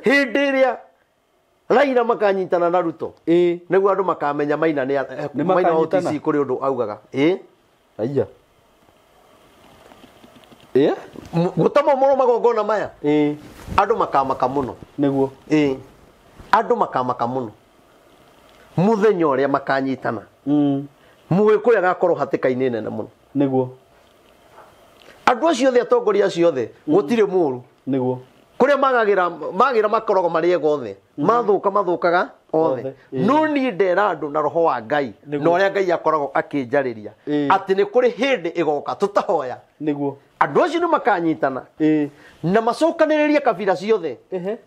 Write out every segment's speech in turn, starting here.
Hĩndĩ ĩrĩa Raila makanyitana na Ruto, nĩguo andũ makamenya Maina nĩ Nĩ Maina wa makanyitana? OTC kũrĩ ũndũ augaga. Ĩ Aya. Ĩ? Gũtamomorwo magongona maya, Ĩ. andũ makamaka mũno. Nĩguo. Ĩ, andũ makamaka mũno mũthenya ũrĩa makanyitana. Mũgĩkũyũ agakorwo hatĩka-inĩ nene mũno. Nĩguo. Andũ acio othe, atongoria acio othe, gũtirĩ mũru. Nĩguo. Kũrĩa magagĩra magĩra makoragwo marĩ ega othe, mathũka mathũkaga othe. Othe, ĩ. No niĩ ndera andũ na roho wa Ngai Nĩguo. na ũrĩa Ngai akoragwo akĩnjarĩria atĩ nĩ kũrĩ hĩndĩ ĩgoka tũtahoya Nĩguo. andũ acio nĩ makanyitana na macokanĩrĩrie kabira ciothe.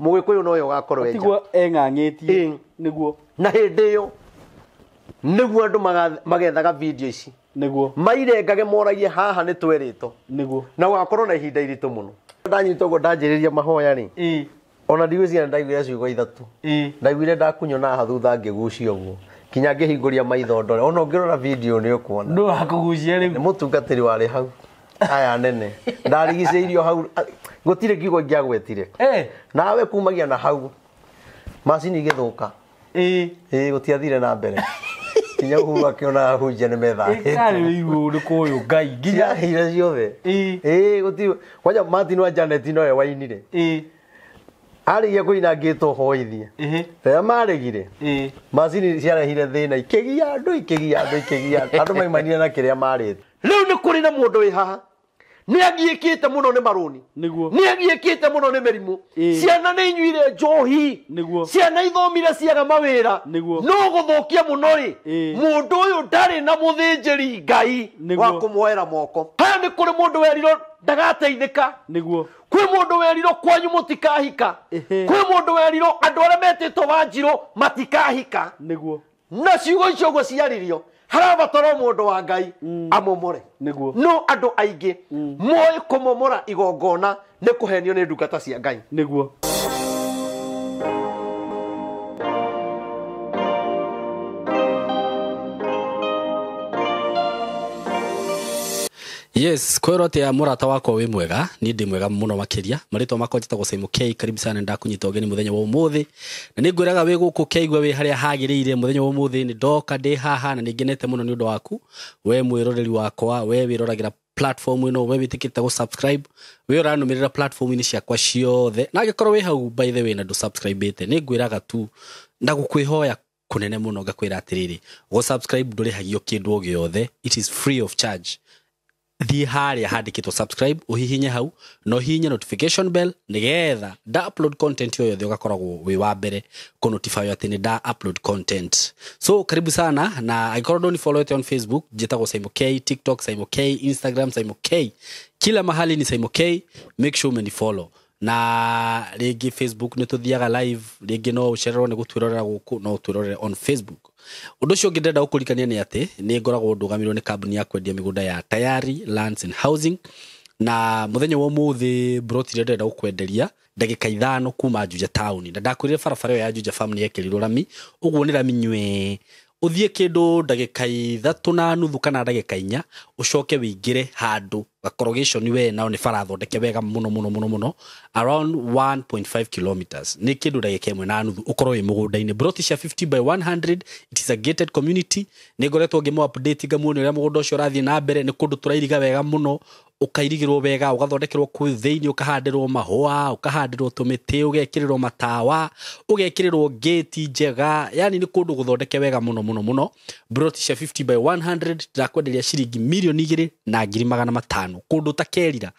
Mũgĩkũyũ noyo ũgakorwo enja. Tigwo eng'ang'ĩtie. Ĩ. Nĩguo. Na hĩndĩ ĩyo nĩguo andũ magethaga video ici, Nĩguo. mairengage, moragie haha nĩ twerĩtwo. Nĩguo. Na gũgakorwo na ihinda iritũ mũno. Ndanyita ũguo ndanjĩrĩria mahoya rĩ, ona ndigwĩciria ndaiguire ciugo ithatũ. Ndaiguire ndakunywo na haha thutha ngĩgucio ũguo kinya ngĩhingũria maitho ndore. Ona ũngĩrora video nĩ ũkuona. Nũ wakũgucia rĩu? Nĩ mũtungatĩri warĩ hau aya nene ndarigicĩirio hau, gũtirĩ kiugo ingĩagwetire. Nawe kumagia na hau macini igĩthũka. Ĩ, gũtiathire na mbere kinya Uhuru akĩona ahunjia nĩ methahĩte. Ĩkarĩ wĩigũ nĩ kũyũ Ngai nginya. Ciahire ciothe. Ĩ, gũtirĩ kwanja. Martin wa Janet nowe wainire. Arĩgia kũina ngĩtwo hoithie. Rĩrĩa maregire, macini ciarehire thĩna, ikĩgia andũ, ikĩgia andũ, ikĩgia andũ. Andũ maimanire na kĩrĩa marĩte. Rĩu nĩ kũrĩ na mũndũ wĩ haha nĩ agiĩkĩte mũno nĩ marũni. Nĩguo. Nĩ agiĩkĩte mũno nĩ mĩrimũ. Ciana nĩ inyuire njohi. Nĩguo. Ciana ithomire ciaga mawĩra. Nĩguo. No gũthũkia mũno rĩ, mũndũ ũyũ ndarĩ na mũthĩnjĩri Ngai Nĩguo. wa kũmuoera moko. Haha nĩ kũrĩ mũndũ werirwo ndagateithĩka. Nĩguo. Kwĩ mũndũ werirwo kwanyu mũtikahika. Kwĩ mũndũ werirwo andũ arĩa metĩtwo Wanjirũ matikahika. Nĩguo. Na ciugo icio ũguo ciaririo, harabatara mũndũ wa Ngai amomore. Nĩguo. No andũ aingĩ moĩ kũmomora igongona nĩ kũhenio nĩ ndungata cia Ngai. Nĩguo. Yes, kwĩrwo atĩa mũrata wakwa? Wĩ mwega? Niĩ ndĩ mwega mũno makĩria. Marĩtwa makwa njĩtagwo Simon K. Karibu sana, ndakunyita ũgeni mũthenya wa ũmũthĩ na nĩ ngwĩraga wĩ gũkũ keigua wĩ harĩa hagĩrĩire. Mũthenya wa ũmũthĩ nĩ ndoka ndĩ haha na nĩ ngenete mũno nĩ ũndũ waku we mwĩroreri wakwa, we wĩroragĩra platform ĩno, we wĩtĩkĩte gũ subscribe, we ũranũmĩrĩra platform-inĩ ciakwa ciothe. Na angĩkorwo wĩ hau by the way na ndũ subscribe-ĩte, nĩ ngwĩraga tu na gũkwĩhoya kũnene mũno ngakwĩra atĩrĩrĩ, gũ subscribe ndũrĩhagio kĩndũ o gĩothe, it is free of charge. Thiĩ harĩa handĩkĩtwo subscribe, ũhihinye hau na ũhihinye notification bell nĩgetha nda upload content o yothe ũgakoragwo wĩ wa mbere kũnotify atĩ nĩ nda upload content. So karibu sana, na angĩkorwo ndũni followete on Facebook, njĩtagwo Simon K, TikTok Simon K, Instagram Simon K, kila mahali ni Simon K. Make sure umenifollow. Na rĩngĩ Facebook nĩ tũthiaga live, rĩngĩ no ũcererwo nĩ gũtwĩrorera gũkũ, no ũtwĩrorere on Facebook. Ũndũ ũcio ũngĩ ndĩrenda gũkũririkania nĩ atĩ nĩ ngoragwo ndũgamĩrĩirwo nĩ kambuni ya kwendia mĩgũnda ya Tayari Lands and Housing, na mũthenya wa ũmũthĩ broti ĩrĩa ndĩrenda gũkwenderia ndagĩka 5 kuma Juja town, na ndakwĩrire barabara ĩyo ya Juja Farm nĩ yekĩrirwo rami, ũguo nĩ rami nywee. Ũthiĩ kĩndũ ndagĩka 3.5 kana ndagĩka 4, ũcoke wĩingĩre handũ gakorogation we nao nĩ bara thondeke wega mũno mũno mũno mũno, around 1.5 kilometers, nĩ kĩndũ ndagĩka 1.5 ũkorwo wĩ mũgũnda-inĩ. Broti cia 50 by 100, it is a gated community. Nĩ ngoretwo ngĩmũ update ngamuonia ũrĩa mũgũnda ũcio ũrathiĩ na mbere. Nĩ kũndũ tũrairiga wega mũno, ũkairigĩrwo wega, ũgathondekerwo kũu thĩinĩ, ũkahandĩrwo mahũa, ũkahandĩrwo tũmĩtĩ, ũgekĩrĩrwo matawa, ũgekĩrĩrwo gate njega, yani nĩ kũndũ gũthondeke wega mũno mũno mũno. Broti cia 50 by 100 ndĩrakwenderia ciringi 2,500,000. Kũndũ ũtakerira,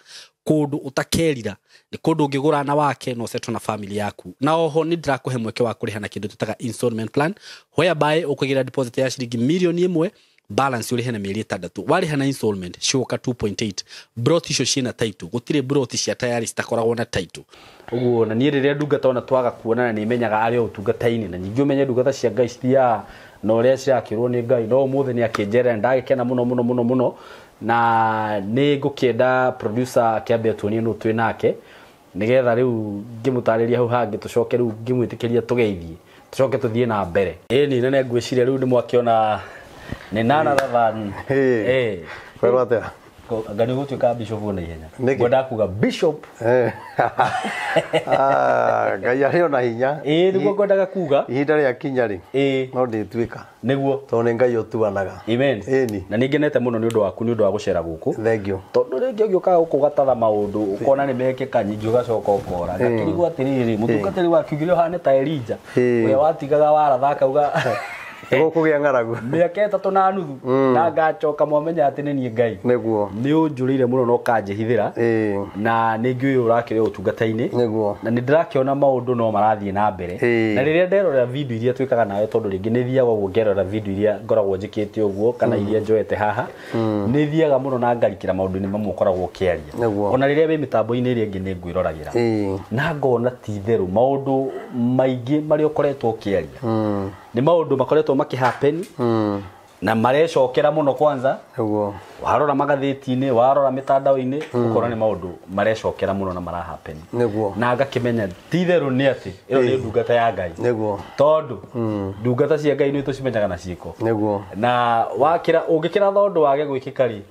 kũndũ ũtakerira, nĩ kũndũ ũngĩgũra na wake na ũsetwo na family yaku. Na oho nĩ ndĩrakũhe mweke wa kũrĩha na kĩndũ tũtaga installment plan, whereby ũkũgĩra deposit ya ciringi 1 million, balance ũrĩhe na mĩeri 6. Warĩha na installment cigũka 2.8. Broti icio ciĩna title, gũtirĩ broti cia Tayari citakoragwo na title. Ũguo na niĩ rĩrĩa ndungata ona twaga kuonana nĩ menyaga arĩ o ũtungata-inĩ, na ningĩ ũmenye ndungata cia Ngai cithiaga na ũrĩa cirakĩrwo nĩ Ngai. No ũmũthĩ nĩ akĩnjerera, ndagĩkena mũno mũno mũno mũno, na nĩ ngũkĩenda producer akĩambe atuonie nũ twĩ nake, nĩgetha rĩu ngĩmũtarĩria hau hangĩ, tũcoke rĩu ngĩmwĩtĩkĩria tũgeithie, tũcoke tũthiĩ na mbere. Ĩni nene ngwĩciria rĩu nĩ mwakĩona nĩ none other than Kwĩrwo atĩa? Anga nĩ ũgũtuĩka bishop na ihenya. Ngwendaga kuga bishop. Ngai arĩ ona hinya. Ĩĩ nĩguo ngwendaga kuga. Ihinda rĩa kinya rĩ. Ĩĩ. No ndĩtuĩka. Nĩguo. Tondũ nĩ Ngai ũtuanaga. Amen. Ĩni. Na nĩ ngenete mũno nĩ ũndũ waku nĩ ũndũ wa gũcera gũkũ. Thank you. Tondũ rĩngĩ ũgĩũkaga gũkũ ũgatatha maũndũ ũkona nĩ mekĩka nyingĩ ũgacoka ũkora. Ngakĩrigwo atĩrĩrĩ mũtungatĩri wa kiugire ũhane ta Elijah. Ũrĩa watigaga waratha akauga Gũkũgĩa ng'aragu. Mĩaka 3.5 na ngacoka mwamenya atĩ nĩ niĩ Ngai. Nĩguo. Nĩ ũnjũrĩire mũno na ũkanjĩhithĩra. Na nĩ ngĩũĩ ũrakĩrĩ ũtungata-inĩ. Nĩguo. Na nĩ ndĩrakĩona maũndũ no marathiĩ na mbere. Na rĩrĩa nderorera video iria twĩkaga nawe tondũ rĩngĩ nĩ thiaga ũguo ngerora video iria ngoragwo njĩkĩte ũguo kana iria njoete haha. Nĩ thiaga mũno na ngarikĩra maũndũ-inĩ mamwe ũkoragwo ũkĩaria. Nĩguo. Ona rĩrĩa wĩ mĩtambo-inĩ ĩrĩa ĩngĩ nĩ ngwĩroragĩra. Na ngona ti itherũ maũndũ maingĩ marĩa ũkoretwo ũkĩaria. Nĩ maũndũ makoretwo makĩhappen na marecokera mũno kwanza. Nĩguo. Warora magathĩti-inĩ, warora mĩtandao-inĩ, ũkona nĩ maũndũ marecokera mũno na marahappen. Nĩguo. Na ngakĩmenya ti itherũ nĩ atĩ ĩno nĩ ndungata ya Ngai. Nĩguo. Tondũ ndungata cia Ngai nĩ tũcimenyaga na ciĩko. Nĩguo. Na wakĩra ũngĩkĩra ũndũ wage gwĩkĩka rĩ,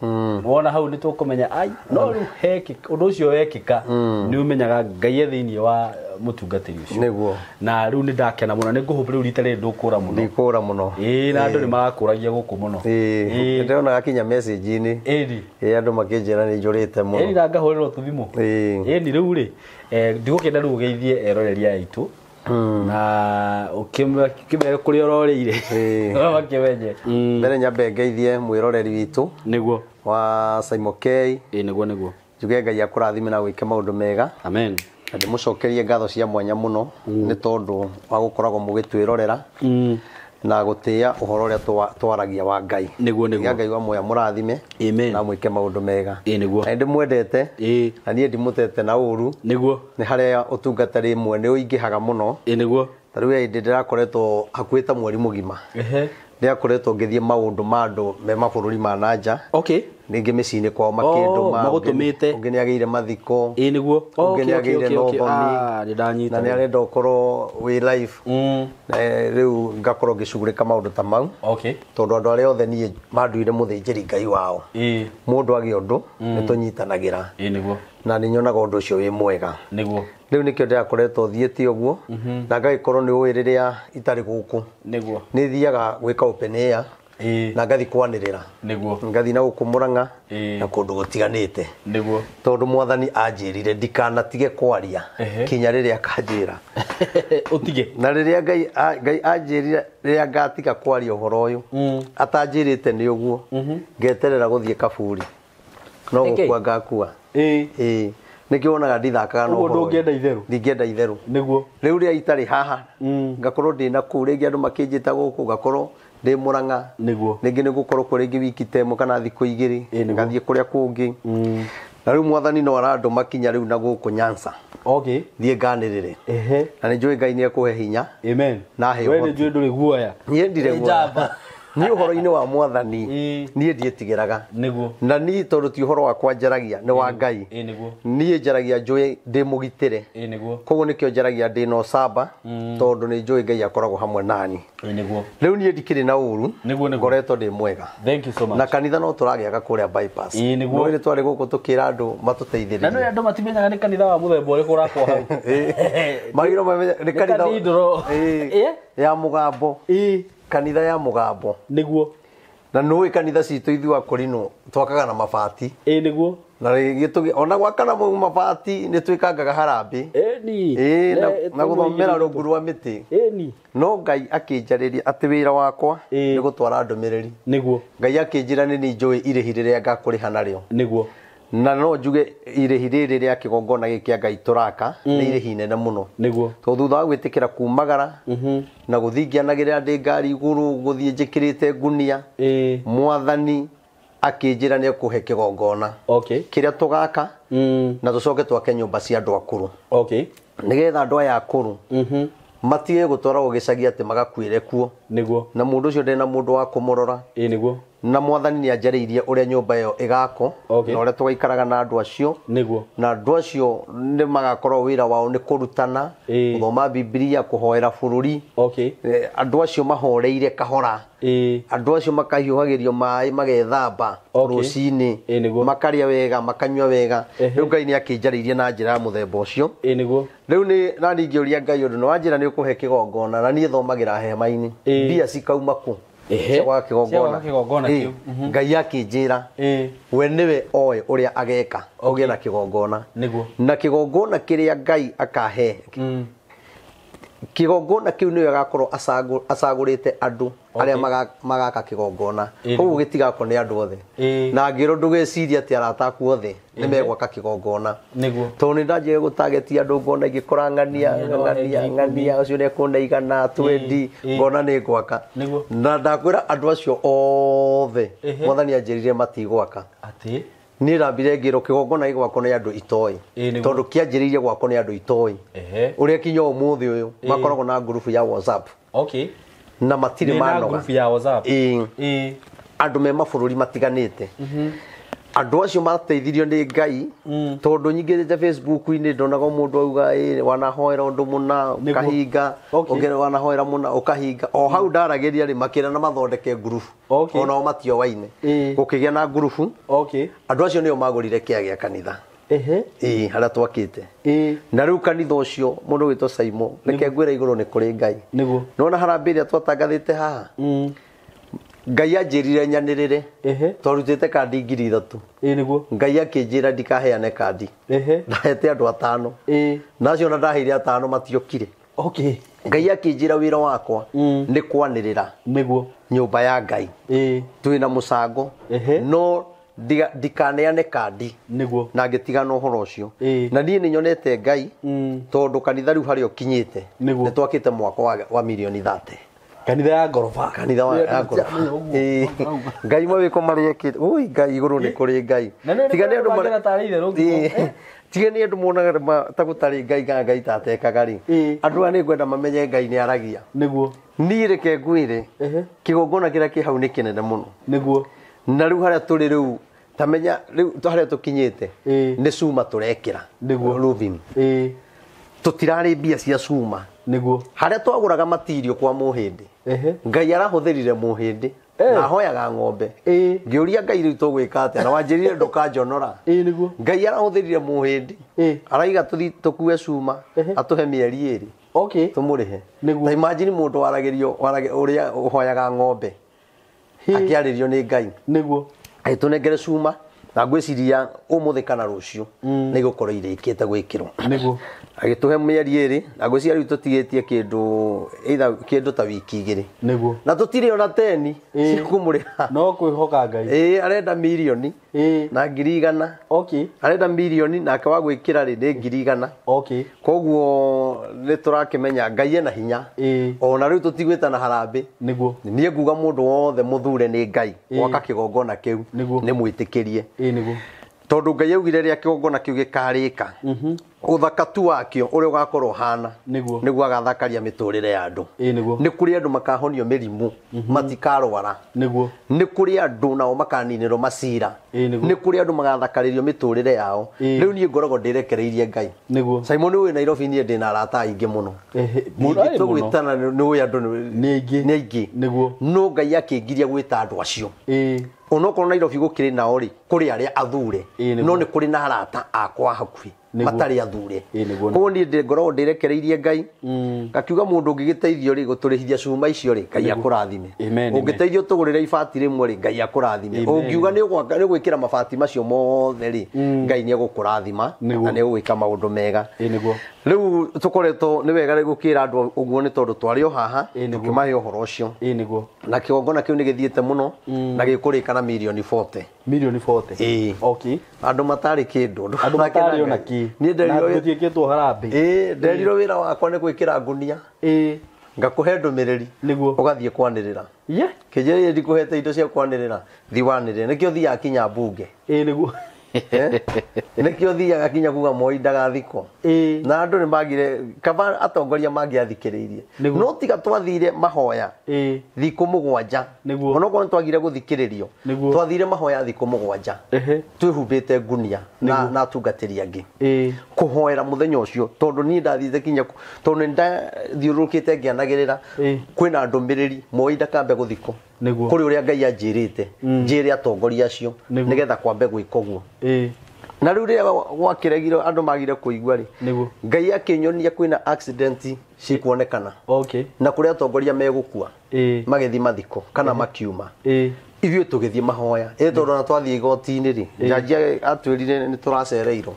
wona hau nĩ tũkũmenya ai no rĩu hekĩka ũndũ ũcio wekĩka nĩ ũmenyaga Ngai e thĩinĩ wa mũtungatĩri ũcio. Nĩguo. Na rĩu nĩ ndakena mũno nĩ ngũhũthĩra rĩu rita rĩrĩ ndũkũra mũno. Ndikũra mũno. Ĩĩ na andũ nĩ marakũragia gũkũ mũno. Ĩĩ. Ndĩrona gakinya message-inĩ. Ĩni. Ĩĩ andũ makĩnjĩra nĩ njũrĩte mũno. Ĩni na ngahũrĩrwo tũthimũ. Ĩĩ. Ĩni rĩu rĩ ndigũkĩenda rĩu ũgeithie eroreri aya aitũ. Na ũkĩmere kũrĩa ũrorĩire. Makĩmenye. Mbere nyambe ngeithie mwĩroreri witũ. Nĩguo. Wa Simon K. Ĩĩ nĩguo nĩguo. Njuge Ngai akũrathime na gwĩke maũndũ mega. Amen. Na ndĩmũcokerie ngatho cia mwanya mũno nĩ tondũ wa gũkoragwo mũgĩtwĩrorera na gũtĩĩa ũhoro ũrĩa twaragia wa Ngai. Nĩguo nĩguo. Ngai wa muoya mũrathime. Amen. Na mwĩke maũndũ mega. Ĩĩ nĩguo. Na ndĩmwendete. Ĩĩ. Na niĩ ndimũtete na ũru. Nĩguo. Nĩ harĩa ũtungata rĩmwe nĩ ũingĩhaga mũno. Ĩĩ nĩguo. Ta rĩu hĩndĩ ndĩrakoretwo hakuhĩ ta mweri mũgima. Ehe. Ndĩrakoretwo ngĩthiĩ maũndũ ma andũ me mabũrũri ma na nja. Okay. Rĩngĩ mĩciĩ-inĩ kwao makĩndũma. Magũtũmĩte. Ũngĩ nĩ agĩire mathiko. Ĩĩ nĩguo. Ũngĩ nĩ agĩire nothoni. Nĩ ndanyita. Na nĩ arenda ũkorwo wĩ live. Rĩu ngakorwo ngĩcugurĩka maũndũ ta mau. Okay. Tondũ andũ arĩa othe niĩ manduire mũthĩnjĩri Ngai wao. Ĩĩ. Mũndũ agĩa ũndũ nĩ tũnyitanagĩra. Ĩĩ nĩguo. Na nĩ nyonaga ũndũ ũcio wĩ mwega. Nĩguo. Rĩu nĩkĩo ndĩrakoretwo thiĩte ũguo na ngagĩkorwo nĩ ũĩ rĩrĩa itarĩ gũkũ. Nĩguo. Nĩ thiaga gwĩka open air. Na ngathi kwanĩrĩra. Nĩguo. Ngathi na gũkũ Mũrang'a na kũndũ gũtiganĩte. Nĩguo. Tondũ mwathani anjĩrire ndikanatige kwaria kinya rĩrĩa akanjĩra. Ũtige. Na rĩrĩa Ngai anjĩrire rĩrĩa ngatiga kwaria ũhoro ũyũ atanjĩrĩte nĩ ũguo ngeterera gũthiĩ kaburi. No gũkua ngakua. Ĩĩ. Ĩĩ. Nĩkĩo wonaga ndithakaga na Ũguo ũhoro ũyũ. ndũngĩenda itherũ. Ndingĩenda itherũ. Nĩguo. Rĩu rĩrĩa itarĩ haha ngakorwo ndĩ na kũu rĩngĩ andũ makĩnjĩta gũkũ ngakorwo ndĩ Mũrang'a. Nĩguo. Rĩngĩ nĩ gũkorwo kũ rĩngĩ wiki ta ĩmwe kana thikũ igĩrĩ ngathiĩ kũrĩa kũngĩ. Na rĩu mwathani no arandũma kinya rĩu na gũkũ Nyanza. Okay. Thiĩ nganĩrĩre. Ehe. Na nĩ njũĩ Ngai nĩ ekũhe hinya. Amen. Na he We ũhoti. nĩ njũĩ ndũrĩ guoya. Niĩ ndirĩ Wĩ guoya. njamba. Niĩ ũhoro-inĩ wa mwathani niĩ ndiĩtigĩraga. Nĩguo. Na niĩ tondũ ti ũhoro wakwa njaragia nĩ wa Ngai. Ĩĩ nĩguo. Niĩ njaragia njũĩ ndĩ mũgitĩre. Ĩĩ nĩguo. Koguo nĩkĩo njaragia ndĩ na ũcamba tondũ nĩ njũĩ Ngai akoragwo hamwe nani. Ĩĩ nĩguo. Rĩu niĩ ndikĩrĩ na ũru. Nĩguo nĩguo. Ngoretwo ndĩ mwega. Thank you so much. Na kanitha no tũragĩaka kũrĩa bypass. Ĩĩ nĩguo. No rĩrĩ twarĩ gũkũ tũkĩra andũ matũteithĩrĩrie. Na nĩ andũ matimenyaga nĩ kanitha wa mũthemba ũrĩkũ ũrakwo hau. Magĩrĩirwo mamenye nĩ kanitha. Cathedral. Ĩĩ. Ya mũgambo. Ĩĩ. Kanitha ya mũgambo. Nĩguo. Na nũĩ kanitha citũ ithuĩ akũrinũ twakaga na mabati. Ĩĩ nĩguo. Na rĩngĩ ona gwaka na mabati nĩ twĩkangaga harambĩ. Ĩni. Ĩĩ na gũthomera rungu rwa mĩtĩ. Ĩni. No Ngai akĩnjarĩria atĩ wĩra wakwa nĩ gũtwara ndũmĩrĩri. Nĩguo. Ngai akĩnjĩra nĩ niĩ njũĩ irĩhi rĩrĩa ngakũrĩha narĩo. Nĩguo. Na no njuge irĩhi rĩrĩ rĩa kĩgongona gĩkĩ kĩa Ngai tũraka nĩ irĩhi inene mũno. Nĩguo. Tondũ thutha wa gwĩtĩkĩra kumagara na gũthiĩ ngĩanagĩrĩra ndĩ ngari igũrũ gũthiĩ njĩkĩrĩte ngunia mwathani akĩnjĩra nĩ ekũhe kĩgongona Okay. kĩrĩa tũgaka na tũcoke twake nyũmba cia andũ akũrũ. Okay. Nĩgetha andũ aya akũrũ matige gũtwaragwo gĩcagi atĩ magakuĩre kuo. Nĩguo. Na mũndũ ũcio ndĩ na mũndũ wa kũmũrora. Ĩĩ nĩguo. Na mwathani nĩ anjarĩirie ũrĩa nyũmba ĩyo ĩgakwo. Okay. Na ũrĩa tũgaikaraga na andũ acio. Nĩguo. Na andũ acio nĩ magakorwo wĩra wao nĩ kũrutana, Ĩĩ. gũthoma Bibilia, kũhoera bũrũri. Okay. Andũ acio mahoreire kahora. Ĩĩ. Andũ acio makahiũhagĩrio maĩ magethamba Okay. rũcinĩ. Ĩĩ nĩguo. Makarĩa wega, makanyua wega. Ehe. Rĩu Ngai nĩ akĩnjarĩirie na njĩra ya mũthemba ũcio. Ĩĩ nĩguo. Rĩu nĩ na ningĩũria Ngai ũndũ, nĩ wanjĩra nĩ ũkũhe kĩgongona na niĩ thomagĩra hema-inĩ. Ĩĩ. Mbia cikauma kũ? Ehe. Cia gwaka kĩgongona. Cia gwaka kĩgongona Ĩĩ. kĩu. Ngai akĩnjĩra Ĩĩ. we nĩwe oĩ ũrĩa ageka ũgĩe na kĩgongona. Nĩguo. Na kĩgongona kĩrĩa Ngai akahe, kĩgongona kĩu nĩwe agakorwo acagũrĩte andũ arĩa magaka kĩgongona. Ĩĩ. Koguo gĩtigakwo nĩ andũ othe. Ĩĩ. Na ngĩrwo ndũgecirie atĩ arata aku othe nĩ megwaka kĩgongona. Nĩguo. Tondũ nĩ ndanjire gũtagetia andũ ngona ingĩkora ng'ania, ng'ania, ng'ania, ũcio nĩ ekuona igana, twendi, Ĩĩ. ngona nĩ ngwaka. Nĩguo. Na ndakwĩra andũ acio othe, Ehe. mwathani anjĩrire matigwaka. Atĩ? Niĩ ndambire ngĩrwo kĩgongona gĩgwakwo nĩ andũ itoĩ. Ĩĩ nĩguo. Tondũ kĩanjĩrĩirie gwakwo nĩ andũ itoĩ. Ehe. Ũrĩa kinya ũmũthĩ ũyũ makoragwo na ngurubu ya WhatsApp. Okay. Na matirĩ Nĩ na manoga. ngurubu ya WhatsApp. Ĩĩ. Ĩĩ. Andũ me mabũrũri matiganĩte. Andũ acio mateithirio nĩ Ngai tondũ nyingĩrĩte Facebook-inĩ ndonaga mũndũ auga ĩ wanahoera ũndũ mũna Nĩguo. ũkahinga, Okay. ũngĩ wanahoera mũna ũkahinga. O hau ndaragĩria rĩ makĩra na mathondeke ngurubu. Okay. Onao matiowaine. Ĩĩ. Gũkĩgĩa na ngurubu. Okay. Andũ acio nĩo magũrire kĩa gĩa kanitha. Ehe. Ĩĩ, harĩa twakĩte. Ĩĩ. Na rĩu kanitha ũcio mũndũ wĩtwo Saimo, reke ngwĩre igũrũ nĩ kũrĩ Ngai. Nĩguo. Nĩwona harambee ĩrĩa twatangathĩte haha? Ngai anjĩrire nyanĩrĩre. Ehe. Twarutĩte kandi 3,000. Ĩĩ nĩguo. Ngai akĩnjĩra ndikaheane kandi. Ehe. Ndahete andũ 5. Ĩĩ. Na acio ona ndaheire 5 matiokire. Okay. Ngai akĩnjĩra wĩra wakwa nĩ kwanĩrĩra Nĩguo. nyũmba ya Ngai. Ĩĩ. Twĩna mũcango. Ehe. No ndikaneane kandi. Nĩguo. Na ngĩtigana ũhoro ũcio. Ĩĩ. Na niĩ nĩ nyonete Ngai tondũ kanitha rĩu harĩa ũkinyĩte Nĩguo. nĩ twakĩte mwako wa mirioni 30. Kanitha ya ngoroba. Kanitha wa ya ngoroba. Ĩĩ. Ngai mawĩko marĩa ekĩte. Ui Ngai igũrũ nĩ kũrĩ Ngai. Na nĩ Tiga nĩ andũ marĩa tarĩ itherũ. Ĩĩ. Tiga nĩ andũ monaga ta gũtarĩ Ngai kana Ngai tatekaga rĩ. Ĩĩ. Andũ aya nĩ ngwenda mamenye Ngai nĩ aragia. Nĩguo. Niĩ reke ngwĩre Ehe. kĩgongona kĩrĩa kĩ hau nĩ kĩnene mũno. Nĩguo. Na rĩu harĩa tũrĩ rĩu tamenya rĩu harĩa tũkinyĩte Ĩĩ. nĩ cuma tũrekĩra. Nĩguo. Roofing. Ĩĩ. Tũtirarĩ mbia cia cuma. Nĩguo. Harĩa twagũraga matirio kwa mũhĩndĩ. Ehe. Ngai arahũthĩrire mũhĩndĩ Eh. na ahoyaga ng'ombe. Ĩĩ. Ngĩũria Ngai rĩu tũgwĩka atĩa na wanjĩrire ndũkanjonora. Ĩĩ nĩguo. Ngai arahũthĩrire mũhĩndĩ. Ĩĩ. Araiga tũthi tũkue cuma Ehe. atũhe mĩeri 2. Okay. Tũmũrĩhe. Nĩguo. Ta imagine mũndũ waragĩrio ũrĩa ũhoyaga ng'ombe. Akĩarĩrio nĩ Ngai. Nĩguo. Agĩtũnengere cuma na ngwĩciria ũmũthĩ kana rũciũ nĩ igũkorwo irĩkĩte gwĩkĩrwo. Nĩguo. Agĩtũhe mĩeri 2 na ngwĩciria rĩu tũtigĩtie kĩndũ either kĩndũ ta wiki 2. Nĩguo. Na tũtirĩ ona 10 Ĩĩ. cia kũmũrĩha. No kwĩhoka Ngai. Ĩĩ arenda mirioni Ĩĩ. na 100,000. Okay. Arenda mirioni nake wa gwĩkĩra rĩ nĩ 100,000. Okay. Koguo nĩ tũrakĩmenya Ngai ena hinya. Ĩĩ. Ona rĩu tũtigwĩtana harambĩ. Nĩguo. Niĩ nguga mũndũ wothe mũthure nĩ Ngai Ĩĩ. gwaka kĩgongona kĩu Nĩguo. nĩ mwĩtĩkĩrie. Ĩĩ nĩguo. Tondũ Ngai augire rĩrĩa kĩgongona kĩu gĩkarĩka ũthaka tu wakĩo ũrĩa ũgakorwo ũhana Nĩguo. nĩguo agathakaria mĩtũrĩre ya andũ. Ĩĩ nĩguo. Nĩ kũrĩ andũ makahonio mĩrimũ matikarwara. Nĩguo. Nĩ kũrĩ andũ nao makaninĩrwo macira. Ĩĩ nĩguo. Nĩ kũrĩ andũ magathakarĩrio mĩtũrĩre yao. Ĩĩ. Rĩu niĩ ngoragwo ndĩrekereirie Ngai. Nĩguo. Simon wĩ Nairobi niĩ ndĩna arata aingĩ mũno. Ehe. Mũno ĩ mũno. Tũgwĩtana nĩ ũĩ andũ Nĩ aingĩ. nĩ aingĩ. Nĩguo. No Ngai akĩngiria gwĩta andũ acio. Ĩĩ. Onokorwo Nairobi gũkĩrĩ nao rĩ kũrĩ arĩa athure Ĩĩ nĩguo. no nĩ kũrĩ na arata akwa hakuhĩ Nĩguo. matarĩ athure. Ĩĩ nĩguo. Koguo niĩ ngoragwo ndĩrekereirie Ngai. Ngakiuga mũndũ ũngĩgĩteithio rĩ gũtũrĩhithia cuma icio rĩ Ngai akũrathime. Amen, amen. Ũngĩteithio tũgũrĩre ibati rĩmwe rĩ Ngai akũrathime. Amen. Ũngiuga nĩ ũgwaka nĩ gwĩkĩra mabati macio mothe rĩ Ngai nĩ egũkũrathima Nĩguo. na nĩ egũgwĩka maũndũ mega. Ĩĩ nĩguo. Rĩu tũkoretwo nĩ wega rĩ gũkĩra andũ ũguo nĩ tondũ twarĩ o haha Ĩĩ nĩguo. tũkĩmahe ũhoro ũcio. Ĩĩ nĩguo. Na kĩgongona kĩu nĩ gĩthiĩte mũno na gĩkũrĩka na mirioni 40. Mirioni 40. Ĩĩ. Okay. Andũ matarĩ kĩndũ. Andũ matarĩ ona kĩ. Niĩ Na nderirwo gũtiĩkĩtwo harambĩ. Ĩĩ nderirwo wĩra wakwa nĩ gwĩkĩra ngunia. Ĩĩ. Ngakũhe ndũmĩrĩri. Nĩguo. Ũgathiĩ kwanĩrĩra. Ye. Kĩnjĩrĩrie ndikũhete indo cia kwanĩrĩra. Thiĩ wanĩrĩre. Nĩkĩo thiaga kinya mbunge. Ĩĩ nĩguo. Nĩkĩo thiaga kinya kuga Moi ndagathikwo. Na andũ nĩ magire kaba atongoria mangĩathikĩrĩirie. No tiga twathire mahoya thikũ 7. Onokorwo nĩ twagire gũthikĩrĩrio. Twathire mahoya thikũ 7. Twĩhumbĩte ngunia na atungatĩri angĩ. Kũhoera mũthenya ũcio tondũ niĩ ndathiĩte kinya tondũ nĩ ndathiũrũrũkĩte ngĩanagĩrĩra kwĩna ndũmĩrĩri Moi ndakambe gũthikwo. Kũrĩ ũrĩa Ngai anjĩrĩte njĩre atongoria acio nĩgetha kwambe gwĩka ũguo. Na rĩu rĩrĩa gwakĩregire andũ magire kũigua rĩ, Ngai akĩnyonia kwĩna accident cikuonekana. Na kũrĩa atongoria megũkua magĩthiĩ mathiko kana makiuma. Ithuĩ tũgĩthiĩ mahoya. Tondũ ona twathiĩ igoti-inĩ rĩ, jaji atwĩrire nĩ tũracereirwo.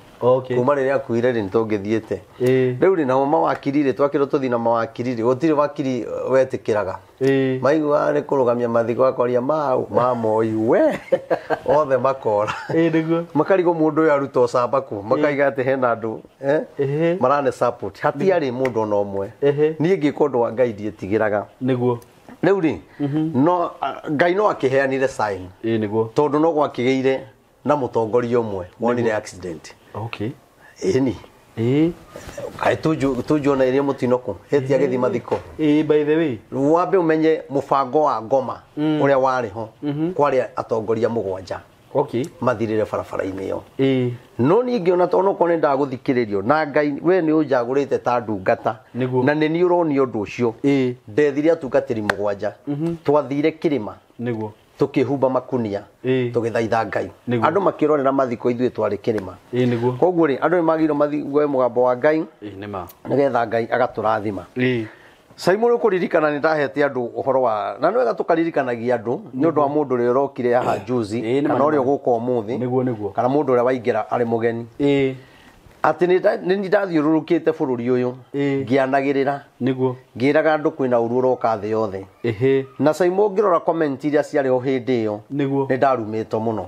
Kuma rĩrĩa akuire rĩ, nĩ tũngĩthiĩte. Rĩu rĩ, nao mawakiri rĩ, twakĩrwo tũthiĩ na mawakiri rĩ, gũtirĩ wakiri wetĩkĩraga. Maiguaga nĩ kũrũgamia mathiko akoria mau ma Moi we othe makora. Makarigwo mũndũ ũyũ aruta ũcamba kũ, makaiga atĩ hena andũ marane support. Hatiarĩ mũndũ ona ũmwe. Niĩ ngĩka ũndũ wa Ngai ndietigĩraga. Nĩguo. Rĩu rĩ, no Ngai no akĩheanire sign. Nĩguo. Tondũ no gwakĩgĩire na mũtongoria ũmwe wonire accident. Ĩni. Kaĩ tũnjuona iria mũtino kũ ĩti agĩthiĩ mathiko. By the way, wambe ũmenye mũbango wa ngoma ũrĩa warĩ ho kwarĩ atongoria 7. Mathirire barabara-inĩ ĩyo. No niĩ ngĩona tondũ onokorwo nĩ ndagũthikĩrĩrio na Ngai we nĩ ũnjagũrĩte ta ndungata na nĩ niĩ ũronio ũndũ ũcio. Ndethire atungatĩri 7. Twathire kĩrĩma. Nĩguo. Tũkĩhumba makunia tũgĩthaitha Ngai. Andũ makĩrorera mathiko ithuĩ twarĩ kĩrĩma. Nĩguo. Koguo rĩ, andũ nĩ magĩrĩirwo mathiĩ mũgambo wa Ngai. Nĩ nĩgetha Ngai agatũrathima. Simon ũkũririkana nĩ ndahete andũ ũhoro wa na nĩ wega tũkaririkanagia andũ nĩ ũndũ wa mũndũ ũrĩa ũrokire haha juzi kana ũrĩa ũgũka ũmũthĩ. Nĩguo. Kana mũndũ ũrĩa waingĩra arĩ mũgeni. Atĩ nĩ ndathiũrũrũkĩte bũrũri ũyũ ngĩanagĩrĩra. Nĩguo. Ngĩraga andũ kwĩna ũru ũroka thĩ yothe. Na Simon ũngĩrora comment iria ciarĩ ho hĩndĩ ĩyo. Nĩguo. Nĩ ndarumĩtwo mũno.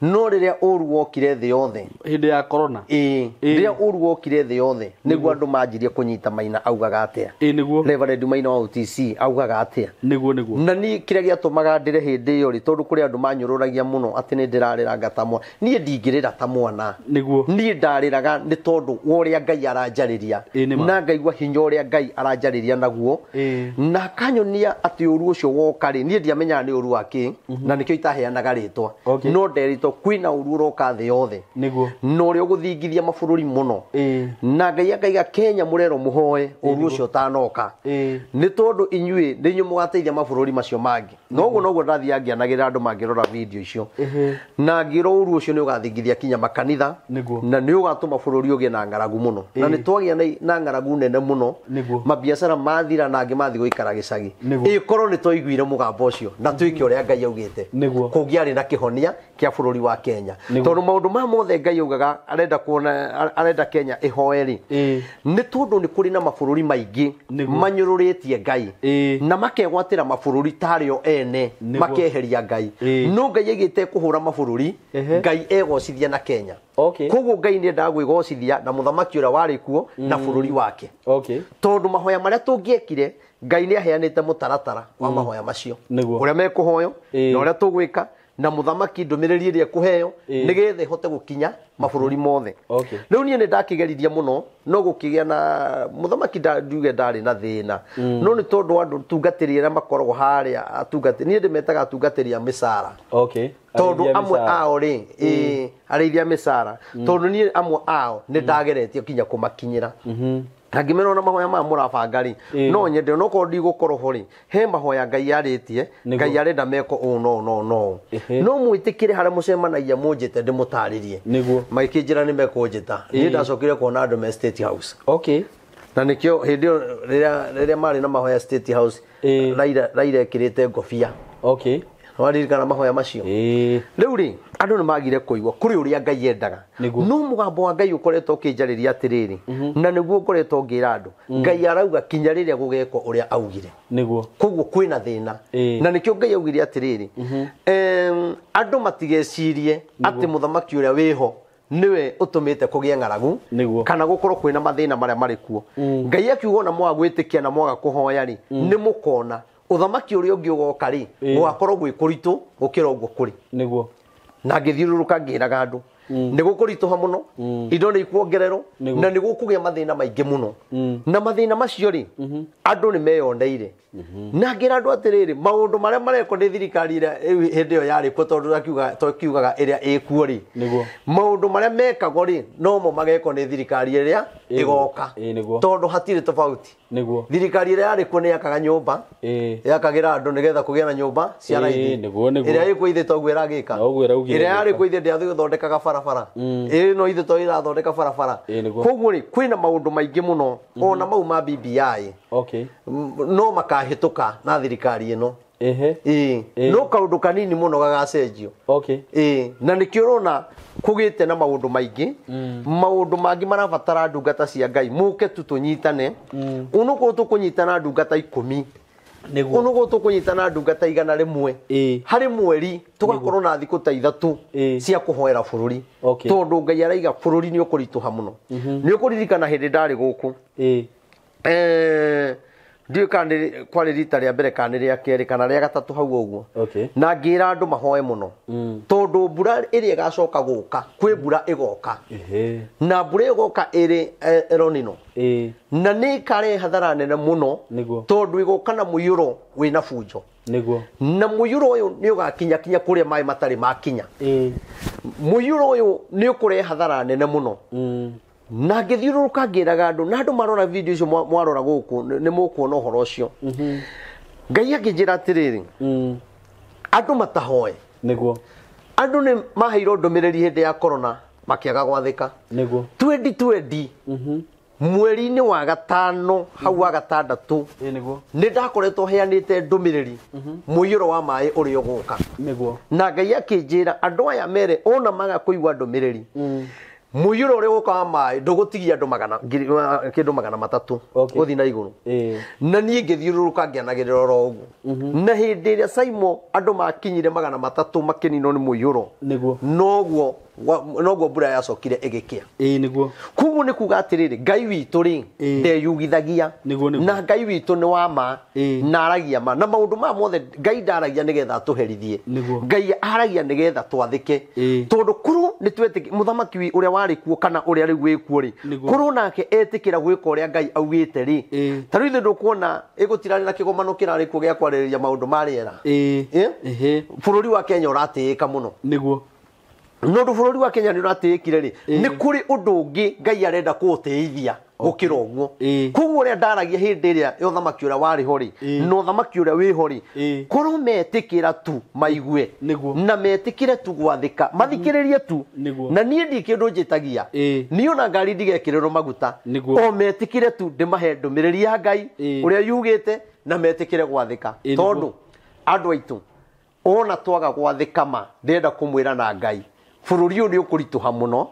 No rĩrĩa ũru wokire thĩ yothe hĩndĩ ya corona. Rĩrĩa ũru wokire thĩ yothe nĩguo andũ manjirie kũnyita Maina augaga atĩa. Nĩguo. Reverend Maina wa OTC augaga atĩa. Nĩguo. Na niĩ kĩrĩa gĩatũmaga ndĩre hĩndĩ ĩyo rĩ, tondũ kũrĩ andũ manyũrũragia mũno atĩ nĩ ndĩrarĩranga ta mwana. Niĩ ndingĩrĩra ta mwana. Nĩguo. Niĩ ndarĩraga nĩ tondũ wa ũrĩa Ngai aranjarĩria. Na ngaigua hinya ũrĩa Ngai aranjarĩria naguo. Na akanyonia atĩ ũru ũcio woka rĩ, niĩ ndiamenyaga nĩ ũru wa kĩ, na nĩkĩo itaheanaga rĩtwa. No nderitwo kwĩna ũru ũroka thĩ yothe. Nĩguo. Na ũrĩa ũgũthingithia mabũrũri mũno. Na Ngai akaiga Kenya mũrerwo mũhoe ũru ũcio ũtanoka. Nĩ tondũ inyuĩ nĩ inyuĩ mũgateithia mabũrũri macio mangĩ. Na ũguo noguo ndathiaga ngĩanagĩrĩra andũ mangĩrora video icio. Na ngĩrwo ũru ũcio nĩ ũgathingithia kinya makanitha. Na nĩ ũgatũma bũrũri ũgĩe na ng'aragu mũno. Na nĩ twagĩa na ng'aragu nene mũno. Mabiacara mathira na angĩ mathiĩ gũikara gĩcagi. Ĩkorwo nĩ twaiguire mũgambo ũcio na twĩke ũrĩa Ngai augĩte. Kũngĩarĩ na kĩhonia kĩa bũrũri wa Kenya. Tondũ maũndũ maya mothe Ngai augaga arenda kuona arenda Kenya ĩhoe rĩ, nĩ tondũ nĩ kũrĩ na mabũrũri maingĩ manyũrũrĩtie Ngai na makegwatĩra mabũrũri tarĩo ene makeheria Ngai. No Ngai aigĩte kũhũra mabũrũri, Ngai egocithia na Kenya. Koguo Ngai nĩ endaga gwĩgocithia na mũthamaki ũrĩa warĩ kuo na bũrũri wake. Tondũ mahoya marĩa tũngĩekire Ngai nĩ aheanĩte mũtaratara wa mahoya macio. Ũrĩa mekũhoywo na ũrĩa tũgwĩka na mũthamaki ndũmĩrĩri ĩrĩa ekũheo nĩgetha ĩhote gũkinya mabũrũri mothe. Rĩu niĩ nĩ ndakĩgeririe mũno no gũkĩgĩa na mũthamaki nduge ndarĩ na thĩna. No nĩ tondũ andũ tungatĩri arĩa makoragwo harĩa atungatĩri, niĩ ndĩmetaga atungatĩri a mĩcara. Tondũ amwe ao rĩ, arĩithia mĩcara. Tondũ niĩ amwe ao nĩ ndageretie kinya kũmakinyĩra. Angĩmera ona mahoya maya mũrabanga rĩ, no nyende onokorwo ndigũkorwo ho rĩ, he mahoya Ngai arĩtie, Ngai arenda meko ũũ no no no. No mwĩtĩkĩre harĩa mũcemanagia mũnjĩte ndĩmũtarĩrie. Magĩkĩnjĩra nĩ mekũnjĩta. Niĩ ndacokire kuona andũ me State House. Na nĩkĩo hĩndĩ ĩyo rĩrĩa marĩ na mahoya State House, Raila ekĩrĩte ngobia. Waririkana mahoya macio? Rĩu rĩ, andũ nĩ magire kũigua kũrĩ ũrĩa Ngai endaga. No mũgambo wa Ngai ũkoretwo ũkĩnjarĩria atĩrĩrĩ, na nĩguo ngoretwo ngĩra andũ, Ngai arauga kinya rĩrĩa gũgekwo ũrĩa augire. Koguo kwĩna thĩna. Na nĩkĩo Ngai augire atĩrĩrĩ, andũ matigecirie atĩ mũthamaki ũrĩa wĩho nĩwe ũtũmĩte kũgĩe ng'aragu kana gũkorwo kwĩna mathĩna marĩa marĩ kuo. Ngai akiuga ona mwaga gwĩtĩkia na mwaga kũhoya rĩ, nĩ mũkona ũthamaki ũrĩa ũngĩ ũgoka rĩ, gũgakorwo gwĩ kũritũ gũkĩra ũguo kũrĩ. Nĩguo. Na ngĩthiũrũrũka ngĩraga andũ nĩ gũkũritũha mũno, indo nĩ ikuongererwo na nĩ gũkũgĩa mathĩna maingĩ mũno. Na mathĩna macio rĩ, andũ nĩ meyoneire. Na ngĩra andũ atĩrĩrĩ, maũndũ marĩa marekwo nĩ thirikari ĩrĩa hĩndĩ ĩyo yarĩ kuo, tondũ twakiugaga ĩrĩa ĩkuo rĩ, maũndũ marĩa mekagwo rĩ nomo magekwo nĩ thirikari ĩrĩa ĩgoka, tondũ hatirĩ tofauti. Thirikari ĩrĩa yarĩ kuo nĩ yakaga nyũmba, yakagĩra andũ nĩgetha kũgĩa na nyũmba cia raithi. Ĩrĩa ĩkuo ithe toguo ĩragĩka. Ĩrĩa yarĩ kuo ithe ndĩathondekaga barabara, ĩno ithe to ĩrathondeka barabara. Koguo rĩ, kwĩna maũndũ maingĩ mũno ona mau ma BBI no makahĩtũka na thirikari ĩno. No kaũndũ kanini mũno gagacenjio. Na nĩkĩo ũrona kũgĩte na maũndũ maingĩ, maũndũ mangĩ marabatara ndungata cia Ngai mũke tu tũnyitane. Ũnũkũ tũkũnyitana ndungata 10, ũnũkũ tũkũnyitana ndungata 100 harĩ mweri, tũgakorwo na thikũ ta 3 cia kũhoera bũrũri, tondũ Ngai araiga bũrũri nĩ ũkũritũha mũno. Nĩ ũkũririkana hĩndĩ ndarĩ gũkũ, ndiũĩ kana kwarĩ rita rĩa mbere kana rĩa kerĩ kana rĩa gatatũ hau ũguo, na ngĩra andũ mahoe mũno, tondũ mbura ĩrĩa ĩgacoka gũka, kwĩ mbura ĩgoka, na mbura ĩgoka ĩrĩ El Nino, na nĩ ĩkarehe hathara nene mũno, tondũ ĩgoka na mũiyũro wĩna bunjo. Na mũiyũro ũyũ nĩ ũgakinya kinya kũrĩa maĩ matarĩ makinya. Mũiyũro ũyũ nĩ ũkũrehe hathara nene mũno. Na ngĩthiũrũrũka ngĩraga andũ, na andũ marora video icio mwarora gũkũ nĩ mũkuona ũhoro ũcio. Ngai akĩnjĩra atĩrĩrĩ, andũ matahoe. Andũ nĩ maheirwo ndũmĩrĩri hĩndĩ ya corona makĩaga gwathĩka. 2020 mweri-inĩ wa gatano hau wa gatandatũ nĩ ndakoretwo heanĩte ndũmĩrĩri mũiyũro wa maĩ ũrĩa ũgũka. Na Ngai akĩnjĩra andũ aya mere ona maga kũigua ndũmĩrĩri, mũiyũro ũrĩa ũgũka wa maĩ ndũgũtigia andũ kĩndũ 300 gũthiĩ na igũrũ. Na niĩ ngĩthiũrũrũka ngĩanagĩrĩra oro ũguo. Na hĩndĩ ĩrĩa Saimo andũ makinyire 300 makĩninwo nĩ mũiyũro, noguo mbura yacokire ĩgĩkĩa. Koguo nĩ kuga atĩrĩrĩ, Ngai witũ rĩ ndeyugithagia, na Ngai witũ nĩ wa ma na aragia ma, na maũndũ maya mothe Ngai ndaragia nĩgetha atũherithie, Ngai aragia nĩgetha twathĩke, tondũ korwo nĩ twetĩkĩ mũthamaki ũrĩa warĩ kuo kana ũrĩa rĩu wĩ kuo rĩ, korwo nake etĩkĩra gwĩka ũrĩa Ngai augĩte rĩ, ta rĩu ithuĩ ndũkuona ĩgũtirarĩ na kĩgomano kĩrarĩ kuo gĩa kwarĩrĩria maũndũ ma rĩera. Bũrũri wa Kenya ũratĩĩka mũno. Nondũ bũrũri wa Kenya nĩ ũratĩĩkire rĩ, nĩ kũrĩ ũndũ ũngĩ Ngai arenda kũũtĩithia gũkĩra ũguo. Koguo ũrĩa ndaragia hĩndĩ ĩrĩa ya ũthamaki ũrĩa warĩ ho rĩ, na ũthamaki ũrĩa wĩ ho rĩ, korwo metĩkĩra tu maigue, na metĩkĩre tu gwathĩka, mathikĩrĩrie tu, na niĩ ndirĩ kĩndũ njĩtagia, niĩ ona ngari ndigekĩrĩrwo maguta, o metĩkĩre tu ndĩmahe ndũmĩrĩri ya Ngai ũrĩa yugĩte, na metĩkĩre gwathĩka. Tondũ andũ aitũ ona twaga gwathĩka ma, ndĩrenda kũmwĩra na Ngai bũrũri ũyũ nĩ ũkũritũha mũno.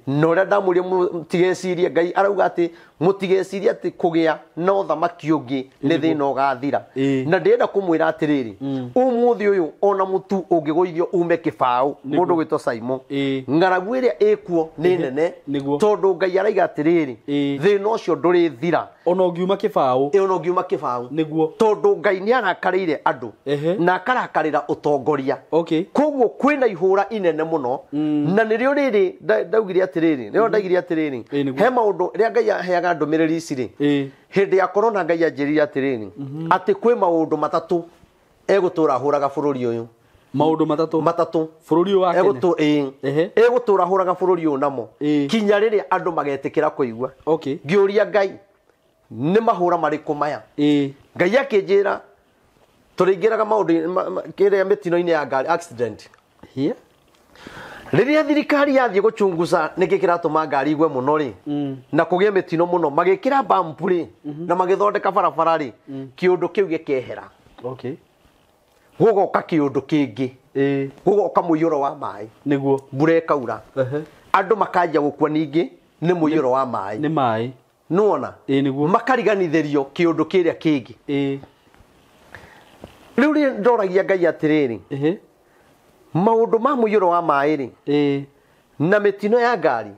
Na ũrĩa ndamũria mũtigecirie, Ngai arauga atĩ mũtigecirie atĩ kũgĩa na ũthamaki ũngĩ nĩ thĩna ũgathira. Na ndĩrenda kũmwĩra atĩrĩrĩ, ũmũthĩ ũyũ ona mũtu ũngĩgũithio ume kĩbaũ mũndũ gwĩtwo Saimo, ng'aragu ĩrĩa ĩkuo nĩ nene, tondũ Ngai araiga atĩrĩrĩ, thĩna ũcio ndũrĩthira ona ũngiuma kĩbaũ. Ona ũngiuma kĩbaũ. Tondũ Ngai nĩ arakarĩire andũ na akarakarĩra ũtongoria. Koguo kwĩna ihũra inene mũno. Na nĩrĩo rĩrĩ ndaugire atĩrĩrĩ, nĩrĩo ndaigire atĩrĩrĩ, he maũndũ rĩrĩa Ngai aheaga ndũmĩrĩri ici rĩ, hĩndĩ ya corona Ngai anjĩrire atĩrĩrĩ, atĩ kwĩ maũndũ matatũ egũtũra ahũraga bũrũri ũyũ. Maũndũ matatũ? Matatũ. Bũrũri ũyũ wa Kenya? Egũtũra ahũraga bũrũri ũyũ namo kinya rĩrĩa andũ magetĩkĩra kũigua. Ngĩũria Ngai nĩ mahũra marĩkũ maya? Ngai akĩnjĩra tũrĩingĩraga maũndũ kĩrĩa mĩtino-inĩ ya ngari accident. Rĩrĩa thirikari yathiĩ gũchunguza nĩkĩ kĩratũma ngari igwe mũno rĩ, na kũgĩe mĩtino mũno, magĩkĩra bump rĩ, na magĩthondeka barabara rĩ, kĩũndũ kĩu gĩkehera. Gũgoka kĩũndũ kĩngĩ. Gũgoka mũiyũro wa maĩ. Mbura ĩkaura. Andũ makanjia gũkua ningĩ nĩ mũiyũro wa maĩ. Nĩ maĩ. Nĩwona? Makariganithĩrio kĩũndũ kĩrĩa kĩngĩ. Rĩu rĩ ndoragia Ngai atĩrĩrĩ, maũndũ ma mũiyũro wa maĩ rĩ, na mĩtino ya ngari,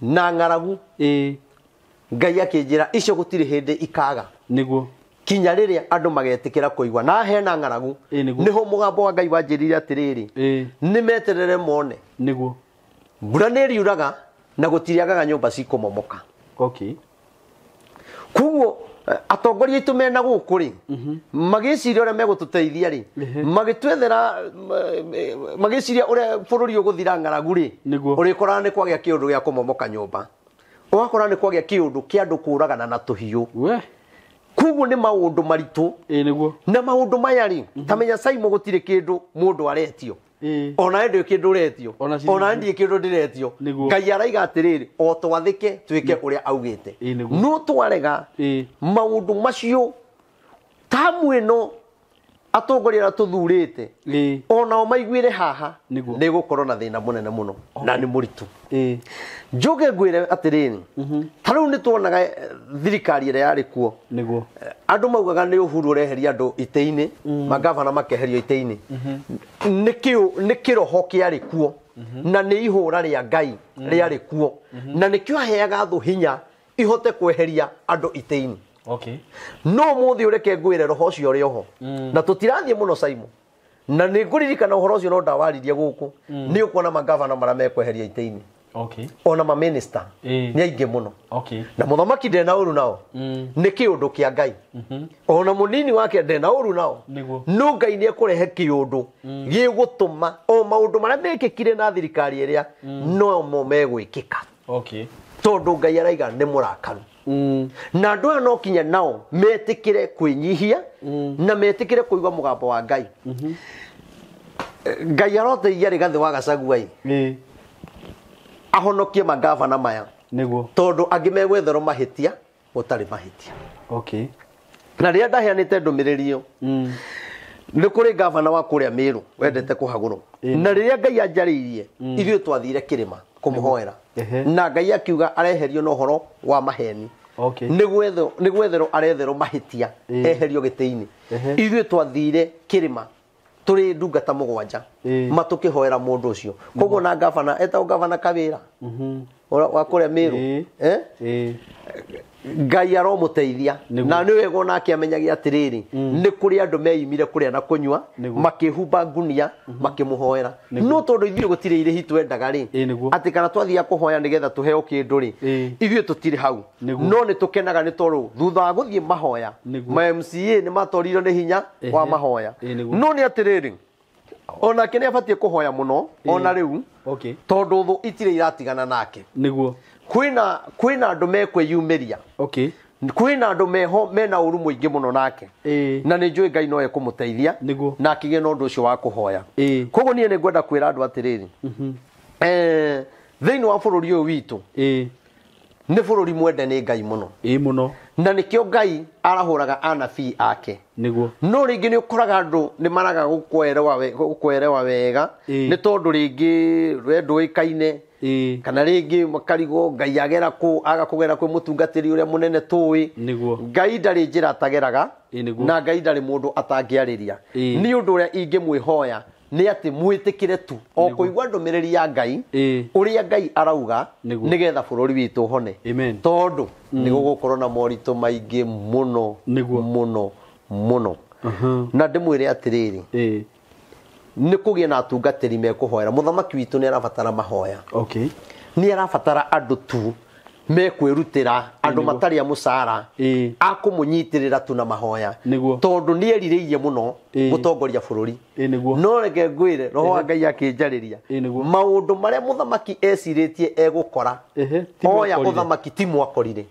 na ng'aragu, Ngai akĩnjĩra icio gũtirĩ hĩndĩ ikaga. Kinya rĩrĩa andũ magetĩkĩra kũigua na hena ng'aragu nĩho mũgambo wa Ngai wanjĩrire atĩrĩrĩ nĩ meterere mone nĩguo mbura nĩ ĩriuraga na gũtiriagaga nyũmba cikũmomoka. Okay. Koguo atongoria aitũ mena gũkũ rĩ magĩciria ũrĩa megũtũteithia rĩ magĩtwethera magĩciria ũrĩa bũrũri ũgũthira ng'aragu rĩ ũrĩkoraga nĩ kwagĩa kĩũndũ gĩa kũmomoka nyũmba, ũgakora nĩ kwagĩa kĩũndũ kĩa andũ kũragana na tũhiũ. Koguo nĩ maũndũ maritũ. Nĩguo. Na maũndũ maya rĩ ta menya Saimo gũtirĩ kĩndũ mũndũ aretio ona ndĩ kĩndũ ũretio ona ndiĩ kĩndũ ndĩretio. Ngai araiga atĩrĩrĩ o twathĩke twĩke ũrĩa augĩte no twarega maũndũ macio tamu ĩno atongoria arĩa tũthurĩte onao maiguĩre haha nĩ gũkorwo na thĩna mũnene mũno na nĩ mũritũ. Njoke ngwĩre atĩrĩrĩ ta rĩu nĩ tuonaga thirikari ĩrĩa yarĩ kuo nĩguo andũ maugaga nĩ Uhuru ũreheria andũ itĩ-inĩ magavana makeherio itĩ-inĩ nĩ kĩroho kĩarĩ kuo na nĩ ihũra rĩa Ngai rĩarĩ kuo na nĩkĩo aheaga thũ hinya ihote kweheria andũ itĩ-inĩ. Okay. No mũthĩ ũreke ngwĩre roho ũcio ũrĩ oho na tũtirathiĩ mũno Saimo na nĩ ngũririkana ũhoro ũcio no ndawaririe gũkũ nĩ ũkuona magavana marĩa mekweheria itĩ-inĩ. Okay. Ona ma minister nĩ aingĩ mũno. Okay. Na mũthamaki ndena ũru nao nĩ kĩũndũ kĩa Ngai. Ona mũnini wake ndena ũru nao no Ngai nĩ ekũrehe kĩũndũ gĩgũtũma o maũndũ marĩa mekĩkire na thirikari ĩrĩa no mo megwĩkĩka. Okay. Tondũ Ngai araiga nĩ mũrakaru. Na andũ aya no kinya nao metĩkĩre kwĩnyihia na metĩkĩre kũigua mũgambo wa Ngai. Ngai aroteithia Rigathĩ wa Gachagua ĩ ahonokie magavana maya nĩguo tondũ angĩ megwetherwo mahĩtia gũtarĩ mahĩtia. Okay. Na rĩrĩa ndaheanĩte ndũmĩrĩri ĩyo nĩ kũrĩ gavana wa kũrĩa Meru wendete kũhagũrwo na rĩrĩa Ngai anjarĩirie ithuĩ twathire kĩrĩma kũmũhoera na Ngai akiuga areherio na ũhoro wa maheni. Okay. Nĩ gwetherwo aretherwo mahĩtia eherio gĩtĩ-inĩ. Ithuĩ twathire kĩrĩma tũrĩ ndungata mũgwanja matũkĩhoera mũndũ ũcio. Koguo na gavana etagwo gavana Kawĩra wa kũrĩa Meru Ngai aromũteithia na nĩ wega onake amenyage atĩrĩrĩ nĩ kũrĩ andũ meimire kũrĩa na kũnyua makĩhumba ngunia makĩmũhoera no tondũ ithuĩ gũtirĩ irĩhi twendaga rĩ atĩ kana twathiaga kũhoya nĩgetha tũheo kĩndũ rĩ ithuĩ tũtirĩ hau no nĩ tũkenaga nĩ tondũ thutha wa gũthiĩ mahoya ma MCA nĩ matorirwo nĩ hinya wa mahoya no nĩ atĩrĩrĩ onake nĩ abatiĩ kũhoya mũno ona rĩu tondũ thũ itirĩ iratigana nake nĩguo kwĩna andũ mekwĩyumĩria. Okay. Kwĩna andũ meho mena ũru mũingĩ mũno nake na nĩ njũĩ Ngai no ekũmũteithia na akĩgĩe na ũndũ ũcio wa kũhoya. Koguo niĩ nĩ ngwenda kwĩra andũ atĩrĩrĩ thĩinĩ wa bũrũri ũyũ witũ nĩ bũrũri mwende nĩ Ngai mũno mũno na nĩkĩo Ngai arahũraga anabii ake nĩguo no rĩngĩ nĩ ũkoraga andũ nĩ maraga gũkwerewa wega nĩ tondũ rĩngĩ we ndũĩkaine kana rĩngĩ makarigwo Ngai agera kũ aga kũgera kwĩ mũtungatĩri ũrĩa mũnene tũĩ. Ngai ndarĩ njĩra atageraga na Ngai ndarĩ mũndũ atangĩarĩria. Nĩ ũndũ ũrĩa ingĩmwĩhoya nĩ atĩ mwĩtĩkĩre tu o kũigua ndũmĩrĩri ya Ngai ũrĩa Ngai arauga nĩgetha bũrũri witũ ũhone tondũ nĩ gũgũkorwo na moritũ maingĩ mũno mũno mũno. Na ndĩmwĩre atĩrĩrĩ nĩ kũgĩe na atungatĩri mekũhoera. Mũthamaki witũ nĩ arabatara mahoya. Okay. Nĩ arabatara andũ tu mekwĩrutĩra andũ matarĩ a mũcara akũmũnyitĩrĩra tu na mahoya tondũ nĩ erirĩirie mũno gũtongoria bũrũri. No reke ngwĩre roho wa Ngai akĩnjarĩria maũndũ marĩa mũthamaki ecirĩtie egũkora oya ũthamaki ti mwakorire.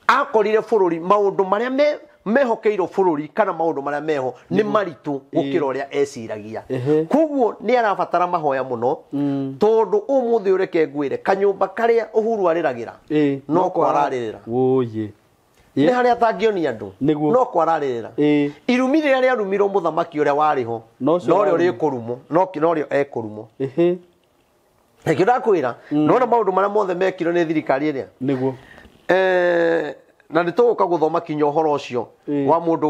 Akorire bũrũri maũndũ marĩa mehokeirwo bũrũri kana maũndũ marĩa meho nĩ maritũ gũkĩra ũrĩa eciragia. Koguo nĩ arabatara mahoya mũno tondũ ũmũthĩ ũreke ngwĩre kanyũmba karĩa Uhuru arĩragĩra no kwararĩrĩra nĩ harĩa atangĩonia andũ no kwararĩrĩra. Irumi rĩrĩa rĩarumirwo mũthamaki ũrĩa warĩ ho norĩo rĩkũrumwo norĩo ekũrumwo. Nĩkĩo ndakwĩra nona maũndũ marĩa mothe mekirwo nĩ thirikari ĩrĩa nĩguo na nĩ tũgũka gũthoma kinya ũhoro ũcio wa mũndũ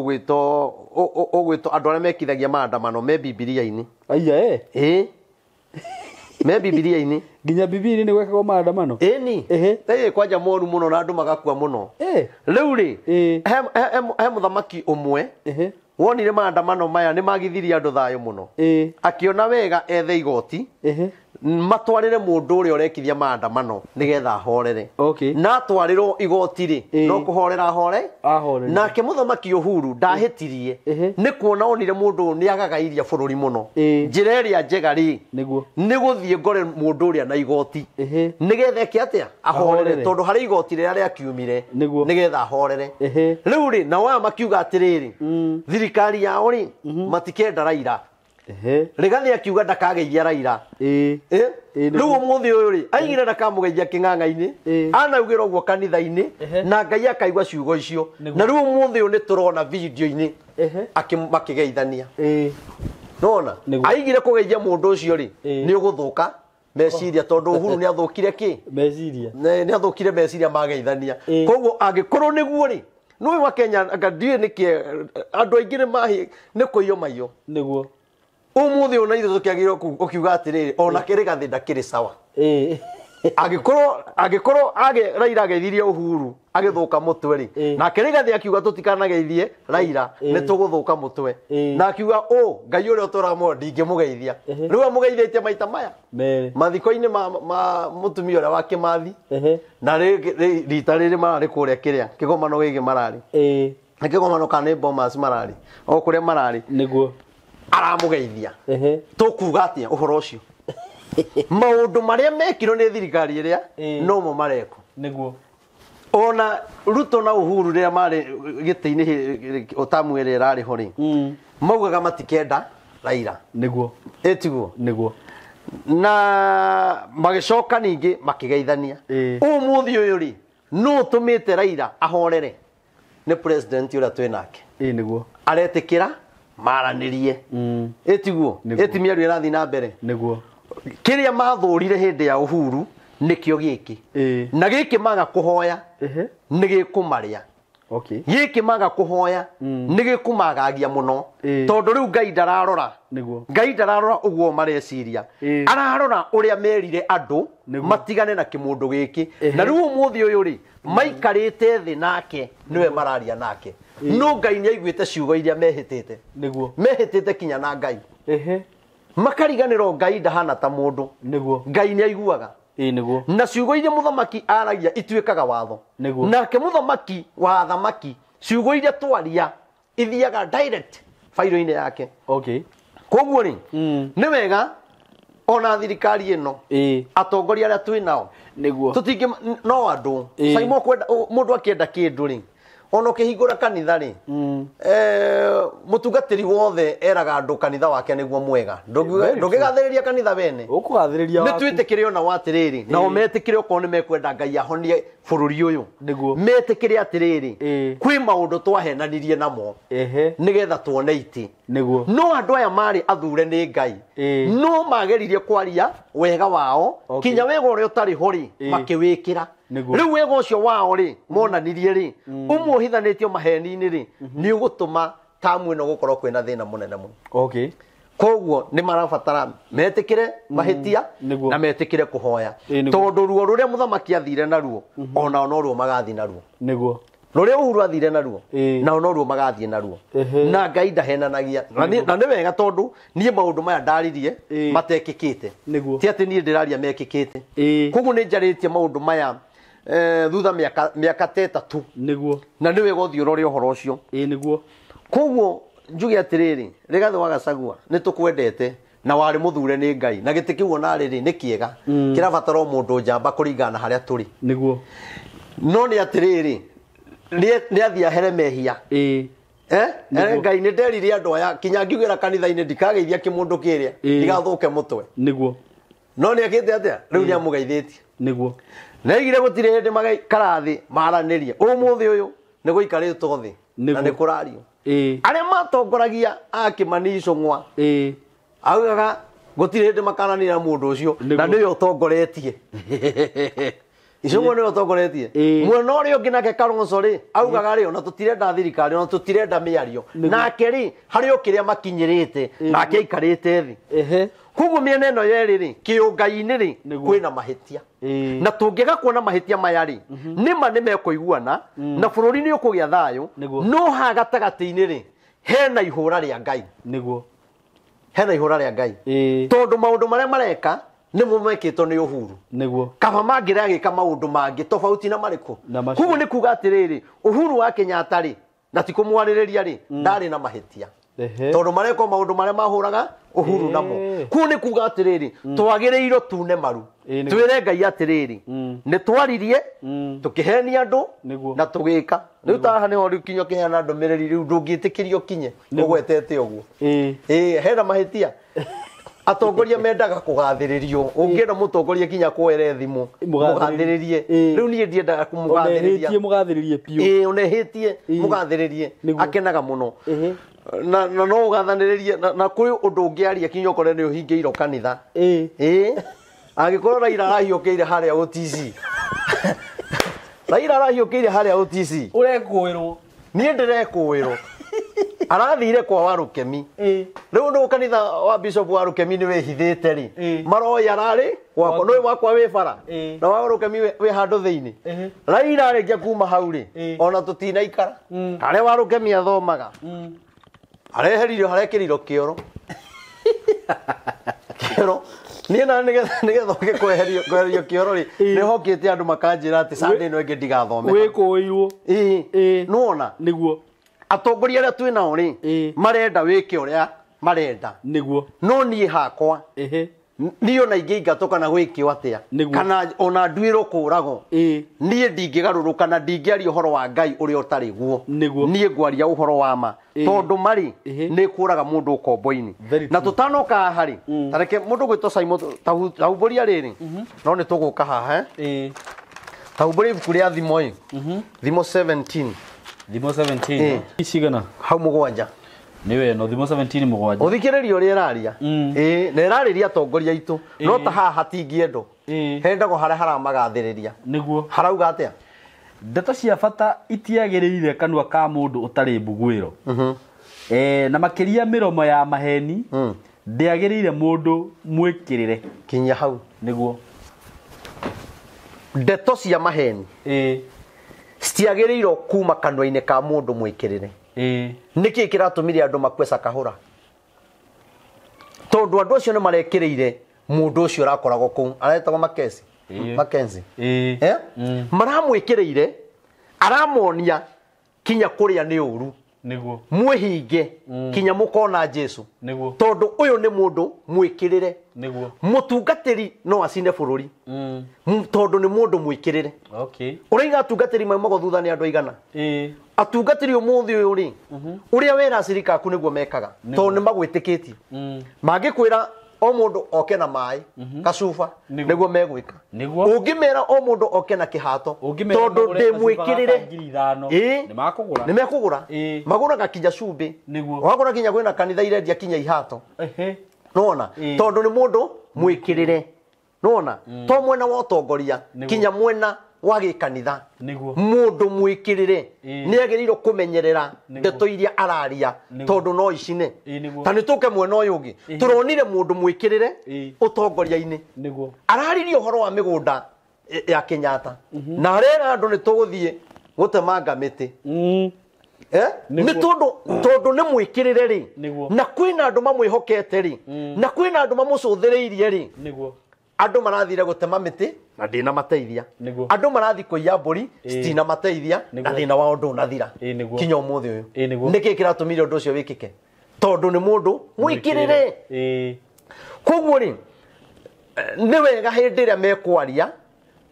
ũgwĩtwo andũ arĩa mekithagia maandamano me Bibilia-inĩ. Aya ĩ Me Bibilia-inĩ. Nginya Bibilia nĩ gwekagwo maandamano. Ĩni. Ĩĩ kwanja moru mũno na andũ magakua mũno. Rĩu rĩ, he mũthamaki ũmwe wonire maandamano maya nĩ magithirie andũ thayũ mũno. Akĩona wega ethe igoti matwarĩre mũndũ ũrĩa ũrekithia maandamano nĩgetha ahorere. Na atwarĩrwo igoti rĩ, no kũhorera ahore. Nake mũthamaki Uhuru ndahĩtirie nĩ kuona onire mũndũ ũyũ nĩ agagairia bũrũri mũno. Njĩra ĩrĩa njega rĩ nĩ gũthiĩ ngore mũndũ ũrĩa na igoti nĩgetha eke atĩa, ahorere, tondũ harĩ igoti rĩrĩa rĩakiumire nĩgetha ahorere. Rĩu rĩ, nao aya makiuga atĩrĩrĩ, thirikari yao rĩ matikenda Raila. Rigathi akiuga ndakageithia Raila. Rĩu ũmũthĩ ũyũ rĩ, aigire ndakamũgeithia kĩng'ang'a-inĩ, anaugĩra ũguo kanitha-inĩ, na Ngai akaigua ciugo icio. Na rĩu ũmũthĩ ũyũ nĩ tũrona video-inĩ makĩgeithania. Nona aigire kũgeithia mũndũ ũcio rĩ, nĩ ũgũthũka meciria tondũ Uhuru nĩ athũkire kĩ? Meciria. Nĩ athũkire meciria mageithania. Koguo angĩkorwo nĩguo rĩ, nĩũĩ wa Kenya anga ndiũĩ nĩkĩ andũ aingĩ nĩ mahi nĩ kũiywo maiyo. Nĩguo. Ũmũthĩ ũyũ na ithuĩ tũkĩagĩrĩirwo ũkiuga atĩrĩrĩ, ona Rigathi ndakĩrĩ sawa. Angĩkorwo Raila ageithirie Uhuru agĩthũka mũtwe rĩ, nake Rigathi akiuga tũtikanageithie Raila nĩ tũgũthũka mũtwe. Na akiuga ũ Ngai ũrĩa ũtũũraga muoyo ndingĩmũgeithia. Rĩu amũgeithĩtie maita maya mathiko-inĩ ma mũtumia ũrĩa wa Kĩmathi, na rita rĩrĩ mararĩ kũrĩa kĩrĩa kĩgomano gĩkĩ mararĩ. Nĩ kĩgomano kana nĩ Bomas mararĩ o kũrĩa mararĩ. Nĩguo. Aramũgeithia. Tũkuga atĩa ũhoro ũcio? Maũndũ marĩa mekirwo nĩ thirikari ĩrĩa nomo marekwo. Nĩguo. Ona Ruto na Uhuru rĩrĩa marĩ gĩtĩ-inĩ ũtamu ĩrĩa ĩrarĩ ho rĩ, maugaga matikenda Raila. Nĩguo. Ĩtiguo. Nĩguo. Na magĩcoka ningĩ makĩgeithania. Ũmũthĩ ũyũ rĩ, nũ ũtũmĩte Raila ahorere? Nĩ president ũrĩa twĩ nake. Nĩguo. Aretĩkĩra maranĩrie. Ĩtiguo. Ĩti mĩario ĩrathiĩ na mbere. Nĩguo. Kĩrĩa mathũrire hĩndĩ ya Uhuru nĩkĩo gĩkĩ. Na gĩkĩ maga kũhoya nĩ gĩkũmarĩa. Gĩkĩ maga kũhoya nĩ gĩkũmagagia mũno. Tondũ rĩu Ngai ndararora. Nĩguo. Ngai ndararora ũguo mareciria. Ararora ũrĩa merire andũ matigane na kĩmũndũ gĩkĩ. Na rĩu ũmũthĩ ũyũ rĩ, maikarĩte thĩ nake nĩwe mararia nake. No Ngai nĩ aiguĩte ciugo iria mehĩtĩte. Nĩguo. Mehĩtĩte kinya na Ngai. Makariganĩrwo Ngai ndahana ta mũndũ. Nĩguo. Ngai nĩ aiguaga. Nĩguo. Na ciugo iria mũthamaki aragia ituĩkaga watho. Nĩguo. Nake mũthamaki wa athamaki ciugo iria twaria ithiaga direct bairo-inĩ yake. Koguo rĩ, nĩ wega ona thirikari ĩno atongoria arĩa twĩ nao. Nĩguo. Tũtingĩ no andũ. Saimo kwenda mũndũ akĩenda kĩndũ rĩ, ona ũkĩhingũra kanitha rĩ, mũtungatĩri wothe eraga andũ kanitha wake nĩguo mwega. Ndũngĩgathĩrĩria kanitha wene. Ũkũgathĩrĩria waku. Nĩ twĩtĩkĩre ona wa atĩrĩrĩ, nao metĩkĩre okorwo nĩ mekwenda Ngai ahonie bũrũri ũyũ. Nĩguo. Metĩkĩre atĩrĩrĩ, kwĩ maũndũ twahenanirie namo nĩgetha tuone itĩ. Nĩguo. No andũ aya marĩ athure nĩ Ngai. No mageririe kwaria wega wao, kinya wega ũrĩa ũtarĩ ho rĩ, makĩwĩkĩra. Rĩu wega ũcio wao rĩ, monanirie rĩ, ũmwe ũhithanĩtio maheni-inĩ rĩ, nĩ ũgũtũma tamu ĩno gũkorwo kwĩna thĩna mũnene mũno. Koguo nĩ marabatara metĩkĩre mahĩtia na metĩkĩre kũhoya. Tondũ ruo rũrĩa mũthamaki athire naruo, onao noruo magathiĩ naruo. Nĩguo. Rũrĩa Uhuru athire naruo, nao noruo magathiĩ naruo. Na Ngai ndahenanagia. Na nĩ wega tondũ niĩ maũndũ maya ndaririe matekĩkĩte. Ti atĩ niĩ ndĩraria mekĩkĩte. Koguo nĩ njarĩtie maũndũ maya thutha mĩaka ta ĩtatũ. Nĩguo. Na nĩ wega ũthiĩ ũrore ũhoro ũcio. Nĩguo. Koguo njuge atĩrĩrĩ, Rigathi wa Gachagua nĩ tũkwendete na warĩ mũthure nĩ Ngai na gĩtĩ kĩu ona rĩrĩ nĩ kĩega, kĩrabatara o mũndũ njamba kũringana na harĩa tũrĩ. Nĩguo. No nĩ atĩrĩrĩ, nĩ athiĩ ahere mehia. Ngai nĩ nderire andũ aya kinya ngiugĩra kanitha-inĩ ndikageithia kĩmũndũ kĩrĩa ndigathũke mũtwe. Nĩguo. No nĩ ekĩte atĩa? Rĩu nĩ amũgeithĩtie. Nĩguo. Na aigire gũtirĩ hĩndĩ magaikara thĩ maranĩrie. Ũmũthĩ ũyũ nĩ gũikarĩtwo thĩ na nĩ kũrario. Arĩa matongoragia a Kĩmani Ichung'wa augaga gũtirĩ hĩndĩ makananĩra mũndũ ũcio na nĩwe ũtongoretie. Ichung'wa nĩwe ũtongoretie. Mwena ũrĩa ũngĩ nake Kalonzo rĩ augaga rĩ ona tũtirenda thirikari ona tũtirenda mĩario. Nake rĩ harĩ o kĩrĩa makinyĩrĩte nake aikarĩte thĩ. Koguo mĩena ĩno yerĩ rĩ, kĩũngai-inĩ rĩ, kwĩna mahĩtia. Na tũngĩaga kuona mahĩtia maya rĩ, nĩma nĩmekũiguana na bũrũri nĩ ũkũgĩa thayũ, no haha gatagatĩ-inĩ rĩ, hena ihũra rĩa Ngai. Nĩguo. Hena ihũra rĩa Ngai. Tondũ maũndũ marĩa mareka nĩmo mekĩtwo nĩ Uhuru. Nĩguo. Kaba mangĩragĩka maũndũ mangĩ tofauti na marĩkũ. Koguo nĩ kuga atĩrĩrĩ, Uhuru wa Kenyatta rĩ, na ti kũmwarĩrĩria rĩ, ndarĩ na mahĩtia. Tondũ mareka maũndũ marĩa mahũraga Uhuru namo. Kũu nĩ kuga atĩrĩrĩ, twagĩrĩirwo tune maru. Twĩre Ngai atĩrĩrĩ, nĩ twaririe, tũkĩhenia andũ, na tũgĩka. Rĩu ta haha nĩho rĩu kinya ũkĩheana ndũmĩrĩri rĩu ndũngĩtĩkĩrio kinye ũgwetete ũguo. Hena mahĩtia. Atongoria mendaga kũgathĩrĩrio. Ũngĩenda mũtongoria kinya kuoere thimũ, mũgathĩrĩrie. Rĩu niĩ ndiendaga kũmũgathĩrĩria. Ũnehĩtie mũgathĩrĩrie biũ. Ũnehĩtie mũgathĩrĩrie. Akenaga mũno. Na no ũgathanĩrĩrie na kwĩ ũndũ ũngĩaria kinya ũkore nĩ ũhingĩirwo kanitha. Angĩkorwo Raila arahiũkĩire harĩa OTC. Raila arahiũkĩire harĩa OTC. Ũrekũĩrwo. Niĩ ndĩrekũĩrwo. Arathire kwa Warũkemi. Rĩu nĩ kanitha wa Bishop Warũkemi nĩ wĩhithĩte rĩ. Maroya ararĩ gwakwa, nĩ wakwa wĩ bara. Na Warũkemi wĩ handũ thĩinĩ. Raila arĩkia kuma hau rĩ, ona tũtinaikara. Harĩa Warũkemi athomaga. Areheririo harekĩrirwo kĩoro. Kĩoro. Niĩ na nĩgetha ũke kweherio kĩoro rĩ, nĩhokĩte andũ makanjĩra atĩ Sunday ĩno ĩngĩ ndigathome. Wĩkũĩirwo. Nĩwona? Nĩguo. Atongoria arĩa twĩ nao rĩ, marenda wĩke ũrĩa marenda. Nĩguo. No niĩ hakwa, niĩ ona ingĩingatwo kana gwĩkĩo atĩa, kana ona nduĩrwo kũũragwo, niĩ ndingĩgarũrũka na ndingĩaria ũhoro wa Ngai ũrĩa ũtarĩ guo. Niĩ ngwaria ũhoro wa ma. Tondũ marĩ nĩ kũraga mũndũ ũkombo-inĩ. Na tũtanoka haha rĩ, ta reke mũndũ gwĩtwo Simon, tahumbũria rĩrĩ, no nĩ tũgũka haha. Tahumbũria ibuku rĩa Thimo ĩ. Thimo 17. Thimo 17. Cigana? Hau mũgwanja. Nĩwe no Thimo 17 mũgwanja. Ũthikĩrĩrie ũrĩa ĩraria. Na ĩrarĩria atongoria aitũ. No ta haha hatingĩendwo. Hendagwo harĩa haramagathĩrĩria. Nĩguo. Harauga atĩa? Ndeto cia bata itiagĩrĩire kanua ka mũndũ ũtarĩ mbuguĩro. Na makĩria mĩromo ya maheni ndĩagĩrĩire mũndũ mwĩkĩrĩre. Kinya hau. Nĩguo. Ndeto cia maheni citiagĩrĩirwo kuma kanua-inĩ ka mũndũ mwĩkĩrĩre. Nĩkĩ kĩratũmire andũ makue Sakahũra? Tondũ andũ acio nĩ marekĩrĩire mũndũ ũcio ũrakoragwo kũu, aretagwo Mackenzie. Mackenzie. Maramwĩkĩrĩire, aramonia kinya kũrĩa nĩ ũru. Nĩguo. Mwĩhinge kinya mũkona Jesu. Nĩguo. Tondũ ũyũ nĩ mũndũ mwĩkĩrĩre. Nĩguo. Mũtungatĩri no acine bũrũri. Tondũ nĩ mũndũ mwĩkĩrĩre. Ũraiga atungatĩri maumagwo thutha nĩ andũ aigana. Atungatĩri ũmũthĩ ũyũ rĩ, ũrĩa wera cirika aku nĩguo mekaga. Tondũ nĩ magwĩtĩkĩtie. Mangĩkwĩra o mũndũ oke na maĩ, gacuba, nĩguo megwĩka. Ũngĩmera o mũndũ oke na kĩhato, tondũ ndĩmwĩkĩrĩre. Nĩ mekũgũra. Magũraga kinya cumbĩ. Wagũra kinya kwĩna kanitha irendia kinya ihato. Nĩwona? Tondũ nĩ mũndũ mwĩkĩrĩre. Nĩwona? To mwena wa ũtongoria, kinya mwena wa gĩkanitha. Mũndũ mwĩkĩrĩre nĩ agĩrĩirwo kũmenyerera ndeto iria araria tondũ no icine. Ta nĩ tũke mwena ũyũ ũngĩ, tũronire mũndũ mwĩkĩrĩre ũtongoria-inĩ. Araririe ũhoro wa mĩgũnda ya Kenyatta. Na arera andũ nĩ tũgũthiĩ gũtemanga mĩtĩ. Nĩ tondũ nĩ mwĩkĩrĩre rĩ, na kwĩna andũ mamwĩhokete rĩ, na kwĩna andũ mamũcũthĩrĩirie rĩ, andũ marathire gũtema mĩtĩ na ndĩna mateithia. Andũ marathi kũiya mbũri citina mateithia na thĩna wao ndũnathira kinya ũmũthĩ ũyũ. Nĩkĩ kĩratũmire ũndũ ũcio wĩkĩke? Tondũ nĩ mũndũ mwĩkĩrĩre. Koguo rĩ, nĩ wega hĩndĩ ĩrĩa mekwaria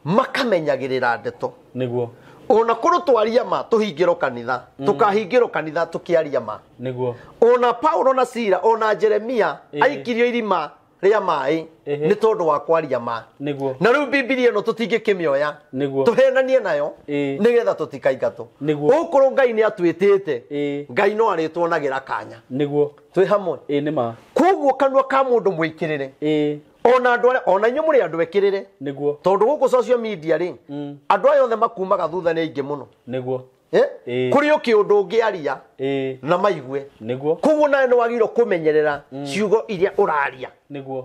makamenyagĩrĩra ndeto. Nĩguo. Ona korwo twaria ma tũhingĩrwo kanitha, tũkahingĩrwo kanitha tũkĩaria ma. Nĩguo. Ona Paulo na Sila, ona Jeremia aikirio irima rĩa maĩ nĩ tondũ wa kwaria ma. Nĩguo. Na rĩu Bibilia ĩno tũtingĩkĩmĩoya. Nĩguo. Tũhenanie nayo nĩgetha tũtikaingatwo. Nĩguo. Ũkorwo Ngai nĩ atwĩtĩte, Ngai no arĩtuonagĩra kanya. Nĩguo. Twĩ hamwe. Nĩ ma. Koguo kanua ka mũndũ mwĩkĩrĩre. Ona andũ arĩa, ona inyuĩ mũrĩ andũ ekĩrĩre. Nĩguo. Tondũ gũkũ social media rĩ, andũ aya othe makumaga thutha nĩ aingĩ mũno. Nĩguo. Kũrĩ o kĩũndũ ũngĩaria na maigue. Nĩguo. Koguo nawe nĩ wagĩrĩirwo kũmenyerera ciugo iria ũraria. Nĩguo.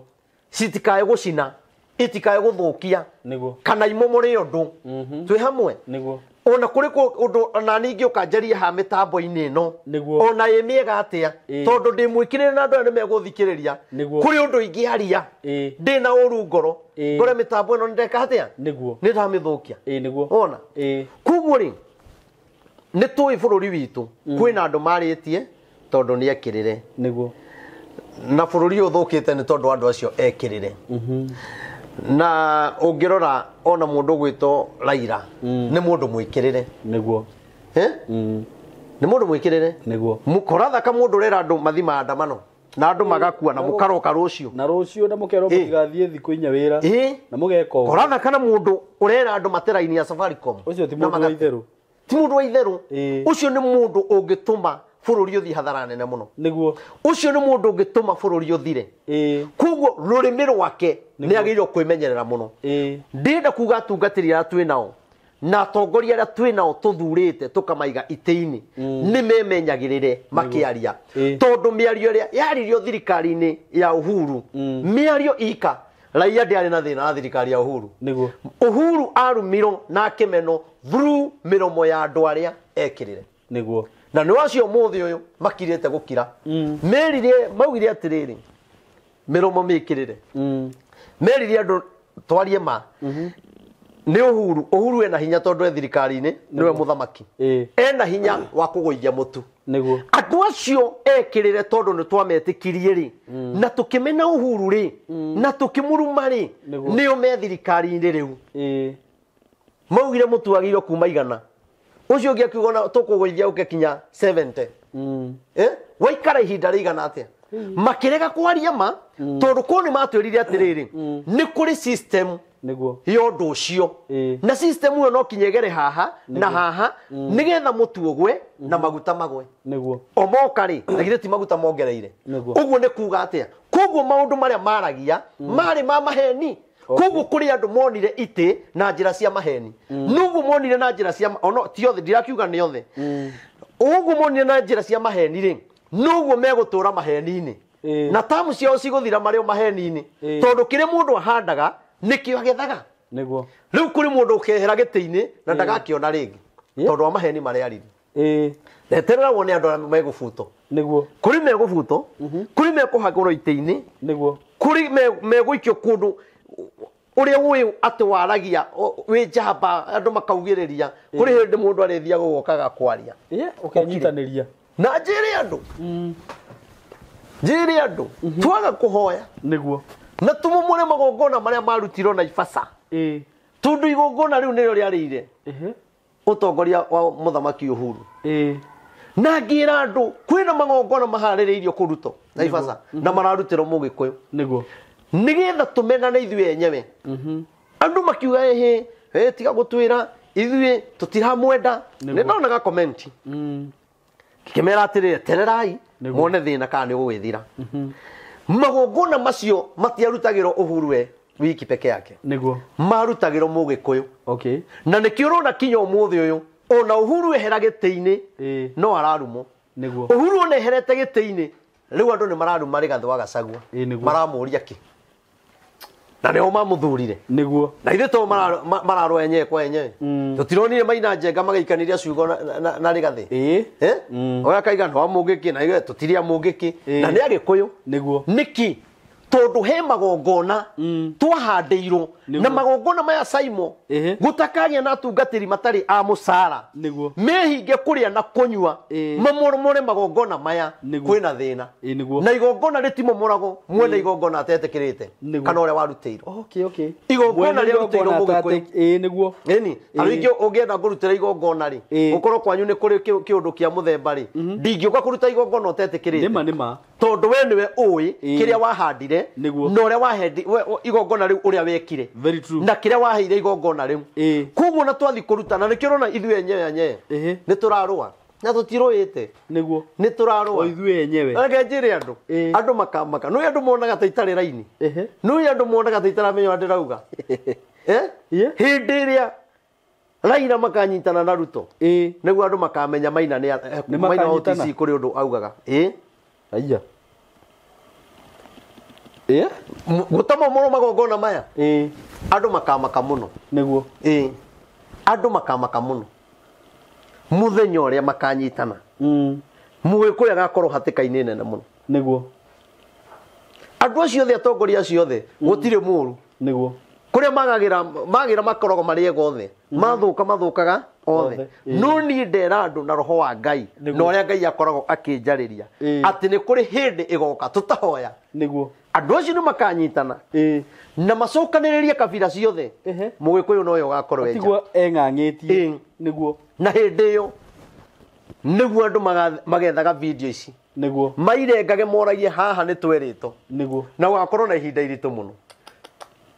Citikae gũcina, itikae gũthũkia. Nĩguo. Kana imomore ũndũ. Twĩ hamwe. Nĩguo. Ona kũrĩ ũndũ ona ningĩ ũkanjaria ha mĩtambo-inĩ ĩno. Nĩguo. Ona ĩ mĩega atĩa. Tondũ ndĩ mwĩkĩrĩre na andũ aya nĩmegũthikĩrĩria. Nĩguo. Kũrĩ ũndũ ingĩaria. Ndĩ na ũru ngoro. Ngore mĩtambo ĩno nĩndeka atĩa? Nĩguo. Nĩndamĩthũkia. Nĩguo. Ona. Koguo rĩ, nĩ tũĩ bũrũri witũ kwĩna andũ marĩtie tondũ nĩ ekĩrĩre. Nĩguo. Na bũrũri ũyũ ũthũkĩte nĩ tondũ andũ acio ekĩrĩre. Na ũngĩrora ona mũndũ ũgwĩtwo Raila nĩ mũndũ mwĩkĩrĩre. Nĩguo. Nĩ mũndũ mwĩkĩrĩre. Nĩguo. Mũkorathaka mũndũ ũrera andũ mathi maandamano na andũ magakua na mũkaroka rũciũ. Na rũciũ na mũkerwo mũtigathiĩ thikũ inya wĩra. Na mũgeka ũguo. Korathaka na mũndũ ũrera andũ mate raini ya Safaricom. Ũcio ti mũndũ wa itherũ. Ti mũndũ wa itherũ. Ũcio nĩ mũndũ ũngĩtũma bũrũri ũthiĩ hathara nene mũno. Nĩguo. Ũcio nĩ mũndũ ũngĩtũma bũrũri ũthire. Koguo rũrĩmĩ rwake nĩ agĩrĩirwo kwĩmenyerera mũno. Ndĩrenda kuga atungatĩri arĩa twĩ nao na atongoria arĩa twĩ nao tũthurĩte tũkamaiga itĩ-inĩ nĩ memenyagĩrĩre makĩaria. Tondũ mĩario ĩrĩa yaririo thirikari-inĩ ya Uhuru, mĩario ika raia ndĩarĩ na thĩna na thirikari ya Uhuru. Nĩguo. Uhuru arumirwo na akĩmenwo through mĩromo ya andũ arĩa ekĩrĩre. Nĩguo. Na nĩ acio mũthĩ ũyũ makirĩte gũkira. Merire maugire atĩrĩrĩ, mĩromo mĩkĩrĩre. Merire andũ twarie ma. Nĩ Uhuru, Uhuru ena hinya tondũ e thirikari-inĩ, nĩwe mũthamaki. Ena hinya wa kũgũithia mũtu. Nĩguo. Andũ acio ekĩrĩre tondũ nĩ twametĩkirie rĩ, na tũkĩmena Uhuru rĩ, na tũkĩmũruma rĩ, nĩo me thirikari-inĩ rĩu. Maugire mũtu wagĩrĩirwo kuma igana. Ũcio ũngĩ akiuga ona tũkũgũithia ũke kinya 70. Waikara ihinda rĩigana atĩa? Makĩrega kwaria ma, tondũ kũu nĩ matwĩrire atĩrĩrĩ, nĩ kũrĩ system Nĩguo. ya ũndũ ũcio. Na system ĩyo no kinya ĩgere haha na haha nĩgetha mũtu ũgwe na maguta magwe. Nĩguo. O moka rĩ, na githĩ ti maguta mongereire. Nĩguo. Ũguo nĩ kuga atĩa? Koguo maũndũ marĩa maragia marĩ ma maheni. Koguo kũrĩ andũ monire itĩ na njĩra cia maheni. Noguo monire na njĩra cia ono ti othe ndirakiuga nĩ othe. Ũguo monire na njĩra cia maheni rĩ, noguo megũtũra maheni-inĩ. Na tamu ciao cigũthira marĩ o maheni-inĩ. Tondũ kĩrĩa mũndũ ahandaga nĩkĩo agethaga. Nĩguo. Rĩu kũrĩ mũndũ ũkehera gĩtĩ-inĩ na ndagakĩona rĩngĩ. Tondũ wa maheni marĩa aririe. Eterera wone andũ arĩa megũbutwo. Nĩguo. Kũrĩ megũbutwo, kũrĩ mekũhagũrwo itĩ-inĩ. Nĩguo. Kũrĩ megũikio kũndũ ũrĩa ũĩ atĩ waragia wĩ njamba andũ makaugĩrĩria. Kũrĩ hĩndĩ mũndũ arĩthiaga ũgokaga kwaria. Ũkenyitanĩria. Na njĩre andũ. Njĩre andũ. Twaga kũhoya. Nĩguo. Na tũmomore magongona marĩa marutirwo Naivasha. Tondũ igongona rĩu nĩrĩo rĩarĩire ũtongoria wa mũthamaki Uhuru. Na ngĩra andũ kwĩna magongona maharĩrĩirio kũrutwo Naivasha na mararutĩrwo Mũgĩkũyũ. Nĩguo. Nĩgetha tũmenane ithuĩ enyewe. Andũ makiuga ĩhĩ, tiga gũtwĩra ithuĩ tũtiramwenda. Nĩ ndonaga comment. Ngĩmera atĩrĩrĩ, tererai muone thĩna kana nĩ ũgwĩthira. Magongona macio matiarutagĩrwo Uhuru we wiki peke yake. Nĩguo. Marutagĩrwo Mũgĩkũyũ. Okay. Na nĩkĩo ũrona kinya ũmũthĩ ũyũ ona Uhuru ehera gĩtĩ-inĩ no ararumwo. Nĩguo. Uhuru ona eherete gĩtĩ-inĩ rĩu andũ nĩ mararuma Rigathĩ wa Gachagua. Maramũria kĩ? Na nĩo mamũthurire. Nĩguo. Na ithuĩ to mararũa enyewe kwa enyewe. Tũtironire Maina Njenga magĩikanĩria ciugo na Rigathĩ. Oya akaiga nĩ wa Mũngĩkĩ na ithuĩ tũtirĩ a Mũngĩkĩ. Na nĩ Agĩkũyũ. Nĩguo. Nĩkĩ? Tondũ he magongona twahandĩirwo na magongona maya Saimo gũtakagĩa na atungatĩri matarĩ a mũcara. Nĩguo. Mehinge kũrĩa na kũnyua mamoromore magongona maya kwĩna thĩna. Nĩguo. Na igongona rĩtimomoragwo mwene igongona atetĩkĩrĩte kana ũrĩa warutĩirwo. Okay, okay. Igongona rĩarutĩirwo Mũgĩkũyũ. Nĩguo. Ĩni, ta rĩu ũngĩenda ngũrutĩra igongona rĩ, ũkorwo kwanyu nĩ kũrĩ kĩũndũ kĩa mũthemba rĩ, ndingĩũka kũruta igongona ũtetĩkĩrĩte. Nĩma nĩma. Tondũ we nĩwe ũĩ kĩrĩa wahandire na ũrĩa wahendi igongona rĩu ũrĩa wekire. Very true. Na kĩrĩa waheire igongona rĩu. Koguo na twathi kũruta na nĩkĩo ũrona ithuĩ enyewe enyewe nĩ tũrarũa na tũtirũĩte. Nĩguo. Nĩ tũrarũa. O ithuĩ enyewe. Reke njĩre andũ. Andũ makamaka. Nĩũĩ andũ monaga ta itarĩ raini. Nĩũĩ andũ monaga ta itaramenya ũrĩa ndĩrauga. Hĩndĩ ĩrĩa Raila makanyitana na Ruto. Nĩguo andũ makamenya Maina nĩ Maina OTC kũrĩ ũndũ augaga. Aya. Gũtama mũno magongona maya. Andũ makamaka mũno. Nĩguo. Andũ makamaka mũno. Mũthenya ũrĩa makanyitana. Mũgĩkũyũ agakorwo hatĩka-inĩ nene mũno. Nĩguo. Andũ acio othe atongoria acio othe gũtirĩ mũru. Nĩguo. Kũrĩa magĩra makoragwo marĩ ega othe. Mathũka mathũkaga othe. No niĩ ndera andũ na roho wa Ngai na ũrĩa Ngai akoragwo akĩnjarĩria atĩ nĩ kũrĩ hĩndĩ ĩgoka tũtahoya. Nĩguo. Andũ acio nĩ makanyitana na macokanĩrĩrie kabira ciothe. Mũgĩkũyũ nowe ũgakorwo enja. Tiguo eng'ang'ĩtie. Nĩguo. Na hĩndĩ ĩyo nĩguo andũ magethaga video ici. Nĩguo. Mairengage moragie haha nĩ twerĩtwo. Nĩguo. Na ũgakorwo na ihinda iritũ mũno.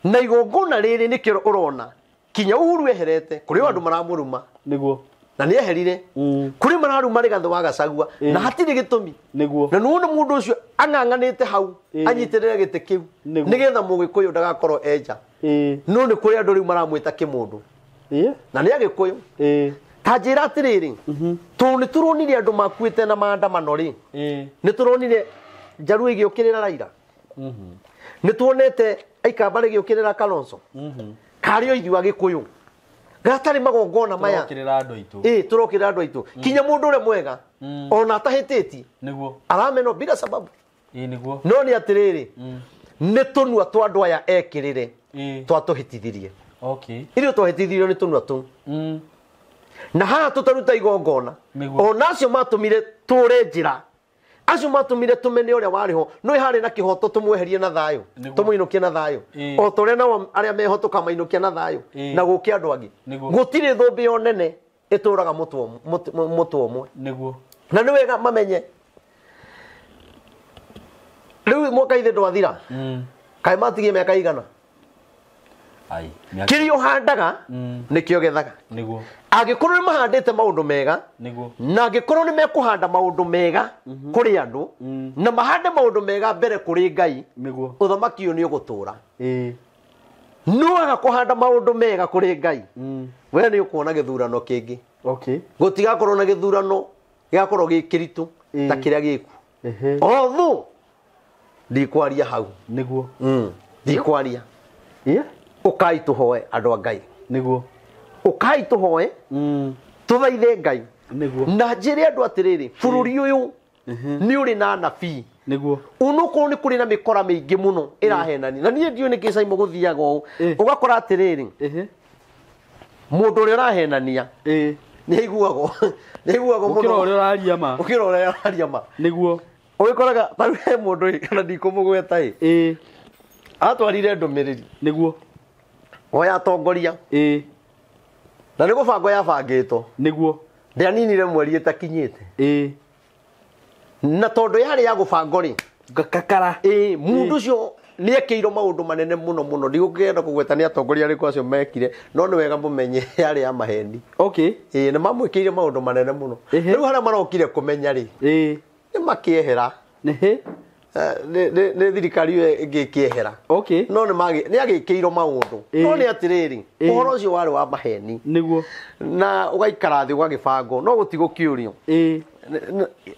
Na igongona rĩrĩ nĩkĩo ũrona kinya Uhuru eherete kũrĩ andũ maramũruma. Nĩguo. Na nĩ eherire. Kũrĩ mararuma Rigathĩ wa Gachagua na hatirĩ gĩtũmi. Nĩguo. Na nĩwona mũndũ ũcio ang'ang'anĩte hau anyitĩrĩre gĩtĩ kĩu nĩgetha mũgĩkũyũ ndagakorwo enja. No nĩ kũrĩ andũ rĩu maramwĩta kĩmũndũ. Na nĩ agĩkũyũ. Ta njĩra atĩrĩrĩ, tondũ nĩ tũronire andũ makuĩte na maandamano rĩ, nĩ tũronire Njaruo igĩũkĩrĩra Raila. Nĩ tuonete Aikamba rĩgĩũkĩrĩra Kalonzo. Karĩ o ithuĩ Agĩkũyũ gatarĩ magongona maya. Tũrokĩrĩra andũ aitũ. Tũrokĩrĩra andũ aitũ. Kinya mũndũ ũrĩa mwega ona atahĩtĩtie Nĩguo. aramenwo bila sababu. Nĩguo. No nĩ atĩrĩrĩ, nĩ tũnua twa andũ aya ekĩrĩre twatũhĩtithirie. Okay. Ithuĩ twahĩtithirio nĩ tũnua tũu. Na haha tũtaruta igongona ona acio matũmire tũre njĩra, acio matũmire tũmene ũrĩa warĩ ho, no harĩ na kĩhoto tũmweherie na thayũ, tũmũinũkie na thayũ, o ta ũrĩa nao arĩa meho tũkamainũkia na thayũ na gũke andũ angĩ. Gũtirĩ thũmbĩ o nene ĩtũraga mũtwe ũmwe. Nĩguo. Na nĩ wega mamenye rĩu mwaka ithe ndwathira, kaĩ matigie mĩaka igana? Kĩrĩa ũhandaga nĩkĩo gethaga. Nĩguo. Angĩkorwo nĩ mahandĩte maũndũ mega, Nĩguo. na angĩkorwo nĩ mekũhanda maũndũ mega kũrĩ andũ, na mahande maũndũ mega mbere kũrĩ Ngai, Nĩguo. ũthamaki ũyũ nĩ ũgũtũra. No aga kũhanda maũndũ mega kũrĩ Ngai, we nĩ ũkuona gĩthurano kĩngĩ. Okay. Gũtigakorwo na gĩthurano gĩgakorwo gĩ kĩritũ ta kĩrĩa gĩku. Although ndikwaria hau. Nĩguo. Ndikwaria. Ũkai tũhoe andũ a Ngai. Nĩguo. Ũkai tũhoe tũthaithe Ngai. Nĩguo. Na njĩre andũ atĩrĩrĩ, bũrũri ũyũ nĩ ũrĩ na anabii. Nĩguo. Onokorwo nĩ kũrĩ na mĩkora mĩingĩ mũno ĩrahenania. Na niĩ ndiũĩ nĩkĩ Simon gũthiaga ũũ. Ũgakora atĩrĩrĩ, mũndũ ũrĩa ũrahenania nĩ aiguagwo, nĩ aiguagwo mũno. Ũkĩra ũrĩa ũraria ma. Ũkĩra ũrĩa ũraria ma. Nĩguo. Ũgĩkoraga ta rĩu he mũndũ ĩ, kana ndikũmũgweta ĩ. Atwarire ndũmĩrĩri. Nĩguo. Oya atongoria. Na nĩ gũbangwo yabangĩtwo. Nĩguo. Ndĩaninire mweri ĩtakinyĩte. Na tondũ yarĩ ya gũbangwo rĩ, Ngakakara. Mũndũ ũcio nĩ ekĩirwo maũndũ manene mũno mũno. Ndigũkĩenda kũgweta nĩ atongoria arĩkũ acio mekire, no nĩ wega mũmenye yarĩ ya maheni. Okay. Nĩ mamwĩkĩire maũndũ manene mũno. Rĩu harĩa marokire kũmenya rĩ, nĩ makĩehera. Nĩ thirikari ĩyo ĩngĩ ĩkĩehera. Okay. No nĩ agĩkĩirwo maũndũ. No nĩ atĩrĩrĩ, ũhoro ũcio warĩ wa maheni. Nĩguo. Na ũgaikara thĩ ũgagĩbangwo, no gũtigũkĩũrio.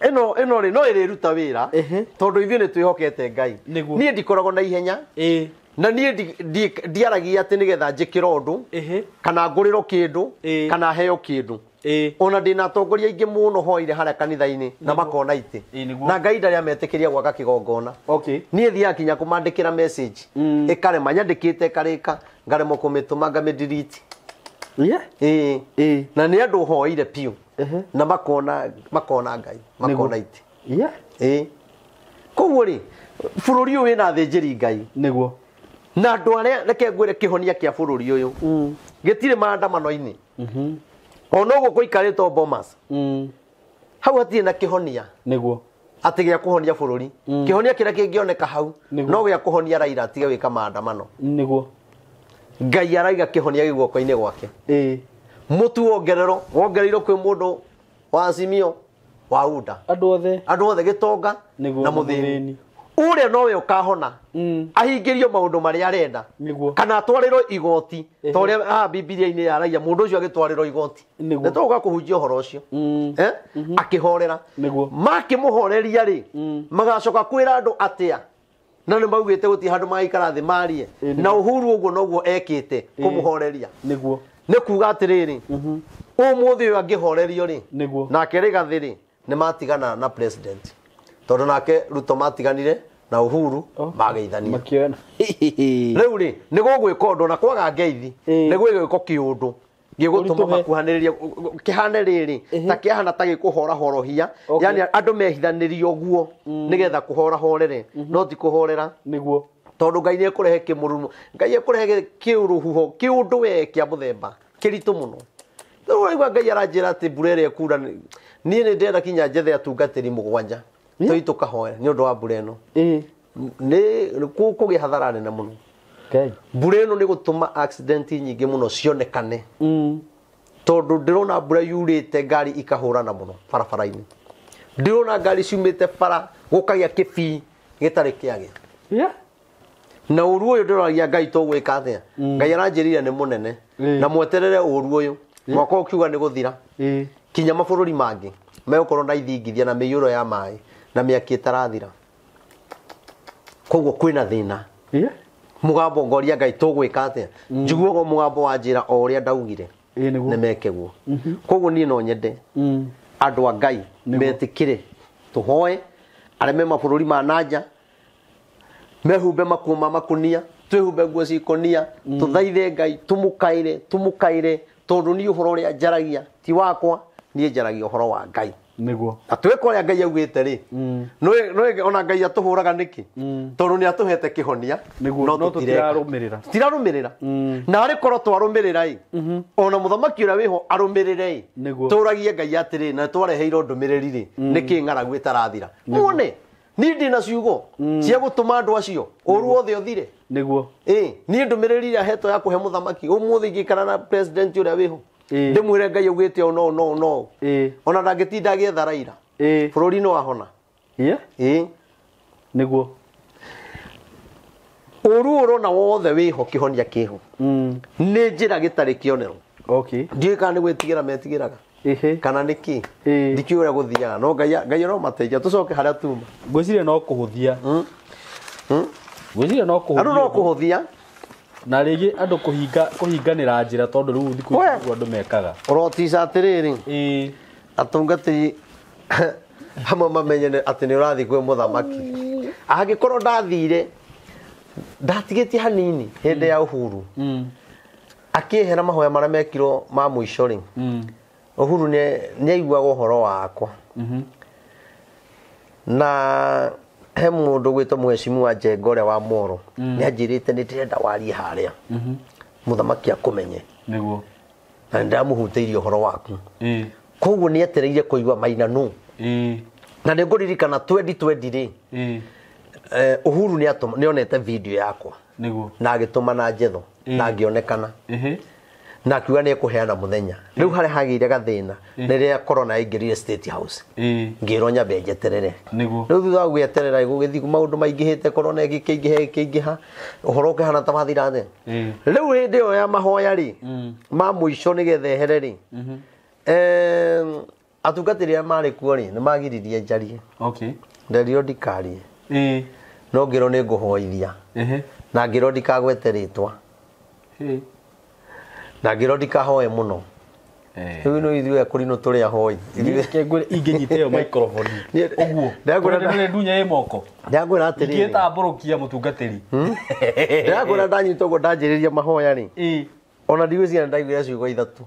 Ĩno rĩ no ĩrĩruta wĩra tondũ ithuĩ nĩ twĩhokete Ngai. Niĩ ndikoragwo na ihenya. Na niĩ ndiaragia atĩ nĩgetha njĩkĩre ũndũ, kana ngũrĩrwo kĩndũ, kana heo kĩndũ. Ona ndĩna atongoria aingĩ mũno hoire harĩa kanitha-inĩ na makona itĩ. Na Ngai ndarĩ ametĩkĩria gwaka kĩgongona. Okay. Niĩ thiaga kinya kũmandĩkĩra message. Ĩkarema nyandĩkĩte ĩkarĩka, ngaremwo kũmĩtũma ngamĩdelete. Na nĩ andũ hoire piũ. Na makona Ngai, makona itĩ. Koguo rĩ, bũrũri ũyũ wĩna athĩnjĩri Ngai. Nĩguo. Na andũ arĩa reke ngwĩre kĩhonia kĩa bũrũri ũyũ. Gĩtirĩ maandamano-inĩ. Ona ũguo gũikarĩtwo Bomas. Hau hatirĩ na kĩhonia. Nĩguo. Atĩ gĩa kũhonia bũrũri. Kĩhonia kĩrĩa kĩngĩoneka hau no gĩa kũhonia Raila atige gwĩka maandamano. Nĩguo. Ngai araiga kĩhonia gĩ guoko-inĩ gwake. Mũtu wongererwo, wongereirwo kwĩ mũndũ wa Azimio, wa UDA. Andũ othe. Andũ othe gĩtonga Nĩguo, na na mũthĩni. mũthĩni. Ũrĩa nowe ũkahona ahingĩrio maũndũ marĩa arenda kana atwarĩrwo igoti ta ũrĩa haha Bibilia-inĩ yaragia mũndũ ũcio agĩtwarĩrwo igoti nĩ tũgũka kũhunjia ũhoro ũcio akĩhorera makĩmũhoreria rĩ magacoka kwĩra andũ atĩa na nĩ maugĩte gũtirĩ handũ magaikara thĩ marie na Uhuru ũguo noguo ekĩte kũmũhoreria nĩguo nĩ kuga atĩrĩrĩ ũmũthĩ ũyũ angĩhorerio rĩ nake Rigathĩ rĩ nĩ matigana na president tondũ nake Ruto matiganire na Uhuru mageithania rĩu rĩ nĩ gũgwĩka ũndũ na kwaga ngeithi nĩ gwĩgwĩko kĩũndũ gĩgũtũma makuhanĩrĩrie kĩhane rĩrĩ ta kĩahana ta gĩkũhorahorohia yani andũ mehithanĩrie ũguo nĩgetha kũhorahorere no ti kũhorera nĩguo tondũ Ngai nĩekũrehe kĩmũrumo Ngai ekũrehe kĩũrũhuho kĩũndũ we kĩa mũthemba kĩritũ mũno rĩu ũraigua Ngai aranjĩra atĩ mbura ĩrĩa ĩkura niĩ nĩ ndĩrenda kinya njethe atungatĩri 7 tũthiĩ tũkahoe nĩ ũndũ wa mbura ĩno nĩ kũgĩa hathara nene mũno mbura ĩno nĩ gũtũma accident nyingĩ mũno cionekane tondũ ndĩrona mbura yurĩte ngari ikahũrana mũno barabara-inĩ ndĩrona ngari ciumĩte bara gũkagĩa kĩbii gĩtarĩ kĩagĩa na ũru ũyũ ndĩroragia Ngai tũgwĩka atĩa Ngai aranjĩrire nĩ mũnene na mweterere ũru ũyũ mwaka ũkiuga nĩ gũthira kinya mabũrũri mangĩ megũkorwo na ithingithia na mĩiyũro ya maĩ na mĩaki ĩtarathira koguo kwĩna thĩna mũgambo ngoria Ngai tũgwĩka atĩa njiguaga mũgambo wa njĩra o ũrĩa ndaugire nĩ meke guo koguo niĩ no nyende andũ a Ngai metĩkĩre tũhoe arĩa me mabũrũri ma nanja mehumbe makuo ma makunia twĩhumbe nguo cikũnia tũthaithe Ngai tũmũkaĩre tũmũkaĩre tondũ niĩ ũhoro ũrĩa njaragia ti wakwa niĩ njaragia ũhoro wa Ngai nĩguo na twĩka ũrĩa Ngai augĩte rĩ nĩ ona Ngai atũhũraga nĩkĩ tondũ nĩ atũhete kĩhonia no tũtirarũmĩrĩra tũtirarũmĩrĩra na arĩ korwo twarũmĩrĩra ĩ ona mũthamaki ũrĩa wĩho arũmĩrĩre ĩ tũragie Ngai atĩrĩ na twareheirwo ndũmĩrĩri rĩ nĩkĩ ng'aragu ĩtarathira muone niĩ ndĩna ciugo cia gũtũma andũ acio ũru wothe ũthire nĩguo niĩ ndũmĩrĩri ĩrĩa hetwo ya kũhe mũthamaki ũmũthĩ ingĩikara na president ũrĩa wĩho ndĩmwĩre Ngai augĩte ũũ no no no ona ndangĩtinda agĩetha Raila bũrũri nĩ wahona nĩguo ũru ũrona wothe wĩho kĩhonia kĩho nĩ njĩra gĩtarĩ kĩonero ndiũĩ kana nĩ gwĩtigĩra metigĩraga kana nĩ kĩ ndikĩũĩ ũrĩa gũthiaga no Ngai aromateithia tũcoke harĩa tuma ngwĩciria no kũhũthia ngwĩciria no kũhũthia andũ no kũhũthia na rĩngĩ andũ kũhinganĩra njĩra tondũ rĩu thikũ ici nĩguo andũ mekaga ũrotica atĩrĩrĩ atungatĩri amwe mamenye atĩ nĩ ũrathiĩ kwĩ mũthamaki angĩkorwo ndathire ndatigĩtie hanini hĩndĩ ya Uhuru akĩehera mahoya marĩa mekirwo ma mũico rĩ Uhuru nĩ aiguaga ũhoro wakwa na he mũndũ gwĩtwo mheshimiwa Njenga ũrĩa wa Moro nĩ anjĩrĩte nĩ ndĩrenda warie harĩa mũthamaki akũmenye nĩguo na nĩndamũhutĩirie ũhoro waku koguo nĩ etereire kũigua Maina nũ na nĩ ngũririkana 2020 rĩ Uhuru nĩ onete video yakwa nĩguo na agĩtũma na njetho na ngĩonekana na akiuga nĩ ekũheana mũthenya rĩu harĩa hagĩire gathĩna nĩ rĩrĩa corona yaingĩrire State House ngĩrwo nyambe njeterere nĩguo rĩu thutha wa gweterera gũgĩthiĩ maũndũ maingĩhĩte corona ĩgĩkĩingĩha ĩkĩingĩha ũhoro ũkĩhana ta wathira thĩ rĩu hĩndĩ ĩyo ya mahoya rĩ ma mũico nĩgetha ehere rĩ atungatĩri arĩa marĩ kuo rĩ nĩ magiririe njarie nderirwo ndikarie no ngĩrwo nĩ ngũhoithia na ngĩrwo ndikagwete rĩtwa na ngĩrwo ndikahoe mũno rĩu no ithuĩ akũrinũ tũrĩ ahoi ingĩnyita ĩyo microphone ũguo ndĩrakwĩra ndunya ĩ moko ndĩrakwĩra atĩrĩrĩ ingĩtambũrũkia mũtungatĩri ndĩrakwĩra ndanyita ũguo ndanjĩrĩria mahoya rĩ ona ndigwĩciria ndaiguire ciugo ithatũ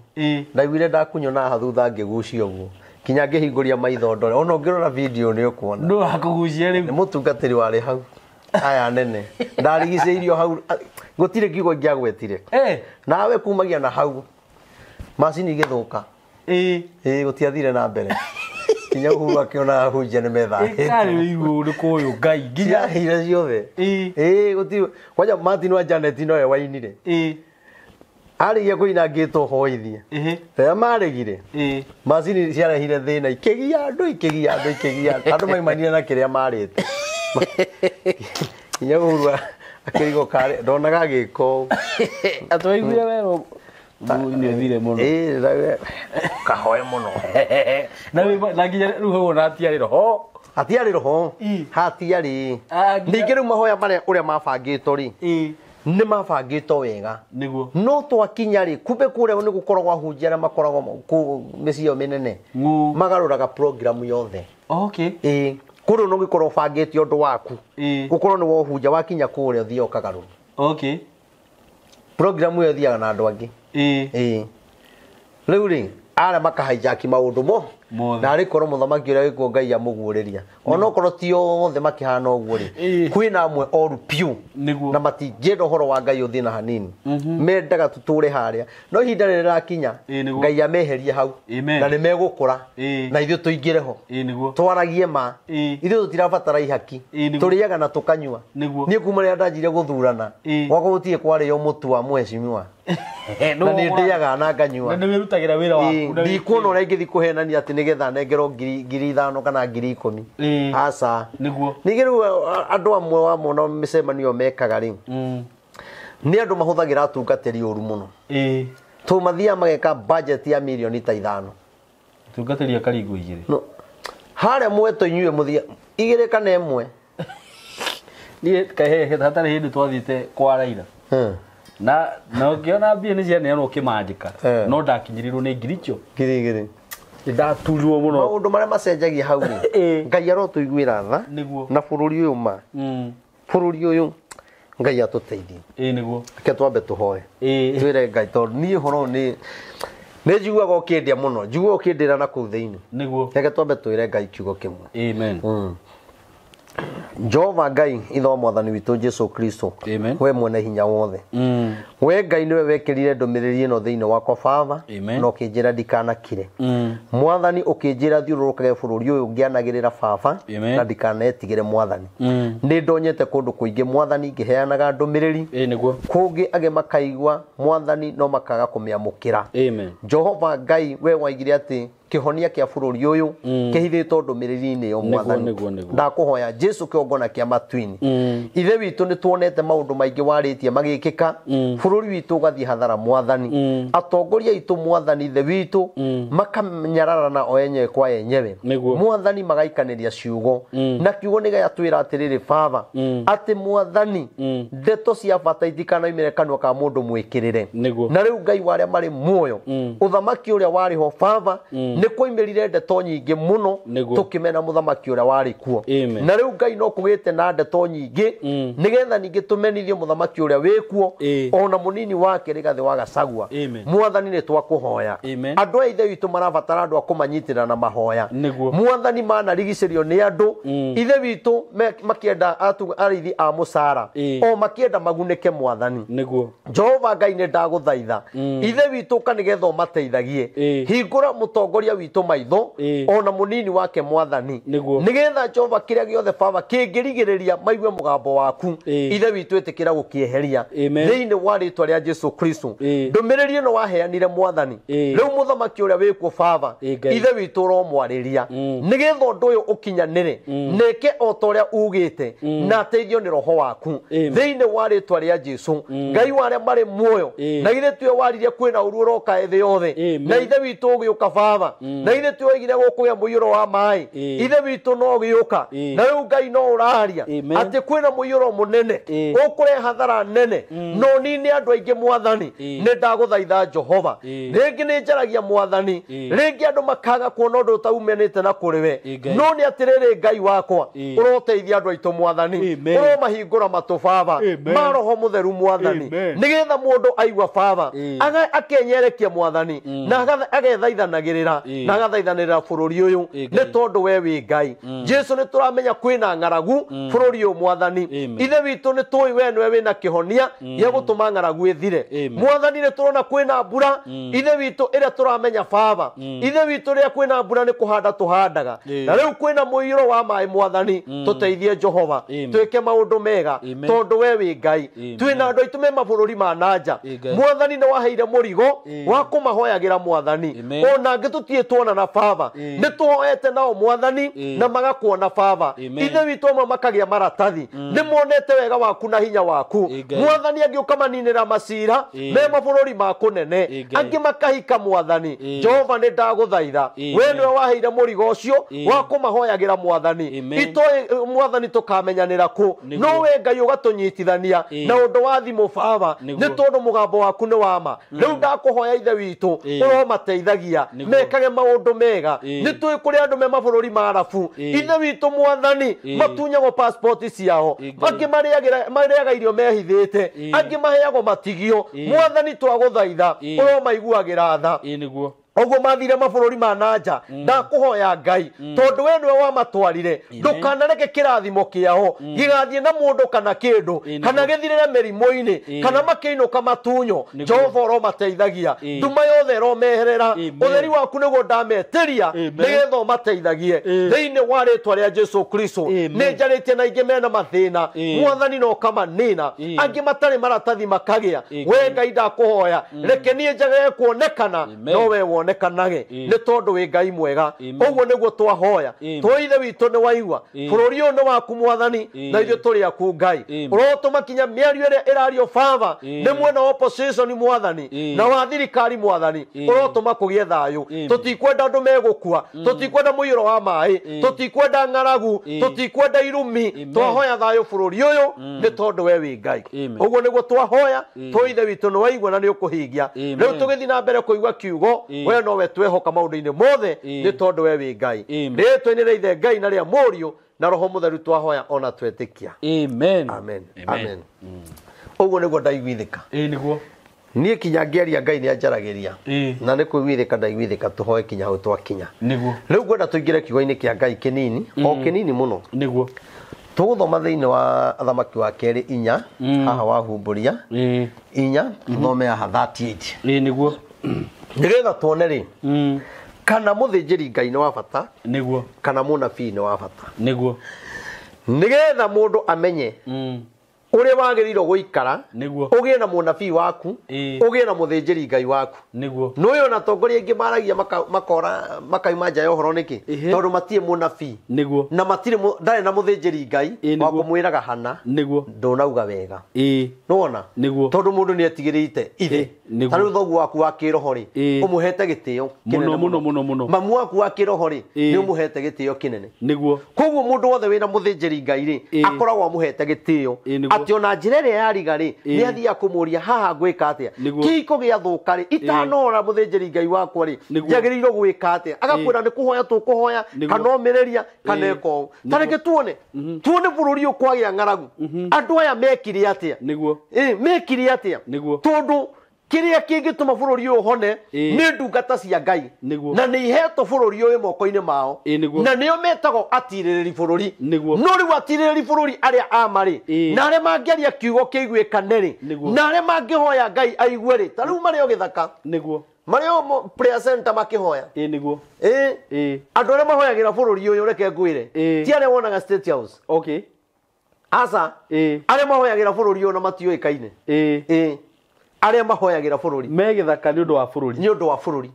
ndaiguire ndakunywo na haha thutha ngĩgucia ũguo kinya ngĩhingũria maitho ndore ona ũngĩrora video nĩ ũkuona nũ wakũgucia rĩu nĩ mũtungatĩri warĩ hau aya nene ndarigicĩirio hau gũtirĩ kiugo ingĩagwetire nawe kumagia na hau macini igĩthũka gũtiathire na mbere kinya Uhuru akĩona ahunjia nĩ methahĩte ĩkarĩ ũrĩkũ ũyũ Ngai nginya ciahĩire ciothe gũtirĩ kwanja Martin wa Janet nowe wainire arĩgia kũina ngĩtwo hoithie rĩrĩa maregire macini ciarehire thĩna ikĩgia andũ ikĩgia andũ ikĩgia andũ maimanire na kĩrĩa marĩte Nginya Uhuru akĩrigwo karĩ ndonaga agĩka ũũ. Atwaiguire werũ nĩ ũthire mũno. Ĩĩ kahoe mũno. Na nginya rĩu hau ona hatiarĩ roho. Hatiarĩ roho. Hatiarĩ. Ningĩ rĩu mahoya marĩa ũrĩa mabangĩtwo rĩ. Nĩ mabangĩtwo wega. Nĩguo. No twakinya rĩ kumbe kũrĩa nĩ gũkoragwo ahunjia arĩa makoragwo kũu mĩciĩ ĩyo mĩnene. Magarũraga program yothe. Okay. Ĩĩ. Kũrĩa no gĩkorwo ũbangĩte ũndũ waku. Gũkorwo nĩ wohunja wakinya kũrĩa ũthiĩ ũkagarũra. Okay. Program ĩyo ĩthiaga na andũ angĩ. Ĩĩ. Rĩu rĩ arĩa makahijack maũndũ mo na arĩ korwo mũthamaki ũrĩa wĩkuo Ngai amũguũrĩria. Onokorwo ti othe makĩhana ũguo rĩ, kwĩna amwe oru piũ na matingĩenda ũhoro wa Ngai ũthiĩ na hanini. Mendaga tũtũre harĩa. No ihinda rĩrĩa rĩrakinya Ngai ameherie hau na nĩ megũkũra na ithuĩ tũingĩre ho. Twaragie ma. Ithuĩ tũtirabatara ihaki. Tũrĩaga na tũkanyua. Niĩ kuma rĩrĩa ndanjire gũthurana gwakwa gũtirĩ kwarĩo mũtu wa mheshimiwa. Na nĩ ndĩaga na nganyua. Na nĩ wĩrutagĩra wĩra waku. Ndikuona ũrĩa ingĩthiĩ kũhenania atĩ nĩgetha nengerwo 5,000 kana 10,000. Aca. Nĩguo. Ningĩ rĩu andũ amwe wamona mĩcemanio mekaga rĩ, nĩ andũ mahũthagĩra atungatĩri ũru mũno. Tondũ mathiaga mageka budget ya mirioni ta 5. Tungatĩri akaringwo 2. Harĩa mwetwo inyuĩ mũthia 2 kana 1. Niĩ kahehe hatarĩ hĩndĩ twathiĩte kwa Raila. Na ũngĩona mbia nĩ cianeanwo kĩmanjĩka no ndakinyĩrĩirwo nĩ ngiri icio. 2,000. Ndaturirwo mũno. Maũndũ marĩa macenjagia hau rĩ, Ngai arotũiguĩra tha na bũrũri ũyũ ma. Bũrũri ũyũ Ngai atũteithie. Nĩguo. Reke twambe tũhoe. Twĩre Ngai tondũ niĩ ũhoro ũyũ nĩ njiguaga ũkĩndia mũno, njiguaga ũkĩndĩra na kũu thĩinĩ. Nĩguo. Reke twambe twĩre Ngai kiugo kĩmwe. Amen. Jehova Ngai ithe wa mwathani witũ Jesu Kristo, we mwene hinya wothe, we Ngai niwe wekĩrire ndũmĩrĩri ĩno thĩinĩ wakwa Baba, na ũkĩnjĩra ndikanakire. Mwathani ũkĩnjĩra thiũrũrũkage bũrũri ũyũ ngĩanagĩrĩra Baba, na ndikanetigĩre Mwathani. Nĩ ndonyete kũndũ kũingĩ Mwathani ngĩheanaga ndũmĩrĩri, kũngĩ angĩ makaigua Mwathani no makaga kũmĩamũkĩra. Jehova Ngai we waigire atĩ kĩhonia kĩa bũrũri ũyũ kĩhithĩtwo ndũmĩrĩri-inĩ ĩyo Mwathani. Ndakũhoya Jesu kĩongona kĩa matu-inĩ. Ithe witũ nĩ tuonete maũndũ maingĩ warĩtie magĩkĩka, bũrũri witũ ũgathiĩ hathara Mwathani. Atongoria aitũ Mwathani ithe witũ makanyararana o enyewe kwa enyewe Mwathani, magaikanĩria ciugo na kiugo nĩ gĩatwĩra atĩrĩrĩ Baba, atĩ Mwathani ndeto cia bata itikanaumĩre kanua ka mũndũ mwĩkĩrĩre. Na rĩu Ngai wa arĩa marĩ muoyo, ũthamaki ũrĩa warĩ ho Baba, nĩ kwaimĩrire ndeto nyingĩ mũno tũkĩmena mũthamaki ũrĩa warĩ kuo. Na rĩu Ngai no kũgĩte na ndeto nyingĩ nĩgetha ningĩ tũmenithie mũthamaki ũrĩa wĩ kuo ona mũnini wake Rigathĩ wa Gachagua. Mwathani nĩ twakũhoya. Andũ a ithe witũ marabatara andũ a kũmanyitĩrĩra na mahoya. Mwathani manarigicĩrio nĩ andũ ithe witũ makĩenda arĩithi a mũcara o makĩenda magunĩke Mwathani. Jehova Ngai nĩ ndagũthaitha ithe witũ ka nĩgetha ũmateithagie, hingũra mũtongoria witũ maitho ona mũnini wake Mwathani, nĩgetha Jehova kĩrĩa gĩothe Baba kĩngĩrigĩrĩria maigue mũgambo waku ithe witũ ĩtĩkĩra gũkĩeheria thĩinĩ wa rĩtwa rĩa Jesu Kristo. Ndũmĩrĩri ĩno waheanire Mwathani, rĩu mũthamaki ũrĩa wĩkuo Baba ithe witũ ũromwarĩria nĩgetha ũndũ ũyũ ũkinyanĩre neke o ta ũrĩa ugĩte na ateithio nĩ roho waku thĩinĩ wa rĩtwa rĩa Jesu. Ngai wa arĩa marĩ muoyo, na ithe tiwe waririe kwĩna ũru ũroka thĩ yothe, na ithe witũ ũgĩũka Baba, na ithe tiwe oigire gũkũgĩa mũiyũro wa maĩ, ithe witũ no ũgĩũka, na rĩu Ngai no ũraria atĩ kwĩna mũiyũro mũnene ũkũrehe hathara nene no nini andũ aingĩ Mwathani. Nĩ ndagũthaitha Jehova, rĩngĩ nĩ njaragia Mwathani, rĩngĩ andũ makaga kuona ũndũ ũtaumanĩte na kũrĩ we, no nĩ atĩrĩrĩ Ngai wakwa ũroteithia andũ aitũ Mwathani, ũromahingũra matũ Baba ma Roho Mũtheru Mwathani, nĩgetha mũndũ aigua Baba akenyerekia Mwathani na agethaithanagĩrĩra na agathaithanĩrĩra bũrũri ũyũ nĩ tondũ we wĩ Ngai. Jesu nĩ tũramenya kwĩna ng'aragu bũrũri ũyũ Mwathani. Ithe witũ nĩ tũĩ we nĩwe wĩna kĩhonia gĩa gũtũma ng'aragu ĩthire Mwathani. Nĩ tũrona kwĩna mbura ithe witũ ĩrĩa tũramenya Baba, ithe witũ rĩrĩa kwĩna mbura nĩ kũhanda tũhandaga, na rĩu kwĩna mũiyũro wa maĩ Mwathani. Tũteithie Jehova twĩke maũndũ mega tondũ we wĩ Ngai. Twĩna andũ aitũ me mabũrũri ma nanja Mwathani, nĩ waheire mũrigo wa kũmahoyagĩra Mwathani, ona angĩ tũti tũtirĩ tuonana baba nĩ tũhoete nao mwathani na magakuona baba ithe witũ amwe makagĩa maratathi nĩ monete wega waku na hinya waku mwathani angĩ ũkamaninĩra macira me mabũrũri ma kũnene angĩ makahika mwathani Jehova nĩ ndagũthaitha we nĩwe waheire mũrigo ũcio wa kũmahoyagĩra mwathani itoĩ mwathani tũkamenyanĩra kũ no we Ngai ũgatũnyitithania na ũndũ wa thimũ baba nĩ tondũ mũgambo waku nĩ wa ma rĩu ndakũhoya ithe witũ ũromateithagia mekage maũndũ mega nĩ tũĩ kũrĩ andũ me mabũrũri ma Arabu ithe witũ mwathani matunyagwo passport ciao angĩ marĩaga irio mehithĩte angĩ maheagwo matigio mwathani twagũthaitha ũromaiguagĩra tha oguo mathire mabũrũri ma nanja ndakũhoya Ngai tondũ we nĩwe wamatwarire ndũkanareke kĩrathimo kĩao gĩgathiĩ na mũndũ kana kĩndũ kana gĩthirĩre mĩrimũ-inĩ kana makĩinũka matunyo Jehova ũromateithagia nduma yothe ĩromeherera ũtheri waku nĩguo ndametĩria nĩgetha ũmateithagie thĩinĩ wa rĩtwa rĩa Jesu Kristo nĩ njarĩtie na ingĩ mena mathĩna mwathani no kamanĩna angĩ matarĩ maratathi makagĩa we Ngai ndakũhoya reke niĩ njagage kuonekana no we wonekanage nĩ tondũ wĩ Ngai mwega ũguo nĩguo twahoya tũ ithe witũ nĩ waigua bũrũri ũyũ nĩ waku mwathani na ithuĩ tũrĩ aku Ngai ũrotũma kinya mĩario ĩrĩa ĩrario baba nĩ mwena wa opposition mwathani na wa thirikari mwathani ũrotũma kũgĩe thayũ tũtikwenda andũ megũkua tũtikwenda mũiyũro wa maĩ tũtikwenda ng'aragu tũtikwenda irumi twahoya thayũ bũrũri ũyũ nĩ tondũ we wĩ Ngai ũguo nĩguo twahoya tũ ithe witũ nĩ waigua na nĩ ũkũhingia rĩu tũgĩthiĩ na mbere kũigua kiugo we no we twehoka maũndũ-inĩ mothe nĩ tondũ we wĩ Ngai rĩtwa-inĩ rĩa ithe Ngai na rĩa Mũriũ na Roho Mũtheru twahoya ona twetĩkia amen amen amen ũguo nĩguo ndaiguithĩka nĩguo niĩ kinya ngĩaria Ngai nĩ anjaragĩria na nĩ kũiguithĩka ndaiguithĩka tũhoe kinya hau twakinya nĩguo rĩu ngwenda tũingĩre kiugo-inĩ kĩa Ngai kĩnini o kĩnini mũno nĩguo tũgũthoma thĩinĩ wa Athamaki wa kerĩ inya haha wahumbũria inya tũthome haha 38 nĩguo nĩgetha tuone rĩ kana mũthĩnjĩri Ngai nĩ wa bata nĩguo kana mũnabii nĩ wa bata nĩguo nĩgetha mũndũ amenye ũrĩa wagĩrĩirwo gũikara nĩguo ũgĩe na mũnabii waku ũgĩe na mũthĩnjĩri Ngai waku nĩguo nĩũĩ ona atongoria aingĩ maragia makora makauma nja ya ũhoro nĩkĩ tondũ matirĩ mũnabii nĩguo na matirĩ ndarĩ na mũthĩnjĩri Ngai wa kũmwĩraga hana nĩguo ndũnauga wega nĩwona nĩguo tondũ mũndũ nĩ etigĩrĩte ithe ta rĩu thoguo waku wa kĩroho rĩ ũmũhete gĩtĩo mũno mũno mũno mũno mamu waku wa kĩroho rĩ nĩ ũmũhete gĩtĩo kĩnene nĩguo koguo mũndũ wothe wĩna mũthĩnjĩri Ngai rĩ akoragwo amũhete gĩtĩo atĩ ona njĩra ĩrĩa yariga rĩ nĩ athiaga kũmũria haha ngwĩka atĩa kĩhiko gĩathũka rĩ itanora mũthĩnjĩri Ngai wakwa rĩ njagĩrĩirwo gwĩka atĩa agakwĩra nĩ kũhoya tũkũhoya kana ũmĩrĩria kana ĩka ũũ ta reke tuone bũrũri ũyũ kwagĩa ng'aragu andũ aya mekire atĩa nĩguo mekire atĩa nĩguo tondũ kĩrĩa kĩngĩtũma bũrũri ũyũ ũhone nĩ ndungata cia Ngai na nĩ ihetwo bũrũri ũyũ moko-inĩ mao na nĩo metagwo atirĩrĩri bũrũri no rĩu atirĩrĩri bũrũri arĩa ama rĩ na arĩa mangĩaria kiugo kĩiguĩkane rĩ na arĩa mangĩhoya Ngai aigue rĩ ta rĩu marĩ o gĩthaka nĩguo marĩ o prayer center makĩhoya nĩguo andũ arĩa mahoyagĩra bũrũri ũyũ reke ngwĩre ti arĩa wonaga State House okay aca arĩa mahoyagĩra bũrũri ũyũ na matiũĩkaine arĩa mahoyagĩra bũrũri me gĩthaka nĩ ũndũ wa bũrũri nĩ ũndũ wa bũrũri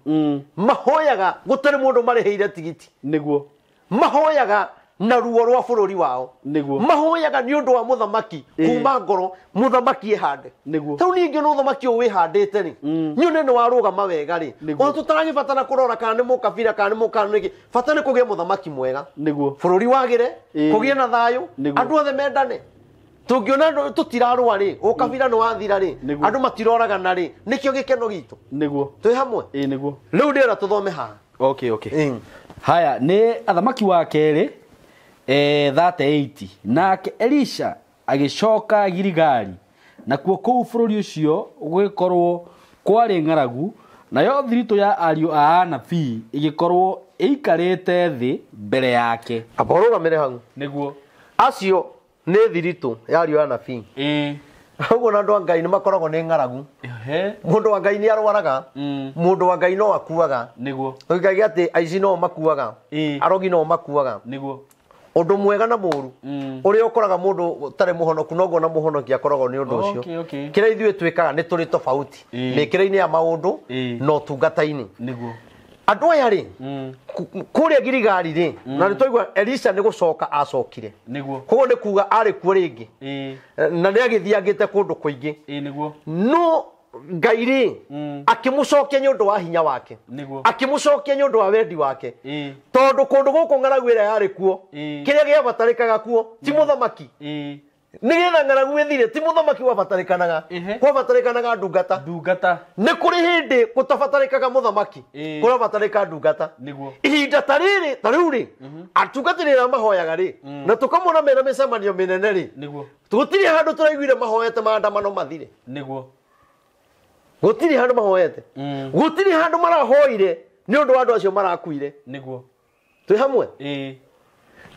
mahoyaga gũtarĩ mũndũ marĩhĩire tigiti nĩguo mahoyaga na ruo rwa bũrũri wao nĩguo mahoyaga nĩ ũndũ wa mũthamaki kuma ngoro mũthamaki ĩhande nĩguo rĩu ningĩ no ũthamaki ũyũ wĩhandĩte rĩ nyone nĩ warũgama wega rĩ ona tũtaragĩbatara kũrora kana nĩ mũkabira kana nĩ mũkana nĩkĩ bata nĩ kũgĩa mũthamaki mwega nĩguo bũrũri wagĩre kũgĩe na thayũ andũ othe mendane tũngĩona andũ tũtirarũa rĩ ũkabira nĩ wathira rĩ andũ matiroragana rĩ nĩkĩo gĩkeno gitũ nĩguo twĩ hamwe nĩguo rĩu ndĩrenda tũthome haha okay okay haya nĩ Athamaki wa kerĩ 38 nake Elisha agĩcoka Giligali nakuo kũu bũrũri ũcio gũgĩkorwo kwarĩ ng'aragu nayo thiritũ ya ariũ a anabii ĩgĩkorwo ĩikarĩte thĩ mbere yake amba ũrũgamĩre hau nĩguo acio nĩ thiritũ ya ariũ a anabii ũguo na andũ a Ngai nĩ makoragwo nĩ ng'aragu mũndũ wa Ngai nĩ arwaraga mũndũ wa Ngai no akuaga nĩguo tũngĩkagia atĩ aici no makuaga arogi no makuaga nĩguo ũndũ mwega na mũru ũrĩa ũkoraga mũndũ ũtarĩ mũhonoku noguo na mũhonoki akoragwo nĩ ũndũ ũcio kĩrĩa ithuĩ twĩkaga nĩ tũrĩ tofauti mĩkĩre-inĩ ya maũndũ na ũtungata-inĩ nĩguo Andũ aya rĩ kũrĩa Giligali rĩ na nĩtwaigua Elisha nĩ gũcoka acokire. Nĩguo. Koguo nĩ kuga arĩ kuo rĩngĩ. Na nĩ agĩthiangĩte kũndũ kũingĩ. Nĩguo. No Ngai rĩ akĩmũcokia nĩ ũndũ wa hinya wake. Nĩguo. Akĩmũcokia nĩ ũndũ wa wendi wake. Tondũ kũndũ gũkũ ng'aragu ĩrĩa yarĩ kuo kĩrĩa gĩabatarĩkaga kuo ti mũthamaki. Nĩgetha ng'aragu ĩthire ti mũthamaki wabatarĩkanaga. Kwabatarĩkanaga ndungata. Ndungata. Nĩ kũrĩ hĩndĩ gũtabatarĩkaga mũthamaki. Kũrabatarĩka ndungata. Nĩguo. Ihinda ta rĩrĩ ta rĩu rĩ atungatĩri arĩa mahoyaga rĩ na tũkamona mena mĩcemanio mĩnene rĩ Nĩguo. gũtirĩ handũ tũraiguire mahoete maandamano mathire. Nĩguo. Gũtirĩ handũ mahoete. Gũtirĩ handũ marahoire nĩ ũndũ wa andũ acio marakuire. Nĩguo. Twĩ hamwe?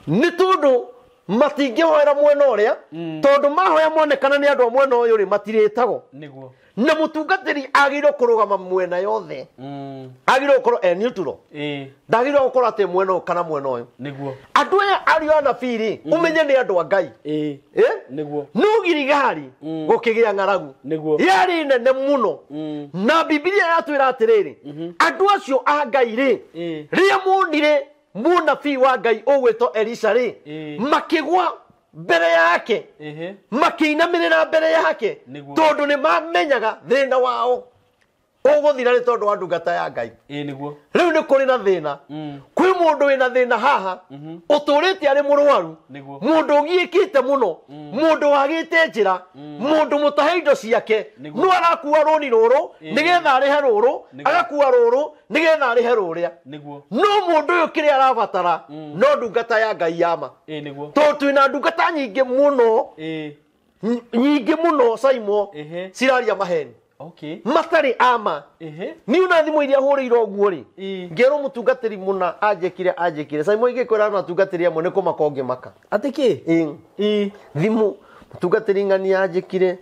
Nĩ tondũ matingĩhoera mwena ũrĩa tondũ mahoya monekana nĩ andũ a mwena ũyũ rĩ matirĩtagwo. Nĩguo. Na mũtungatĩri agĩrĩirwo kũrũgama mwena yothe. Agĩrĩirwo gũkorwo e neutral. Ndagĩrĩirwo gũkorwo atĩ mwena ũyũ kana mwena ũyũ. Nĩguo. Andũ aya ariũ anabii rĩ ũmenye nĩ andũ a Ngai. Nĩguo. No Giligali gũkĩgĩa ng'aragu. Nĩguo. Yarĩ nene mũno. Na Bibilia yatwĩra atĩrĩrĩ andũ acio a Ngai rĩ rĩrĩa monire mũnabii wa Ngai ũgwĩtwo Elisha rĩ makĩgwa mbere yake makĩinamĩrĩra mbere yake tondũ nĩ mamenyaga thĩna wao ũgũthira nĩ tondũ wa ndungata ya Ngai. Nĩguo. Rĩu nĩ kũrĩ na thĩna. Kwĩ mũndũ wĩna thĩna haha ũtũrĩte arĩ mũrwaru mũndũ ũgiĩkĩte mũno mũndũ wagĩte njĩra mũndũ mũtahe indo ciake no arakua rũni rũrũ nĩgetha arĩhe rũrũ agakua rũrũ nĩgetha arĩhe rũrĩa. No mũndũ ũyũ kĩrĩa arabatara no ndungata ya Ngai yama. Nĩguo. Tondũ twĩna ndungata nyingĩ mũno nyingĩ mũno Saimo ciraria maheni. Okay. Matarĩ ama. Niĩ ona thimũ iria hũrĩirwo ũguo rĩ ngerwo mũtungatĩri mũna anjĩkire Saimo ingĩkwĩra atungatĩri amwe nĩ kũmaka ũngĩmaka. Atĩ kĩ? Thimũ mũtungatĩri ng'ania anjĩkire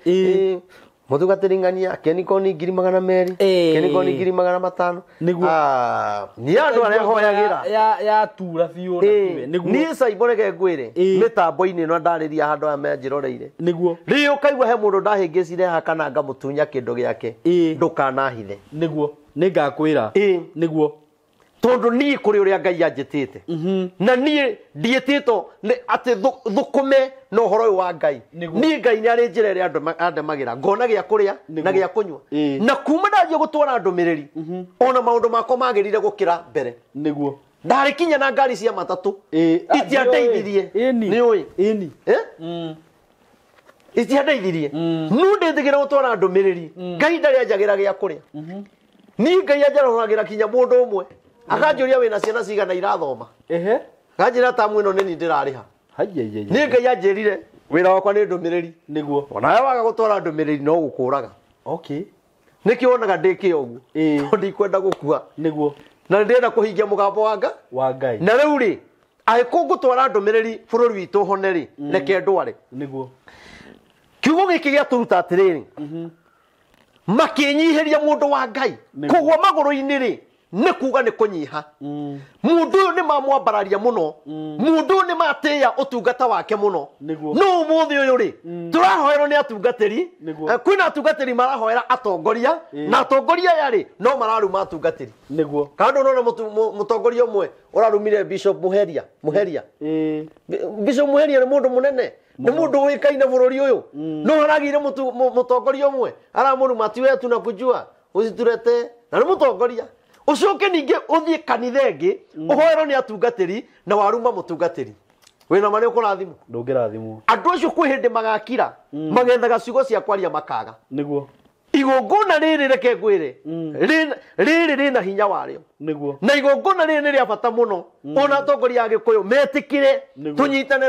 mũtungatĩri ng'ania kenikoni 200,000 kenikoni 500,000. Nĩguo. Niĩ andũ arĩa hoyagĩra ya tura biũ na nĩguo. Niĩ Saimo reke ngwĩre mĩtambo-inĩ ĩno ndarĩria handũ aya menjĩroreire. Nĩguo. Rĩrĩa ũkaigua he mũndũ ndahĩngĩcire haha kana ngamũtunya kĩndũ gĩake ndũkanahithe. Nĩguo. Nĩngakwĩra. Nĩguo. Tondũ niĩ kũrĩ ũrĩa Ngai anjĩtĩte. Na niĩ ndiĩtĩtwo atĩ thũkũme na ũhoro ũyũ wa Ngai. Niĩ Ngai nĩ arĩ njĩra ĩrĩa andemagĩra ngona gĩa kũrĩa na gĩa kũnyua. Na kuma ndanjia gũtwara ndũmĩrĩri ona maũndũ makwa magĩrire gũkĩra mbere. Nĩguo. Ndarĩ kinya na ngari cia matatũ. Itiandeithirie. Nĩ ũĩ? Itiandeithirie. No ndĩtĩkĩra gũtwara ndũmĩrĩri Ngai ndarĩ anjagĩra gĩa kũrĩa. Niĩ Ngai anjarahũragĩra kinya mũndũ ũmwe akanjũria wĩna ciana cigana irathoma. Akanjĩra tamu ĩno nĩ niĩ ndĩrarĩha. Niĩ Ngai anjĩrire wĩra wakwa nĩ ndũmĩrĩri. Nĩguo. Onawe waga gũtwara ndũmĩrĩri no gũkũraga. Okay. Nĩkĩo wonaga ndĩ kĩo ũguo. Tondũ ndikwenda gũkua. Nĩguo. Na ndĩrenda kũhingia mũgambo wa Ngai. Na rĩu rĩ angĩkorwo ngũtwara ndũmĩrĩri bũrũri witũ hone rĩ reke ndware. Nĩguo. Kiugo gĩkĩ gĩatũruta atĩrĩrĩ makĩnyihĩria mũndũ wa Ngai kũgwa magũrũ-inĩ rĩ nĩ kuga nĩ kũnyiha. Mũndũ ũyũ nĩ mamwambararia mũno. Mũndũ ũyũ nĩ matĩĩa ũtungata wake mũno. No ũmũthĩ ũyũ rĩ tũrahoerwo nĩ atungatĩri. Kwĩna atungatĩri marahoera atongoria na atongoria aya rĩ no mararuma atungatĩri. Nĩguo. Kana ndũnona mũtongoria ũmwe ũrarumire Bishop Muheria. Muheria. Bishop Muheria nĩ mũndũ mũnene. Nĩ mũndũ ũĩkaine bũrũri ũyũ. No haragĩire mũtongoria ũmwe aramũruma ti we tunakujua ũciturete na nĩ mũtongoria. Ũcoke ningĩ ũthiĩ kanitha ĩngĩ ũhoerwo nĩ atungatĩri na waruma mũtungatĩri. Wĩna ma nĩ ũkũrathimwo? Ndũngĩrathimwo. Andũ acio kwĩ hĩndĩ magakira magethaga ciugo cia kwaria makaga. Nĩguo. Igongona rĩrĩ reke ngwĩre rĩrĩ rĩna hinya warĩo. Nĩguo. Na igongona rĩrĩ nĩ rĩa bata mũno. Ona atongoria a Gĩkũyũ metĩkĩre tũnyitane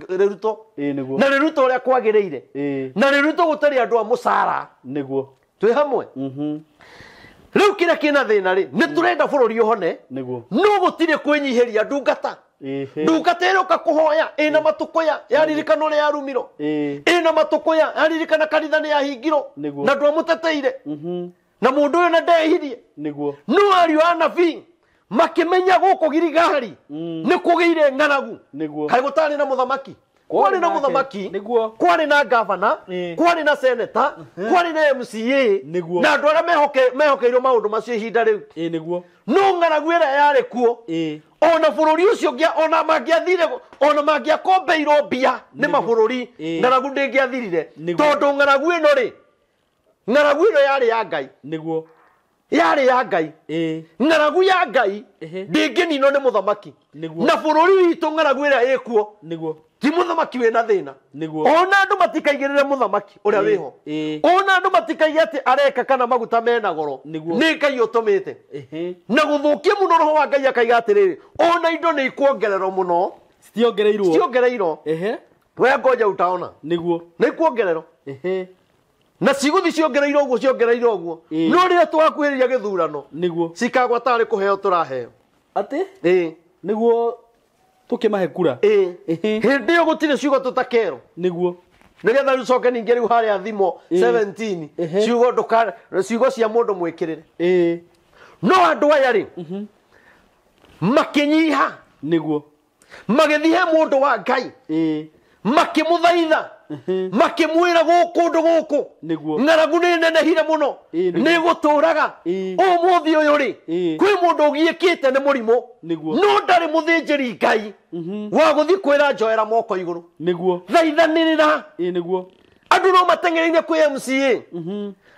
rĩruto. Nĩguo. Na rĩruto ũrĩa kwagĩrĩire. Na rĩruto gũtarĩ andũ a mũcara. Nĩguo. Twĩ hamwe? Rĩu kĩrĩa kĩna thĩna rĩ nĩ tũrenda bũrũri ũhone. Nĩguo. No gũtirĩ kwĩnyihĩria ndungata. Ndungata ĩroka kũhoya ĩna matũkũya yaririkana ũrĩa yarumirwo. Ĩna matũkũya yaririkana kanitha nĩ yahingirwo na ndwamũteteire. Na mũndũ ũyũ na ndehirie. Nĩguo. No ariũ a anabii makĩmenya gũkũ Giligali nĩ kũgĩire ng'aragu. Nĩguo. Kaĩ gũtarĩ na mũthamaki? Kwarĩ na mũthamaki, Nĩguo. kwarĩ na gavana, Ĩĩ. kwarĩ na seneta, kwarĩ na MCA, Nĩguo. na andũ arĩa mehokeirwo maũndũ macio ihinda rĩu. Ĩĩ nĩguo. No ng'aragu ĩrĩa yarĩ kuo, Ĩĩ. ona bũrũri ũcio ona mangĩathire, ona mangĩakombeirwo mbia nĩ mabũrũri, Ĩĩ. ng'aragu ndĩngĩathirire. Nĩguo. Tondũ ng'aragu ĩno rĩ, ng'aragu ĩno yarĩ ya Ngai. Nĩguo. Yarĩ ya Ngai. Ĩĩ. Ng'aragu ya Ngai Ehe. ndĩngĩninwo nĩ mũthamaki. Nĩguo. Na bũrũri witũ ng'aragu ĩrĩa ĩkuo Nĩguo. ti mũthamaki wĩna thĩna. Nĩguo. Ona andũ matikaigĩrĩre mũthamaki ũrĩa Ĩĩ. wĩho. Ĩĩ. Ona andũ matikaige atĩ areka kana maguta mena goro. Nĩguo. Nĩ Ngai ũtũmĩte. Ehe. Na gũthũkia mũno roho wa Ngai akaiga atĩrĩrĩ, ona indo nĩ ikuongererwo mũno. Citiongereirwo. Citiongereirwo. Ehe. We ngoja utaona. Nĩguo. Nĩ ikuongererwo. Ehe. Na cigũthi ciongereirwo ũguo, ciongereirwo ũguo. Ĩĩ. No rĩrĩa twakuhĩrĩria gĩthurano, Nĩguo. cikagwa tarĩ kũheo tũraheo. Atĩ? Ĩĩ. Nĩguo tũkĩmahe kura. Ĩĩ. Ehe. Hĩndĩ ĩyo gũtirĩ ciugo tũtakerwo. Nĩguo. Nĩgetha rĩu coke ningĩ rĩu harĩa thimo Ĩĩ. 17, Ehe. ciugo ndũka, ciugo cia mũndũ mwĩkĩrĩre. Ĩĩ. No andũ aya rĩ, makĩnyiha. Nĩguo. Magĩthiĩ he mũndũ wa Ngai. Ĩĩ. Makĩmũthaitha. Makĩmwĩra gũkũ ũndũ gũkũ. Nĩguo. Ng'aragu nĩ nenehire mũno. Ĩĩ, nĩguo. Nĩ gũtũraga. Ĩĩ. Ũmũthĩ ũyũ rĩ, Ĩĩ. kwĩ mũndũ ũgiĩkĩte nĩ mũrimũ. Nĩguo. No ndarĩ mũthĩnjĩri Ngai wa gũthiĩ kwĩra njoera moko igũrũ. Nĩguo. Thaithanĩrĩra. Ĩĩ nĩguo. Andũ no mateng'ereire kwĩ MCA.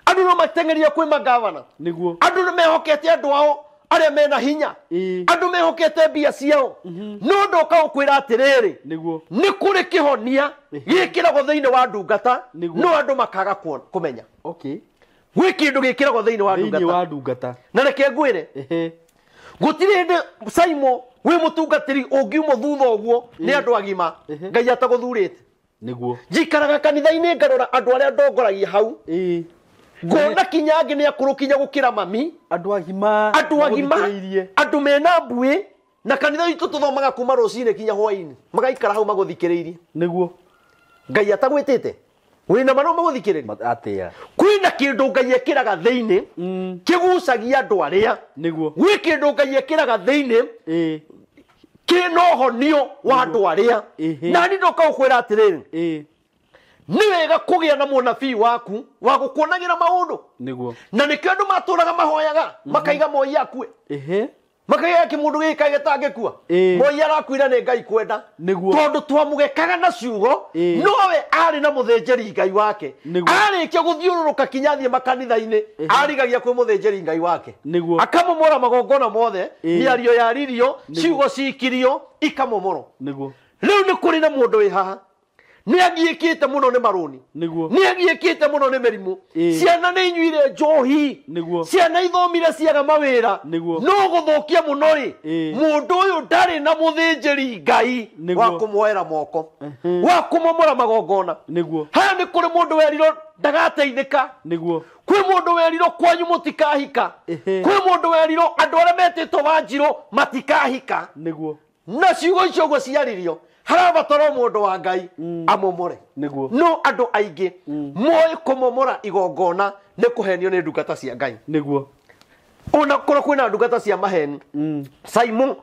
Andũ no mateng'ereire kwĩ magavana. Nĩguo. Andũ nĩ mehokete andũ ao arĩa mena hinya. Ĩĩ. Andũ mehokete mbia ciao. No ndoka gũkwĩra atĩrĩrĩ, Nĩguo. nĩ kũrĩ kĩhonia gĩkĩragwo thĩinĩ wa ndungata, Nĩguo. no andũ makaga kũmenya. Okay. Gwĩ kĩndũ gĩkĩragwo thĩinĩ wa Thĩinĩ ndungata. wa ndungata. Na reke ngwĩre, Ehe. gũtirĩ hĩndĩ Simon wĩ mũtungatĩri ũngiumwo thutha ũguo nĩ andũ agima Ehe. Ngai atagũthurĩte. Nĩguo. Njikaraga kanitha-inĩ ngarora andũ arĩa ndongoragia hau, Ĩĩ. ngona kinya angĩ nĩ akũrũ kinya gũkĩra mami. Andũ agima. Andũ agima, magũthikĩrĩirie. andũ mena mbuĩ, na kanitha witũ tũthomaga kuma rũcinĩ kinya hwaĩ-inĩ, magaikara hau magũthikĩrĩirie. Nĩguo. Ngai atagwĩtĩte wĩna ma no magũthikĩrĩrie. Atĩa. Kwĩna kĩndũ Ngai ekĩraga thĩinĩ kĩgucagia andũ arĩa. Nĩguo. Gwĩ kĩndũ Ngai ekĩraga thĩinĩ Ĩĩ. kĩna ũhonio wa andũ arĩa. Ĩhĩ. Na niĩ ndoka gũkwĩra atĩrĩrĩ, Ĩĩ. nĩ wega kũgĩa na mũnabii waku wa gũkuonagĩra maũndũ. Nĩguo. Na nĩkĩo andũ matũraga mahoyaga, makaiga Moi akue. Ehe. Makaiga kĩmũndũ gĩkĩ kaĩ gĩtangĩkua. Ĩĩ. Moi arakuire nĩ Ngai kwenda. Nĩguo. Tondũ twamũgekaga na ciugo, Ĩĩ. nowe arĩ na mũthĩnjĩri Ngai wake. Nĩguo. Arĩkia gũthiũrũrũka kinya athiĩ makanitha-inĩ, arigagia kwĩ mũthĩnjĩri Ngai wake. Nĩguo. Akamomora magongona mothe, Ĩĩ. mĩario yaririo, ciugo cikirio, ikamomorwo. Nĩguo. Rĩu nĩ kũrĩ na mũndũ wĩ haha nĩ agiĩkĩte mũno nĩ marũni. Nĩguo. Nĩ agiĩkĩte mũno nĩ mĩrimũ. Ĩĩ. Ciana nĩ inyuire njohi. Nĩguo. Ciana ithomire ciaga mawĩra. Nĩguo. No gũthũkia mũno rĩ, Ĩĩ. mũndũ ũyũ ndarĩ na mũthĩnjĩri Ngai Nĩguo. wa kũmuoera moko, wa kũmomora magongona. Nĩguo. Haha nĩ kũrĩ mũndũ werirwo ndagateithĩka. Nĩguo. Kwĩ mũndũ werirwo kwanyu mũtikahika. Ĩhĩ. Kwĩ mũndũ werirwo andũ arĩa metĩtwo Wanjirũ matikahika. Nĩguo. Na ciugo icio ũguo ciaririo, harabatara mũndũ wa Ngai amomore. Nĩguo. No andũ aingĩ moĩ kũmomora igongona nĩ kũhenio nĩ ndungata cia Ngai. Nĩguo. Ona korwo kwĩna ndungata cia maheni, Simon,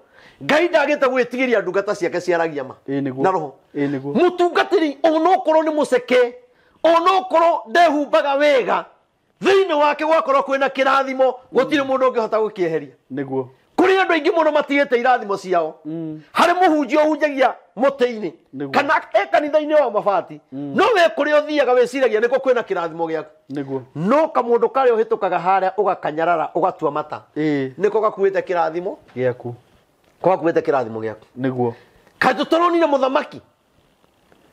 Ngai ndagĩte gwĩtigĩria ndungata ciake ciaragia ma Ĩĩ, nĩguo. na roho. Ĩĩ, nĩguo. Mũtungatĩri onokorwo nĩ mũceke, onokorwo ndehumbaga wega, thĩinĩ wake gwakorwo kwĩna kĩrathimo, gũtirĩ mũndũ ũngĩhota gũkĩeheria. Nĩguo. Kũrĩ andũ aingĩ mũno matigĩte irathimo ciao. Harĩ mũhunjia ũhunjagia mũtĩ-inĩ Nĩguo. kana e kanitha-inĩ wa mabati, no we kũrĩa ũthiaga wĩciragia nĩkuo kwĩna kĩrathimo gĩaku. Nĩguo. No kamũndũ karĩa ũhĩtũkaga harĩa ũgakanyarara ũgatua mata, Ĩĩ. nĩko gakuĩte kĩrathimo Gĩaku. ko gakuĩte kĩrathimo gĩaku. Nĩguo. Kaĩ tũtaronire mũthamaki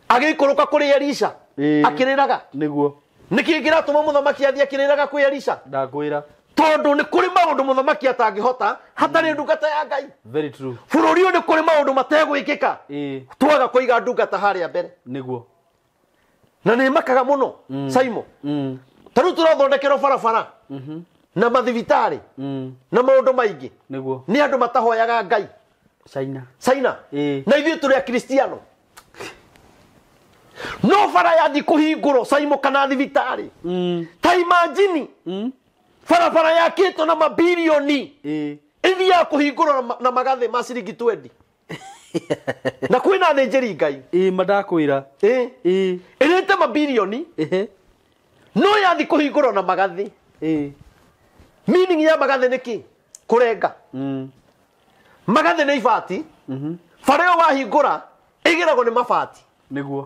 agĩikũrũka kũrĩ Elisha Ĩĩ. akĩrĩraga? Nĩguo. Nĩkĩ kĩratũma mũthamaki athiĩ akĩrĩraga kwĩ Elisha? Ndakwĩra. Tondũ nĩ kũrĩ maũndũ mũthamaki atangĩhota hatarĩ ndungata ya Ngai. Very true. Bũrũri ũyũ nĩ kũrĩ maũndũ mategwĩkĩka Ĩĩ. twaga kũiga ndungata harĩa mbere. Nĩguo. Na nĩ makaga mũno Simon. Ta rĩu tũrathondekerwo barabara na mathibitarĩ na maũndũ maingĩ Nĩguo. nĩ andũ matahoyaga Ngai. China. China. Ĩĩ. Na ithuĩ tũrĩ akristiano. No bara yathi kũhingũrwo Simon kana thibitarĩ, ta imagine barabara yakĩtwo na mabilioni Ĩĩ. ithiaga kũhingũrwo na magathĩ ma ciringi 20. Na kwĩna athĩnjĩri Ngai. Ĩĩ mandakwĩra. Ĩĩ. Ĩĩ. Ĩrĩte mabirioni. Ehe. No yathi kũhingũrwo na magathĩ. Ĩĩ. Meaning ya magathĩ nĩ kĩ? Kũrenga. Magathĩ nĩ ibati. Bara ĩyo wahingũra ĩgeragwo nĩ mabati. Nĩguo.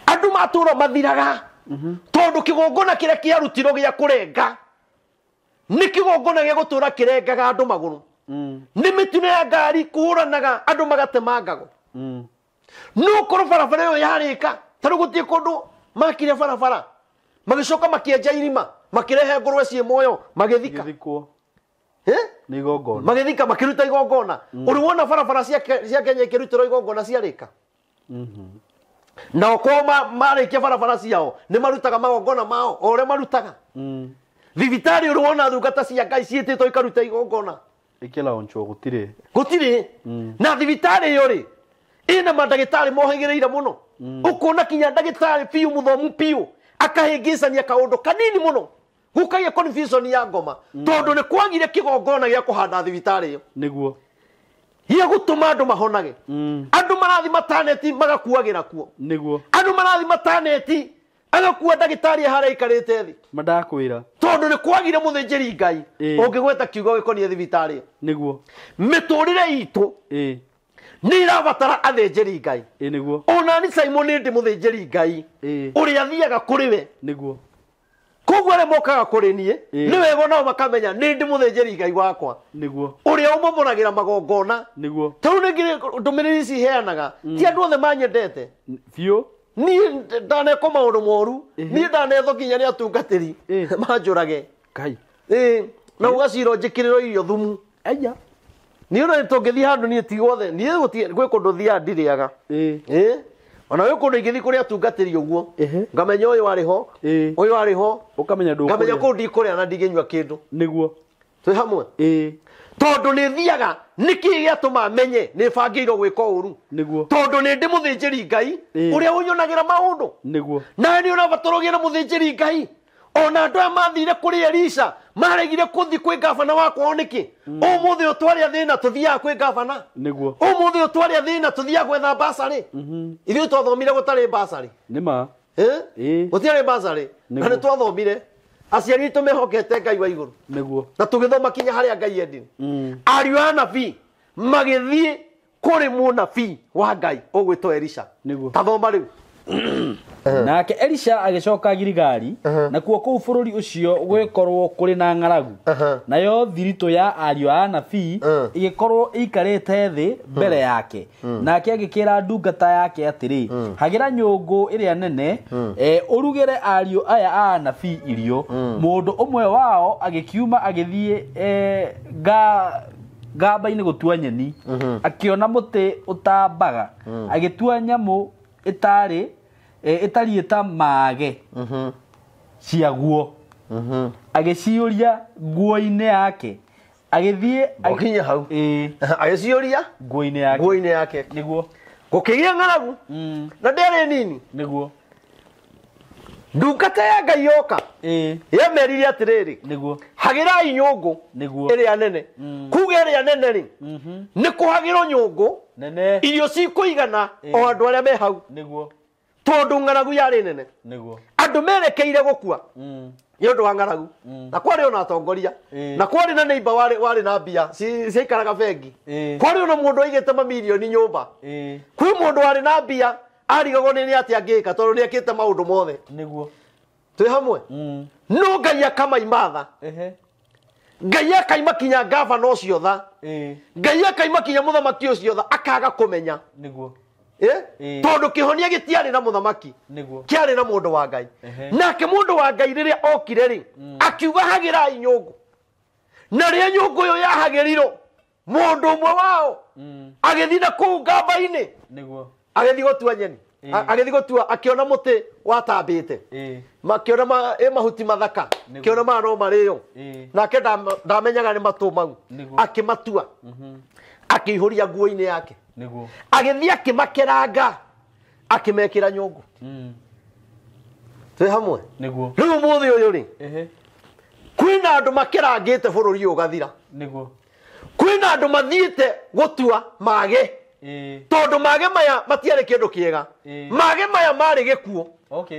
Andũ matũra mathiraga. Tondũ kĩgongona kĩrĩa kĩarutirwo gĩa kũrenga nĩ kĩgongona gĩa gũtũra kĩrengaga andũ magũrũ. Nĩ mĩtino ya ngari kũhũranaga andũ magatemangago. No korwo barabara ĩyo yarĩka ta rĩu gũtirĩ kũndũ makire barabara magĩcoka makĩenja irima makĩrehe ngũrwe ciĩ muoyo magĩthika. Gĩthikwo. Eh? Nĩ igongona. Magĩthika makĩruta igongona. Ũrĩ wona barabara cia Kenya ikĩrutĩrwo igongona ciarĩka? Nao kwao marĩkia barabara ciao nĩ marutaga magongona mao o ũrĩa marutaga. Thibitarĩ ũrĩ wona ndungata cia Ngai ciĩtĩtwo ikaruta igongona. Ĩkĩlaunchwo gũtirĩ. Gũtirĩ. Na thibitarĩ ĩyo rĩ ĩna mandagĩtarĩ mohĩgĩrĩire mũno. Ũkona kinya ndagĩtarĩ biũ mũthomu biũ akahĩngĩcania kaũndũ kanini mũno gũkagĩa confusion ya ngoma tondũ nĩ kwagire kĩgongona gĩa kũhanda thibitarĩ ĩyo. Nĩguo. Gĩa gũtũma andũ mahonage. Andũ marathi mataneti magakuagĩra kuo. Nĩguo. Andũ marathi mataneti agakua ndagĩtarĩ harĩa aikarĩte thĩ. Mandakwĩra. Tondũ nĩ kwagire mũthĩnjĩri Ngai ũngĩgweta kiugo gĩkoniĩ thibitarĩ ĩyo. Nĩguo. Mĩtũrĩre itũ nĩ ĩrabatara athĩnjĩri Ngai. Nĩguo. Ona ni Simon nĩ ndĩ mũthĩnjĩri Ngai ũrĩa athiaga kũrĩ we. Nĩguo. Koguo arĩa mokaga kũrĩ niĩ nĩ wega nao makamenya nĩ ndĩ mũthĩnjĩri Ngai wakwa. Nĩguo. Ũrĩa ũmomoragĩra magongona. Nĩguo. Tarĩu nĩ ndũmĩrĩri ici heanaga ti andũ othe manyendete. Biũ. Niĩ ndanekwo maũndũ moru. Niĩ ndanethwo nginya nĩ atungatĩri manjũrage. Ngai. Ĩĩ. Na ũgacirwo njĩkĩrĩrwo irio thumu. Aya. Niĩ ona tũngĩthiĩ handũ niĩ ti guothe niĩ gũtirĩ gwĩ kũndũ thiaga ndirĩaga. Ĩĩ. Ona gwĩ kũndũ ingĩthiĩ kũrĩ atungatĩri ũguo ngamenya ũyũ arĩ ho ũyũ arĩ ho ũkamenya ndũkũrĩa. Ngamenya kũu ndikũrĩa na ndingĩnyua kĩndũ. Nĩguo. Twĩ hamwe. Ĩĩ. Tondũ nĩ thiaga nĩkĩĩ gĩatũma menye nĩ bangĩirwo gwĩka ũru. Nĩguo. Tondũ nĩ ndĩ mũthĩnjĩri Ngai ũrĩa ũnyonagĩra maũndũ. Nĩguo. Nawe nĩ ũrabatara ũgĩe na mũthĩnjĩri Ngai. Ona andũ aya mathire kũrĩ Elisha maregire kũthiĩ kwĩ gavana wa kwao nĩkĩ? Ũmũthĩ ũyũ twarĩa thĩna tũthiaga kwĩ gavana. Nĩguo. Ũmũthĩ ũyũ twarĩa thĩna tũthiaga gwetha basarĩ. Ithuĩ twathomire gũtarĩ basarĩ. Nĩ ma. Ĩĩ. Gũtiarĩ basarĩ. Na nĩ twathomire. Aciari aitũ mehokete Ngai wa igũrũ. Nĩguo. Na tũgĩthoma kinya harĩa Ngai endire. Ariũ a anabii magĩthiĩ kũrĩ mũnabii wa Ngai ũgwĩtwo Elisha. Nĩguo. Ta thoma rĩu. Nake Elisha agĩcoka Giligali nakuo kũu bũrũri ũcio gwĩkorwo kũrĩ na ng'aragu. Nayo thiritũ ya ariũ a anabii ĩgĩkorwo ĩikarĩte thĩ mbere yake. Nake agĩkĩra ndungata yake atĩrĩ, hagĩra nyũngũ ĩrĩa nene, ũrugĩre ariũ aya a anabii irio. Mũndũ ũmwe wao agĩkiuma agĩthiĩ ngamba-inĩ gũtua nyeni. Akĩona mũtĩ ũtambaga, agĩtua nyamũ ĩtarĩ ĩtariĩ ta mage ciaguo. Agĩciũria nguo-inĩ yake. Agĩthiĩ Ũkinye hau. Agĩciũria nguo-inĩ yake. Nguo-inĩ yake. Nĩguo. Gũkĩgĩa ng'aragu. Na ndĩarĩ nini. Nĩguo. Ndungata ya Ngai yoka. Yemerire atĩrĩrĩ. Nĩguo. Hagĩrai nyũngũ. Nĩguo. Ĩrĩa nene. Kuga ĩrĩa nene rĩ. Nĩ kũhagĩrwo nyũngũ. Nene. Irio cikũigana o andũ arĩa me hau. Nĩguo. Tondũ ng'aragu yarĩ nene. Nĩguo. Andũ merekeire gũkua. Nĩ ũndũ wa ng'aragu. Na kwarĩ ona atongoria. Na kwarĩ na neighbor warĩ na mbia ciaikaraga bengi. Kwarĩ ona mũndũ aigĩte mamirioni nyũmba. Kwĩ mũndũ warĩ na mbia arigagwo nĩ atĩa angĩka tondũ nĩ ekĩte maũndũ mothe. Nĩguo. Twĩ hamwe. No Ngai akamaima tha. Ngai akaima kinya gavana ũcio tha. Ngai akaima kinya mũthamaki ũcio tha akaga kũmenya. Nĩguo. Tondũ kĩhonia gĩtiarĩ na mũthamaki. Nĩguo. Kĩarĩ na mũndũ wa Ngai. Nake mũndũ wa Ngai rĩrĩa okire rĩ akiuga hagĩrai nyũngũ. Na rĩrĩa nyũngũ ĩyo yahagĩrirwo mũndũ ũmwe wao agĩthiĩ na kũu ngamba-inĩ. Nĩguo. Agĩthiĩ gũtua nyeni. Agĩthiĩ gũtua akĩona mũtĩ watambĩte. Makĩona mahuti mathaka. Kĩona maya no marĩo. Nake ndamenyaga nĩ matũ mau. Akĩmatua. Akĩihũria nguo-inĩ yake. Nĩguo. Agĩthiĩ akĩmakeranga akĩmekĩra nyũngũ. Twĩ hamwe. Nĩguo. Rĩu ũmũthĩ ũyũ rĩ kwĩna andũ makerangĩte bũrũri ũyũ ũgathira. Nĩguo. Kwĩna Kwĩna andũ mathiĩte gũtua mage. Tondũ mage maya matiarĩ kĩndũ kĩega. Mage maya marĩ gĩkuũ.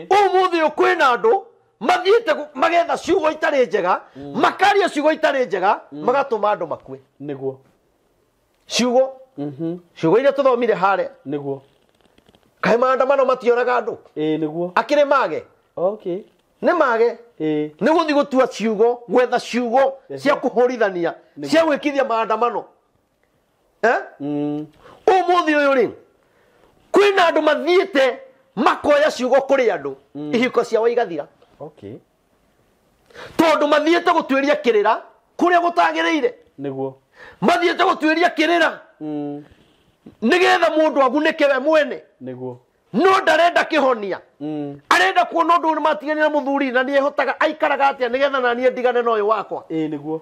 Ũmũthĩ ũyũ kwĩna andũ mathiĩte magetha ciugo itarĩ njega, makaria ciugo itarĩ njega, magatũma andũ makue. Nĩguo. Ciugo. Ciugo iria tũthomire harĩa. Nĩguo. Kaĩ maandamano matioraga andũ? Nĩguo. Akĩrĩ mage. Nĩ mage. Nĩ gũthiĩ gũtua ciugo, gwetha ciugo cia kũhũrithania, cia gwĩkithia maandamano. Ũmũthĩ ũyũ rĩ, kwĩna andũ mathiĩte makoya ciugo kũrĩ andũ, ihiko ciao igathira. Tondũ mathiĩte gũtuĩria kĩrĩra kũrĩa gũtagĩrĩire. Nĩguo. Mathiĩte gũtuĩria kĩrĩra nĩgetha mũndũ agunĩke we mwene. Nĩguo. No ndarenda kĩhonia. Arenda kuona ũndũ matiganire mũthuri na nĩehotaga aikaraga atĩa nĩgetha na niĩ ndigane na ũyũ wakwa. Nĩguo.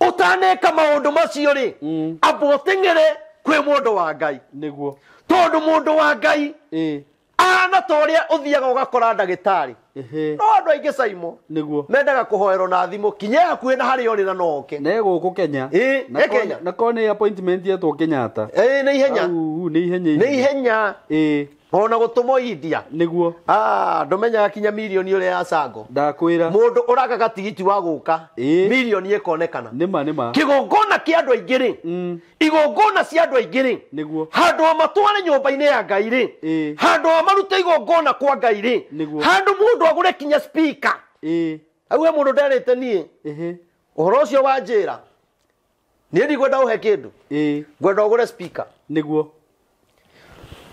Ũtaneka maũndũ macio rĩ, amba ũteng'ere kwĩ mũndũ wa Ngai. Nĩguo. Tondũ mũndũ wa Ngai ahana ta ũrĩa ũthiaga ũgakora ndagĩtarĩ. No andũ aingĩ Saimo Nĩguo. mendaga kũhoerwo na thimũ kinya hakuhĩ na harĩa ũrĩ na no oke. Ne gũkũ Kenya. Nĩ Kenya. Na ko nĩ appointment yetwo Kenyatta. Nĩ ihenya. Nĩ ihenya. Nĩ ihenya. Ona gũtũmwo India. Nĩguo. Ndũmenyaga kinya mirioni ũrĩa ya Sango. Ndakwĩra. Mũndũ ũragaga tigiti wa gũka. Mirioni ĩkonekana. Nĩma nĩma. Kĩgongona kĩa andũ aingĩ rĩ. Igongona cia andũ aingĩ rĩ. Nĩguo. Handũ ha matware nyũmba-inĩ ya Ngai rĩ. Handũ ha marute igongona kwa Ngai rĩ. Handũ mũndũ agũre kinya speaker. Auge mũndũ nderĩte niĩ. Ũhoro ũcio wa njĩra. Niĩ ndikwenda ũhe kĩndũ. Ngwenda ũgũre speaker. Nĩguo.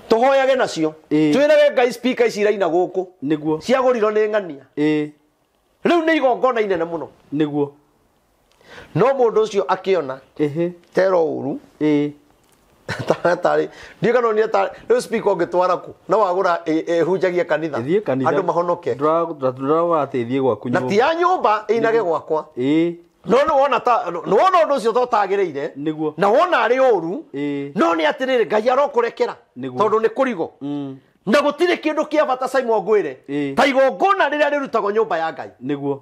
Tũhoyage nacio. Twĩrage Ngai speaker ici iraina gũkũ. Nĩguo. Ciagũrirwo nĩ ng'ania. Rĩu nĩ igongona inene mũno. Nĩguo. No mũndũ ũcio akĩona. Tero ũru. Tarĩ ndiũ kana onire tarĩ rĩu speaker ũngĩtwara kũ? No wagũra ĩhunjagie kanitha. Andũ mahonoke. Ndũrauga atĩ ĩthiĩ gwaku nyũmba. Na ti ya nyũmba ĩinage gwakwa. No nĩwona nĩwona ũndũ ũcio totagĩrĩire. Nĩguo. Na wona arĩ ũru. No nĩ atĩrĩrĩ Ngai arokũrekera. Tondũ nĩ kũrigo. Na gũtirĩ kĩndũ kĩa bata Saimo ngwĩre. Ta igongona rĩrĩa rĩrutagwo nyũmba ya Ngai. Nĩguo.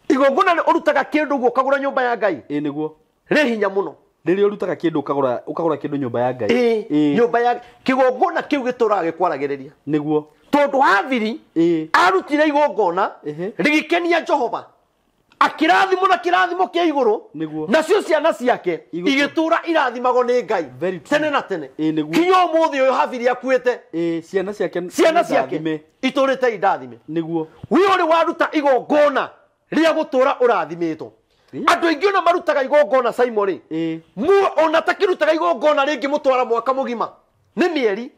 Igongona ũrutaga kĩndũ ũguo ũkagũra nyũmba ya Ngai. Nĩguo. Rĩ hinya mũno. Rĩrĩa ũrutaga kĩndũ ũkagũra kĩndũ nyũmba ya Ngai. Nyũmba ya kĩgongona kĩu gĩtũraga gĩkwaragĩrĩria. Nĩguo. Tondũ Habili arutire igongona rĩgĩkenia Jehova. Akĩrathimwo na kĩrathimo kĩa igũrũ. Nacio ciana ciake igĩtũra irathimagwo nĩ Ngai tene na tene. Kinya ũmũthĩ ũyũ Habili akuĩte. Ciana ciake ciana ciake itũrĩte indathime. Nĩguo. We ũrĩ waruta igongona rĩa gũtũra ũrathimĩtwo. Andũ aingĩ ona marutaga igongona Saimo rĩ. Ona takĩrutaga igongona rĩngĩ mũtwara mwaka mũgima. Nĩ mĩeri.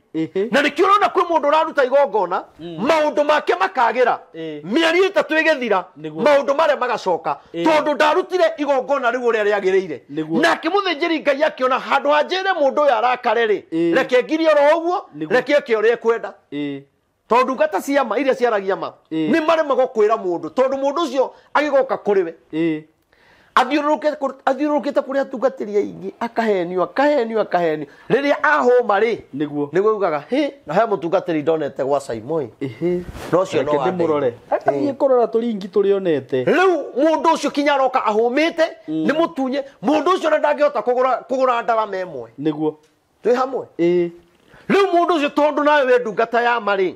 Na nĩkĩo ũrona kwĩ mũndũ ũraruta igongona, maũndũ make makagĩra. Mĩeri ĩtatũ ĩgĩthira, maũndũ marĩa magacoka. Tondũ ndarutire igongona rĩu ũrĩa rĩagĩrĩire. Nake mũthĩnjĩri Ngai akĩona handũ ha njĩre mũndũ ũyũ arakare rĩ, reke ngirie oro ũguo, reke eke ũrĩa ekwenda. Tondũ ndungata cia ma iria ciaragia ma, nĩ maremagwo kwĩra mũndũ, tondũ mũndũ ũcio agĩgoka kũrĩ we. Athiũrũrũkĩte kũrĩ atungatĩri aingĩ, akahenio, akahenio, akahenio. Rĩrĩa ahũma rĩ, Nĩguo. nĩguo augaga, hĩ, na he mũtungatĩri ndonete gwa Saimo ĩ. No ũcio no Reke ndĩmũrore. Akathiĩ kũrora tũringi tũrĩonete. Rĩu mũndũ ũcio kinya aroka ahũmĩte, nĩ mũtunye, mũndũ ũcio ona ndangĩhota kũgũra ndarama ĩmwe. Nĩguo. Twĩ hamwe? Rĩu mũndũ ũcio tondũ nawe wĩ ndungata ya ma rĩ,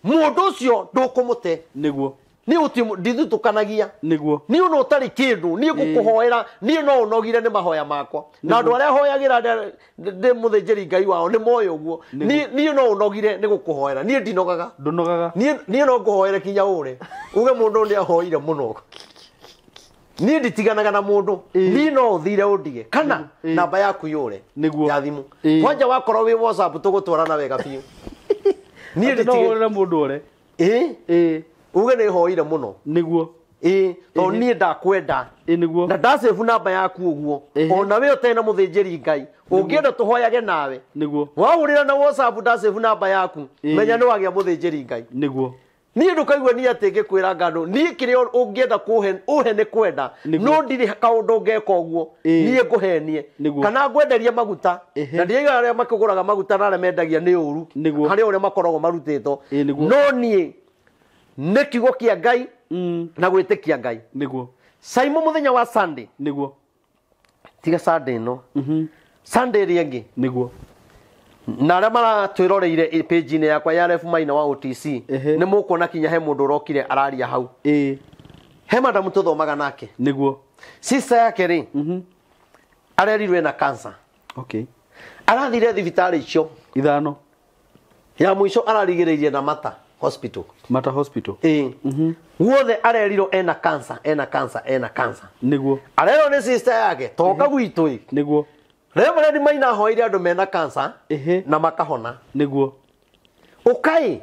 mũndũ ũcio ndũkũmũte. Nĩguo. Niĩ ndithutũkanagia. Nĩguo. Niĩ ona ũtarĩ kĩndũ, niĩ ngũkũhoera, niĩ no ũnogire nĩ mahoya makwa. Na andũ arĩa hoyagĩra ndĩ mũthĩnjĩri Ngai wao nĩ moĩ ũguo. Niĩ no ũnogire nĩ gũkũhoera, niĩ ndinogaga. Ndũnogaga. Niĩ no ngũhoere kinya ũre. Uge mũndũ nĩ ahoire mũno. Niĩ nditiganaga na mũndũ. Niĩ no ũthire ũndige. Kana namba yaku yũre. Nĩguo. Ya thimũ. Kwanja wakorwo wĩ WhatsApp tũgũtwarana wega biũ. Niĩ Atĩ no ũhũrĩre mũndũ ũre. Uge nĩ hoire mũno. Nĩguo. Tondũ niĩ ndakwenda. Nĩguo. Na ndasave namba yaku ũguo. Ona we ũtarĩ na mũthĩnjĩri Ngai, ũngĩenda tũhoyage nawe. Nĩguo. Wahũrĩra na WhatsApp ndasave namba yaku, menya nĩ wagĩa mũthĩnjĩri Ngai. Nĩguo. Niĩ ndũkaigua niĩ atĩ ngĩkwĩra ngano, niĩ kĩrĩa ũngĩenda kũhe, ũhe nĩ kwenda. No ndirĩ kaũndũ ngeka ũguo, niĩ ngũhenie. Kana ngwenderie maguta. Na ndiaiga arĩa makĩgũraga maguta na arĩa mendagia nĩ ũru. Harĩ ũrĩa makoragwo marutĩtwo. No niĩ nĩ kiugo kĩa Ngai na gwĩtĩkia Ngai. Nĩguo. Saimo mũthenya wa Sunday. Nĩguo. Tiga Sunday no. Sunday ĩrĩa ĩngĩ. Niguo. Na arĩa maratwĩroreire page-inĩ yakwa ya Ref Maina wa OTC nĩ mũkuona kinya he mũndũ ũrokire araria hau. He madamu tũthomaga nake. Niguo. Sister yake rĩ arerirwe na cancer. Okay. Arathire thibitarĩ icio ithano. Ya mũico ararigĩrĩirie na Mata Hospital. Mata Hospital. Guothe arerirwo ena cancer, ena cancer, ena cancer. Niguo. Arerwo nĩ sister yake toka gwitũ ĩ. Niguo. Reverend Maina ahoire andũ mena cancer na makahona. Niguo. Ũkai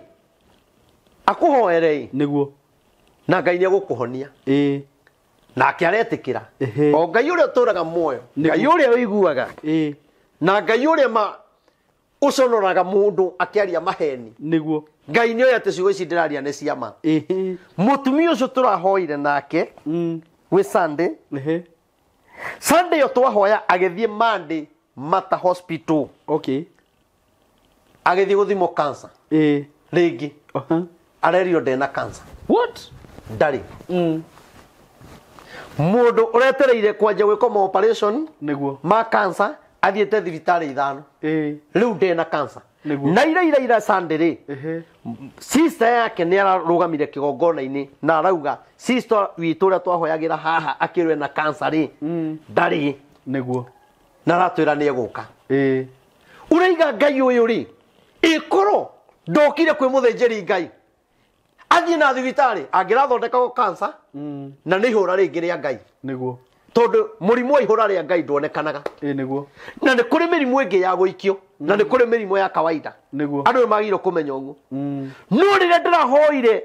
akũhoere. Niguo. Na Ngai nĩ egũkũhonia. Nake aretĩkĩra. O Ngai ũrĩa ũtũraga muoyo, Ngai ũrĩa ũiguaga, na Ngai ũrĩa ma ũconoraga mũndũ akĩaria maheni. Niguo. Ngai nĩ oĩ atĩ ciugo ici ndĩraria nĩ cia ma. Mũtumia ũcio tũrahoire nake gwĩ Sunday. Sunday ĩyo twahoya agĩthiĩ Monday Mata Hospital. Okay. Agĩthiĩ gũthimwo cancer. Rĩngĩ. Arerirwo ndena cancer. What? Ndarĩ. Mũndũ ũretereire kwanja gwĩkwo ma operation niguo ma cancer athiĩte thibitarĩ ithano. Rĩu ndena cancer. Niguo. Na ira Sunday rĩ sister yake nĩ ararũgamire kĩgongona-inĩ na arauga sister witũ ũrĩa twahoyagĩra haha akĩrwo ena cancer rĩ ndarĩ. Niguo. Na aratwĩra nĩ egũka. Ũraiga Ngai ũyũ rĩ ĩkorwo ndokire kwĩ mũthĩnjĩri Ngai athiĩ na thibitarĩ angĩrathondekagwo cancer na nĩ ihũra rĩngĩ rĩa Ngai. Niguo. Tondũ mũrimũ wa ihũra rĩa Ngai nduonekanaga. Niguo. Na nĩ kũrĩ mĩrimũ ĩngĩ ya gũikio na nĩ kũrĩ mĩrimũ ya kawaida. Niguo. Andũ nĩ magĩrĩirwo kũmenya ũguo. No rĩrĩa ndĩrahoire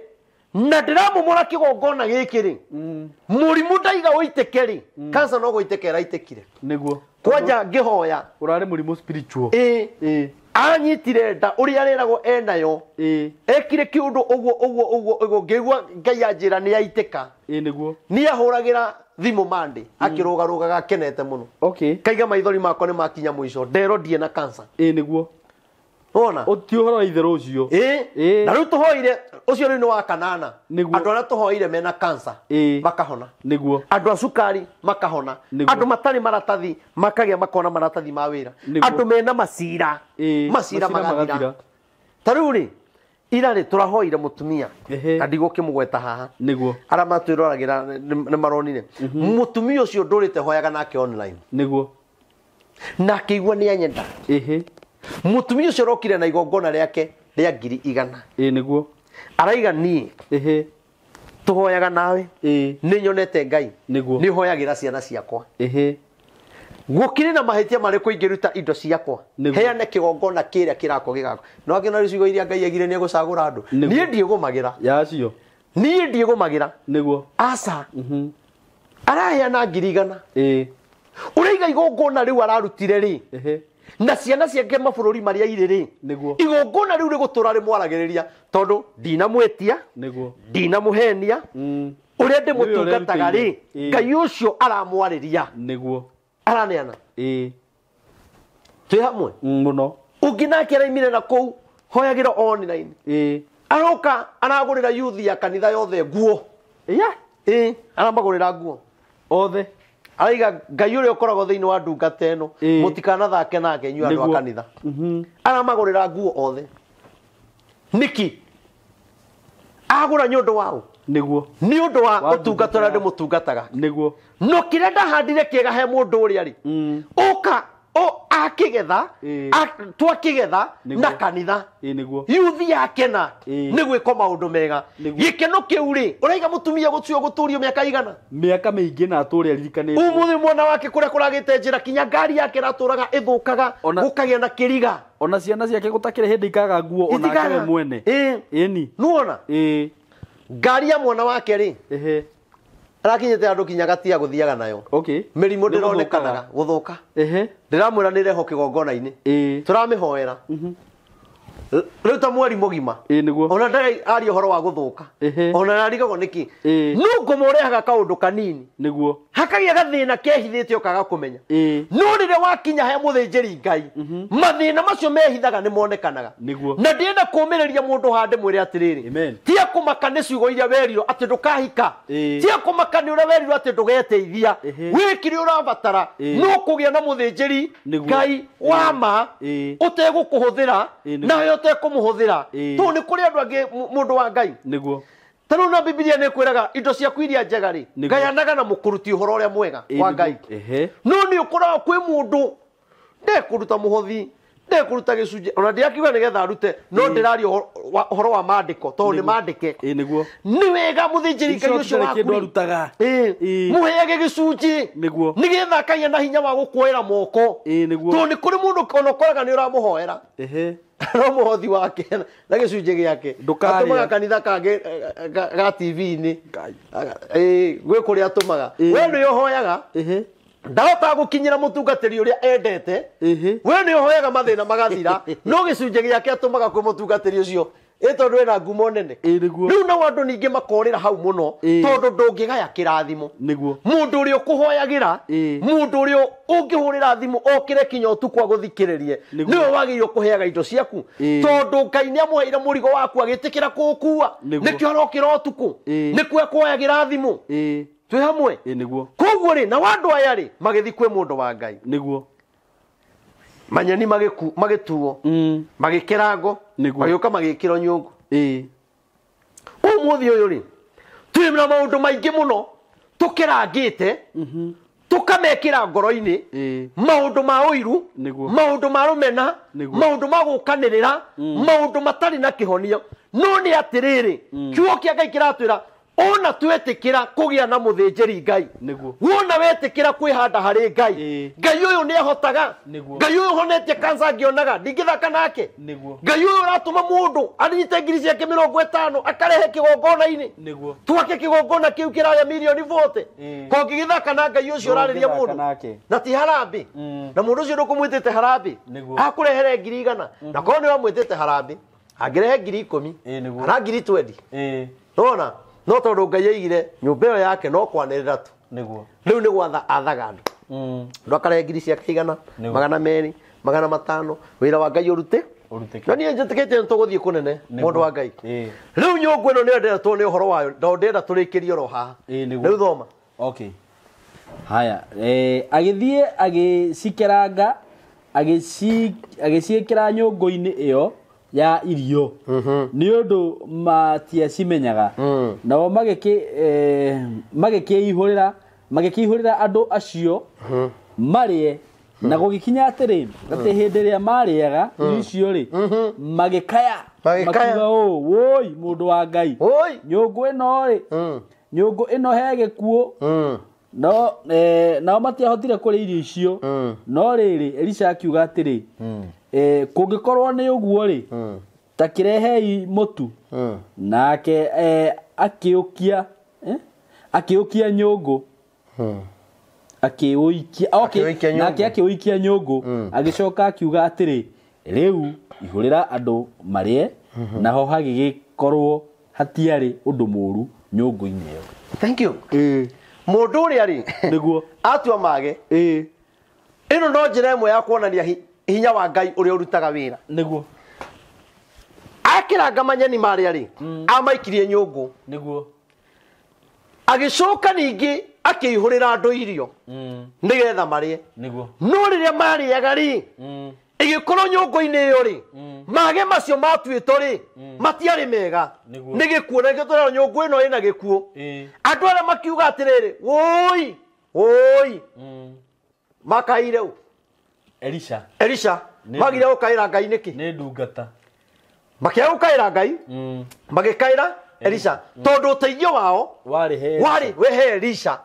na ndĩramomora kĩgongona gĩkĩ rĩ mũrimũ ndaiga ũitĩke rĩ cancer no gũitĩka ĩraitĩkire. Niguo. Kwanja ngĩhoya ũrarĩ mũrimũ spiritual. Anyitire nda ũrĩa areragwo enayo. Ekire kĩũndũ ũguo ũguo ũguo ũguo ngĩigua Ngai anjĩra nĩ aitĩka. Niguo. Nĩ ahũragĩra thimũ Monday akĩrũgarũgaga akenete mũno. Okay. Kaiga maithori makwa nĩ makinya mũico nderwo ndiĩ na cancer. Niguo. Wona? Ũti ũhoro wa itherũ ũcio. Na rĩu tũhoire ũcio rĩu nĩ wa kanana. Niguo. Andũ arĩa tũhoire mena cancer makahona. Niguo. Andũ a cukari makahona. Niguo. Andũ matarĩ maratathi makagĩa makona maratathi ma wĩra. Niguo. Andũ mena macira. Macira magathira. Ta rĩu rĩ ira rĩ tũrahoire mũtumia na ndigũkĩmũgweta haha. Niguo. Arĩa matwĩroragĩra nĩ maronire. Mũtumia ũcio ndũrĩte hoyaga nake online. Niguo. Na akĩigua nĩ anyenda. Mũtumia ũcio ũrokire na igongona rĩake rĩa 100,000. Niguo. Araiga niĩ tũhoyaga nawe nĩ nyonete Ngai. Niguo. Nĩ hoyagĩra ciana ciakwa. Gũkĩrĩ na mahĩtia marĩkũ ingĩruta indo ciakwa heane kĩgongona kĩrĩa kĩrakwo gĩgakwo. No angĩona rĩcigo iria Ngai aigire nĩ egũcagũra andũ. Niĩ ndiĩgũmagĩra. Yacio. Niĩ ndiĩgũmagĩra. Niguo. Aca. Araheana 100,000. Ũraiga igongona rĩu ararutire rĩ na ciana ciake mabũrũri marĩa irĩ rĩ Niguo. igongona rĩu rĩgũtũra rĩmwaragĩrĩria tondũ ndinamwĩtia Niguo. ndinamũhenia ũrĩa ndĩmũtungataga rĩ Ngai ũcio aramwarĩria. Niguo. Araneana. Twĩ hamwe mũno. Ũngĩ nake araimire na kũu hoyagĩra online. Aroka aragũrĩra youth ya kanitha yothe nguo. Aramagũrĩra nguo othe. Araiga Ngai ũrĩa ũkoragwo thĩinĩ wa ndungata ĩno mũtikanathake nake inyuĩ andũ a kanitha. Aramagũrĩra nguo othe. Nĩkĩ? Agũra nĩ ũndũ waũ? Niguo. Nĩ ũndũ wa ũtungata ũrĩa ndĩmũtungataga. Niguo. No kĩrĩa ndahandire kĩega he mũndũ ũrĩa rĩ ũka akĩgetha twakĩgetha na kanitha. Niguo. Youth yakena nĩ gwĩkwo maũndũ mega. Gĩkeno kĩu rĩ ũraiga mũtumia gũtio gũtũrio mĩaka igana. Mĩaka mĩingĩ na atũre aririkanĩtwo. Ũmũthĩ mwana wake kũrĩa kũragĩte njĩra kinya ngari yake ĩratũraga ĩthũkaga gũkagĩa na kĩriga. Ona ciana ciake gũtakĩrĩ hĩndĩ ikaga nguo ona ake we mwene. Ĩni. Nĩwona? Ngari ya mwana wake rĩ arakinyĩte andũ kinya gatia gũthiaga nayo. Okay. Mĩrimũ ndĩronekanaga gũthũka. Ndĩramwĩra nĩ reho kĩgongona-inĩ. Tũramĩhoera. Rĩu ta mweri mũgima. Niguo. Ona ndarĩ aria ũhoro wa gũthũka. Ona ararigagwo nĩkĩ. No ngũma ũrehaga kaũndũ kanini. Niguo. Hakagĩa gathĩna kehithĩte ũkaga kũmenya. No rĩrĩa rĩrĩa wakinya he mũthĩnjĩri Ngai mathĩna macio mehithaga nĩ monekanaga. Na ndĩrenda kũũmĩrĩria mũndũ hande mwĩre atĩrĩrĩ, tia kũmaka nĩ ciugo iria werirwo atĩ ndũkahika, tia kũmaka nĩ ũrĩa werirwo atĩ ndũgeteithia, wĩkire ũrabatara no kũgĩa na mũthĩnjĩri Ngai wa ma ũtegũkũhũthĩra nawe ũtekũmũhũthĩra. Tondũ nĩ kũrĩ andũ angĩ mũndũ wa Ngai. Nĩguo. Ta rĩu na Bibilia nĩ ĩkwĩraga indo ciaku iria njega rĩ, gayanaga na mũkũruti ũhoro ũrĩa mwega wa Ngai. No nĩ ũkoraga kwĩ mũndũ ndekũruta mũhothi, ndekũruta gĩcunjĩ, ona ndĩrakiuga nĩgetha arute, no ndĩraria ũhoro wa maandĩko tondũ nĩ maandĩke. Nĩguo. Nĩ wega mũthĩnjĩri Ngai ũcio waku mũheage gĩcunjĩ nĩgetha akagĩa na hinya wa gũkuoera moko. Tondũ nĩ kũrĩ mũndũ ona ũkoraga nĩ ũramũhoera no mũhothi wake na gĩcunjĩ gĩake atũmaga kanitha kangĩ ga TV-inĩ, gwĩ kũrĩa atũmaga. We nĩ ũhoyaga ndahotaga gũkinyĩra mũtungatĩri ũrĩa endete, we nĩ ũhoyaga mathĩna magathira, no gĩcunjĩ gĩake atũmaga kwĩ mũtungatĩri ũcio tondũ ena ngumo nene. Rĩu nao andũ ningĩ makorĩra hau mũno tondũ ndũngĩgaya kĩrathimo. Mũndũ ũrĩa ũkũhoyagĩra, mũndũ ũrĩa ũngĩhũrĩra thimũ okĩre kinya ũtukũ agũthikĩrĩrie, nĩwe wagĩrĩirwo kũheaga indo ciaku, tondũ Ngai nĩ amũheire mũrigo waku agĩtĩkĩra kũũkua, nĩkĩo arokĩra ũtukũ, nĩkuo ekũhoyagĩra thimũ. Twĩ hamwe. Koguo rĩ, na andũ aya rĩ magĩthiĩ kwĩ mũndũ wa Ngai. Nĩguo. Manyeni magĩtuo, magĩkĩrango, magĩũka magĩkĩrwo nyũngũ. Ũmũthĩ ũyũ rĩ, twĩ na maũndũ maingĩ mũno tũkĩrangĩte, tũkamekĩra ngoro-inĩ, maũndũ ma ũiru, maũndũ ma rũmena, maũndũ ma gũkanĩrĩra, maũndũ matarĩ na kĩhonio. No nĩ atĩrĩrĩ, kiugo kĩa Ngai kĩratwĩra ona twetĩkĩra kũgĩa na mũthĩnjĩri Ngai, wona wetĩkĩra kwĩhanda harĩ Ngai, Ngai ũyũ nĩ ahotaga, Ngai ũyũ ũhonetie kansa ngĩonaga ndingĩthaka nake, Ngai ũyũ ũratũma mũndũ anyite ngiri ciake 50 akarehe kĩgongona-inĩ, twake kĩgongona kĩu kĩrarĩa mirioni 40, kongĩgĩthaka na Ngai ũcio ũrarĩria mũndũ na ti harambĩ, na mũndũ ũcio ndũkũmwĩtĩte harambĩ akũrehere ngiri 100, na korwo nĩ wamwĩtĩte harambĩ angĩrehe ngiri 10 kana ngiri 20. Nona no tondũ Ngai aigire nyũmba ĩyo yake no kwanĩrĩra tu. Nĩguo. Rĩu nĩ gwatha athaga andũ. Andũ akarehe ngiri ciake 100, 200, 500, wĩra wa Ngai ũrute. Na niĩ njĩtĩkĩtie nĩ tũgũthiĩ kũnene mũndũ wa Ngai. Rĩu nyũngũ ĩno nĩyo ndĩretwo nĩ ũhoro wayo, ndoo ndĩrenda tũrĩkĩrie oro haha. Rĩu thoma. Okay. Haya, agĩthiĩ agĩcikeranga, agĩciĩkĩra nyũngũ-inĩ ĩyo ya irio, nĩ ũndũ matiacimenyaga. Nao magĩkĩihũrĩra andũ acio marĩe. Na gũgĩkinya atĩrĩ, atĩ hĩndĩ ĩrĩa marĩaga irio icio rĩ, magĩkaya, makiuga ũũ, woi mũndũ wa Ngai, nyũngũ ĩno rĩ, nyũngũ ĩno he gĩkuũ. No nao matiahotire kũrĩa irio icio. No rĩrĩ, Elisha akiuga atĩrĩ, kũngĩkorwo nĩ ũguo rĩ, ta kĩrehei mũtu. Nake akĩũkia nyũngũ, nake akĩũikia nyũngũ, agĩcoka akiuga atĩrĩ, rĩu ihũrĩra andũ marĩe. Naho hagĩgĩkorwo hatiarĩ ũndũ mũũru nyũngũ-inĩ ĩyo. Thank you. Mũndũ ũrĩa rĩ, nĩguo atua mage, ĩno no njĩra ĩmwe ya kuonania hinya wa Ngai ũrĩa ũrutaga wĩra. Nĩguo. Akĩranga manyeni marĩa rĩ, amaikirie nyũngũ. Nĩguo. Agĩcoka ningĩ akĩihũrĩra andũ irio nĩgetha marĩe. Nĩguo. No rĩrĩa marĩaga rĩ, ĩgĩkorwo nyũngũ-inĩ ĩyo rĩ, mage macio matuĩtwo rĩ, matiarĩ mega. Nĩ gĩkuũ, na nĩkĩo tũrerwo nyũngũ ĩno ĩna gĩkuũ. Andũ arĩa makiuga atĩrĩrĩ, wũi wũi, makaire ũ? Elisha. Elisha magire gũkaĩra Ngai nĩkĩ? Nĩ ndungata. Makĩaga gũkaĩra Ngai, magĩkaĩra Elisha, tondũ ũteithio wao warĩ we he Elisha,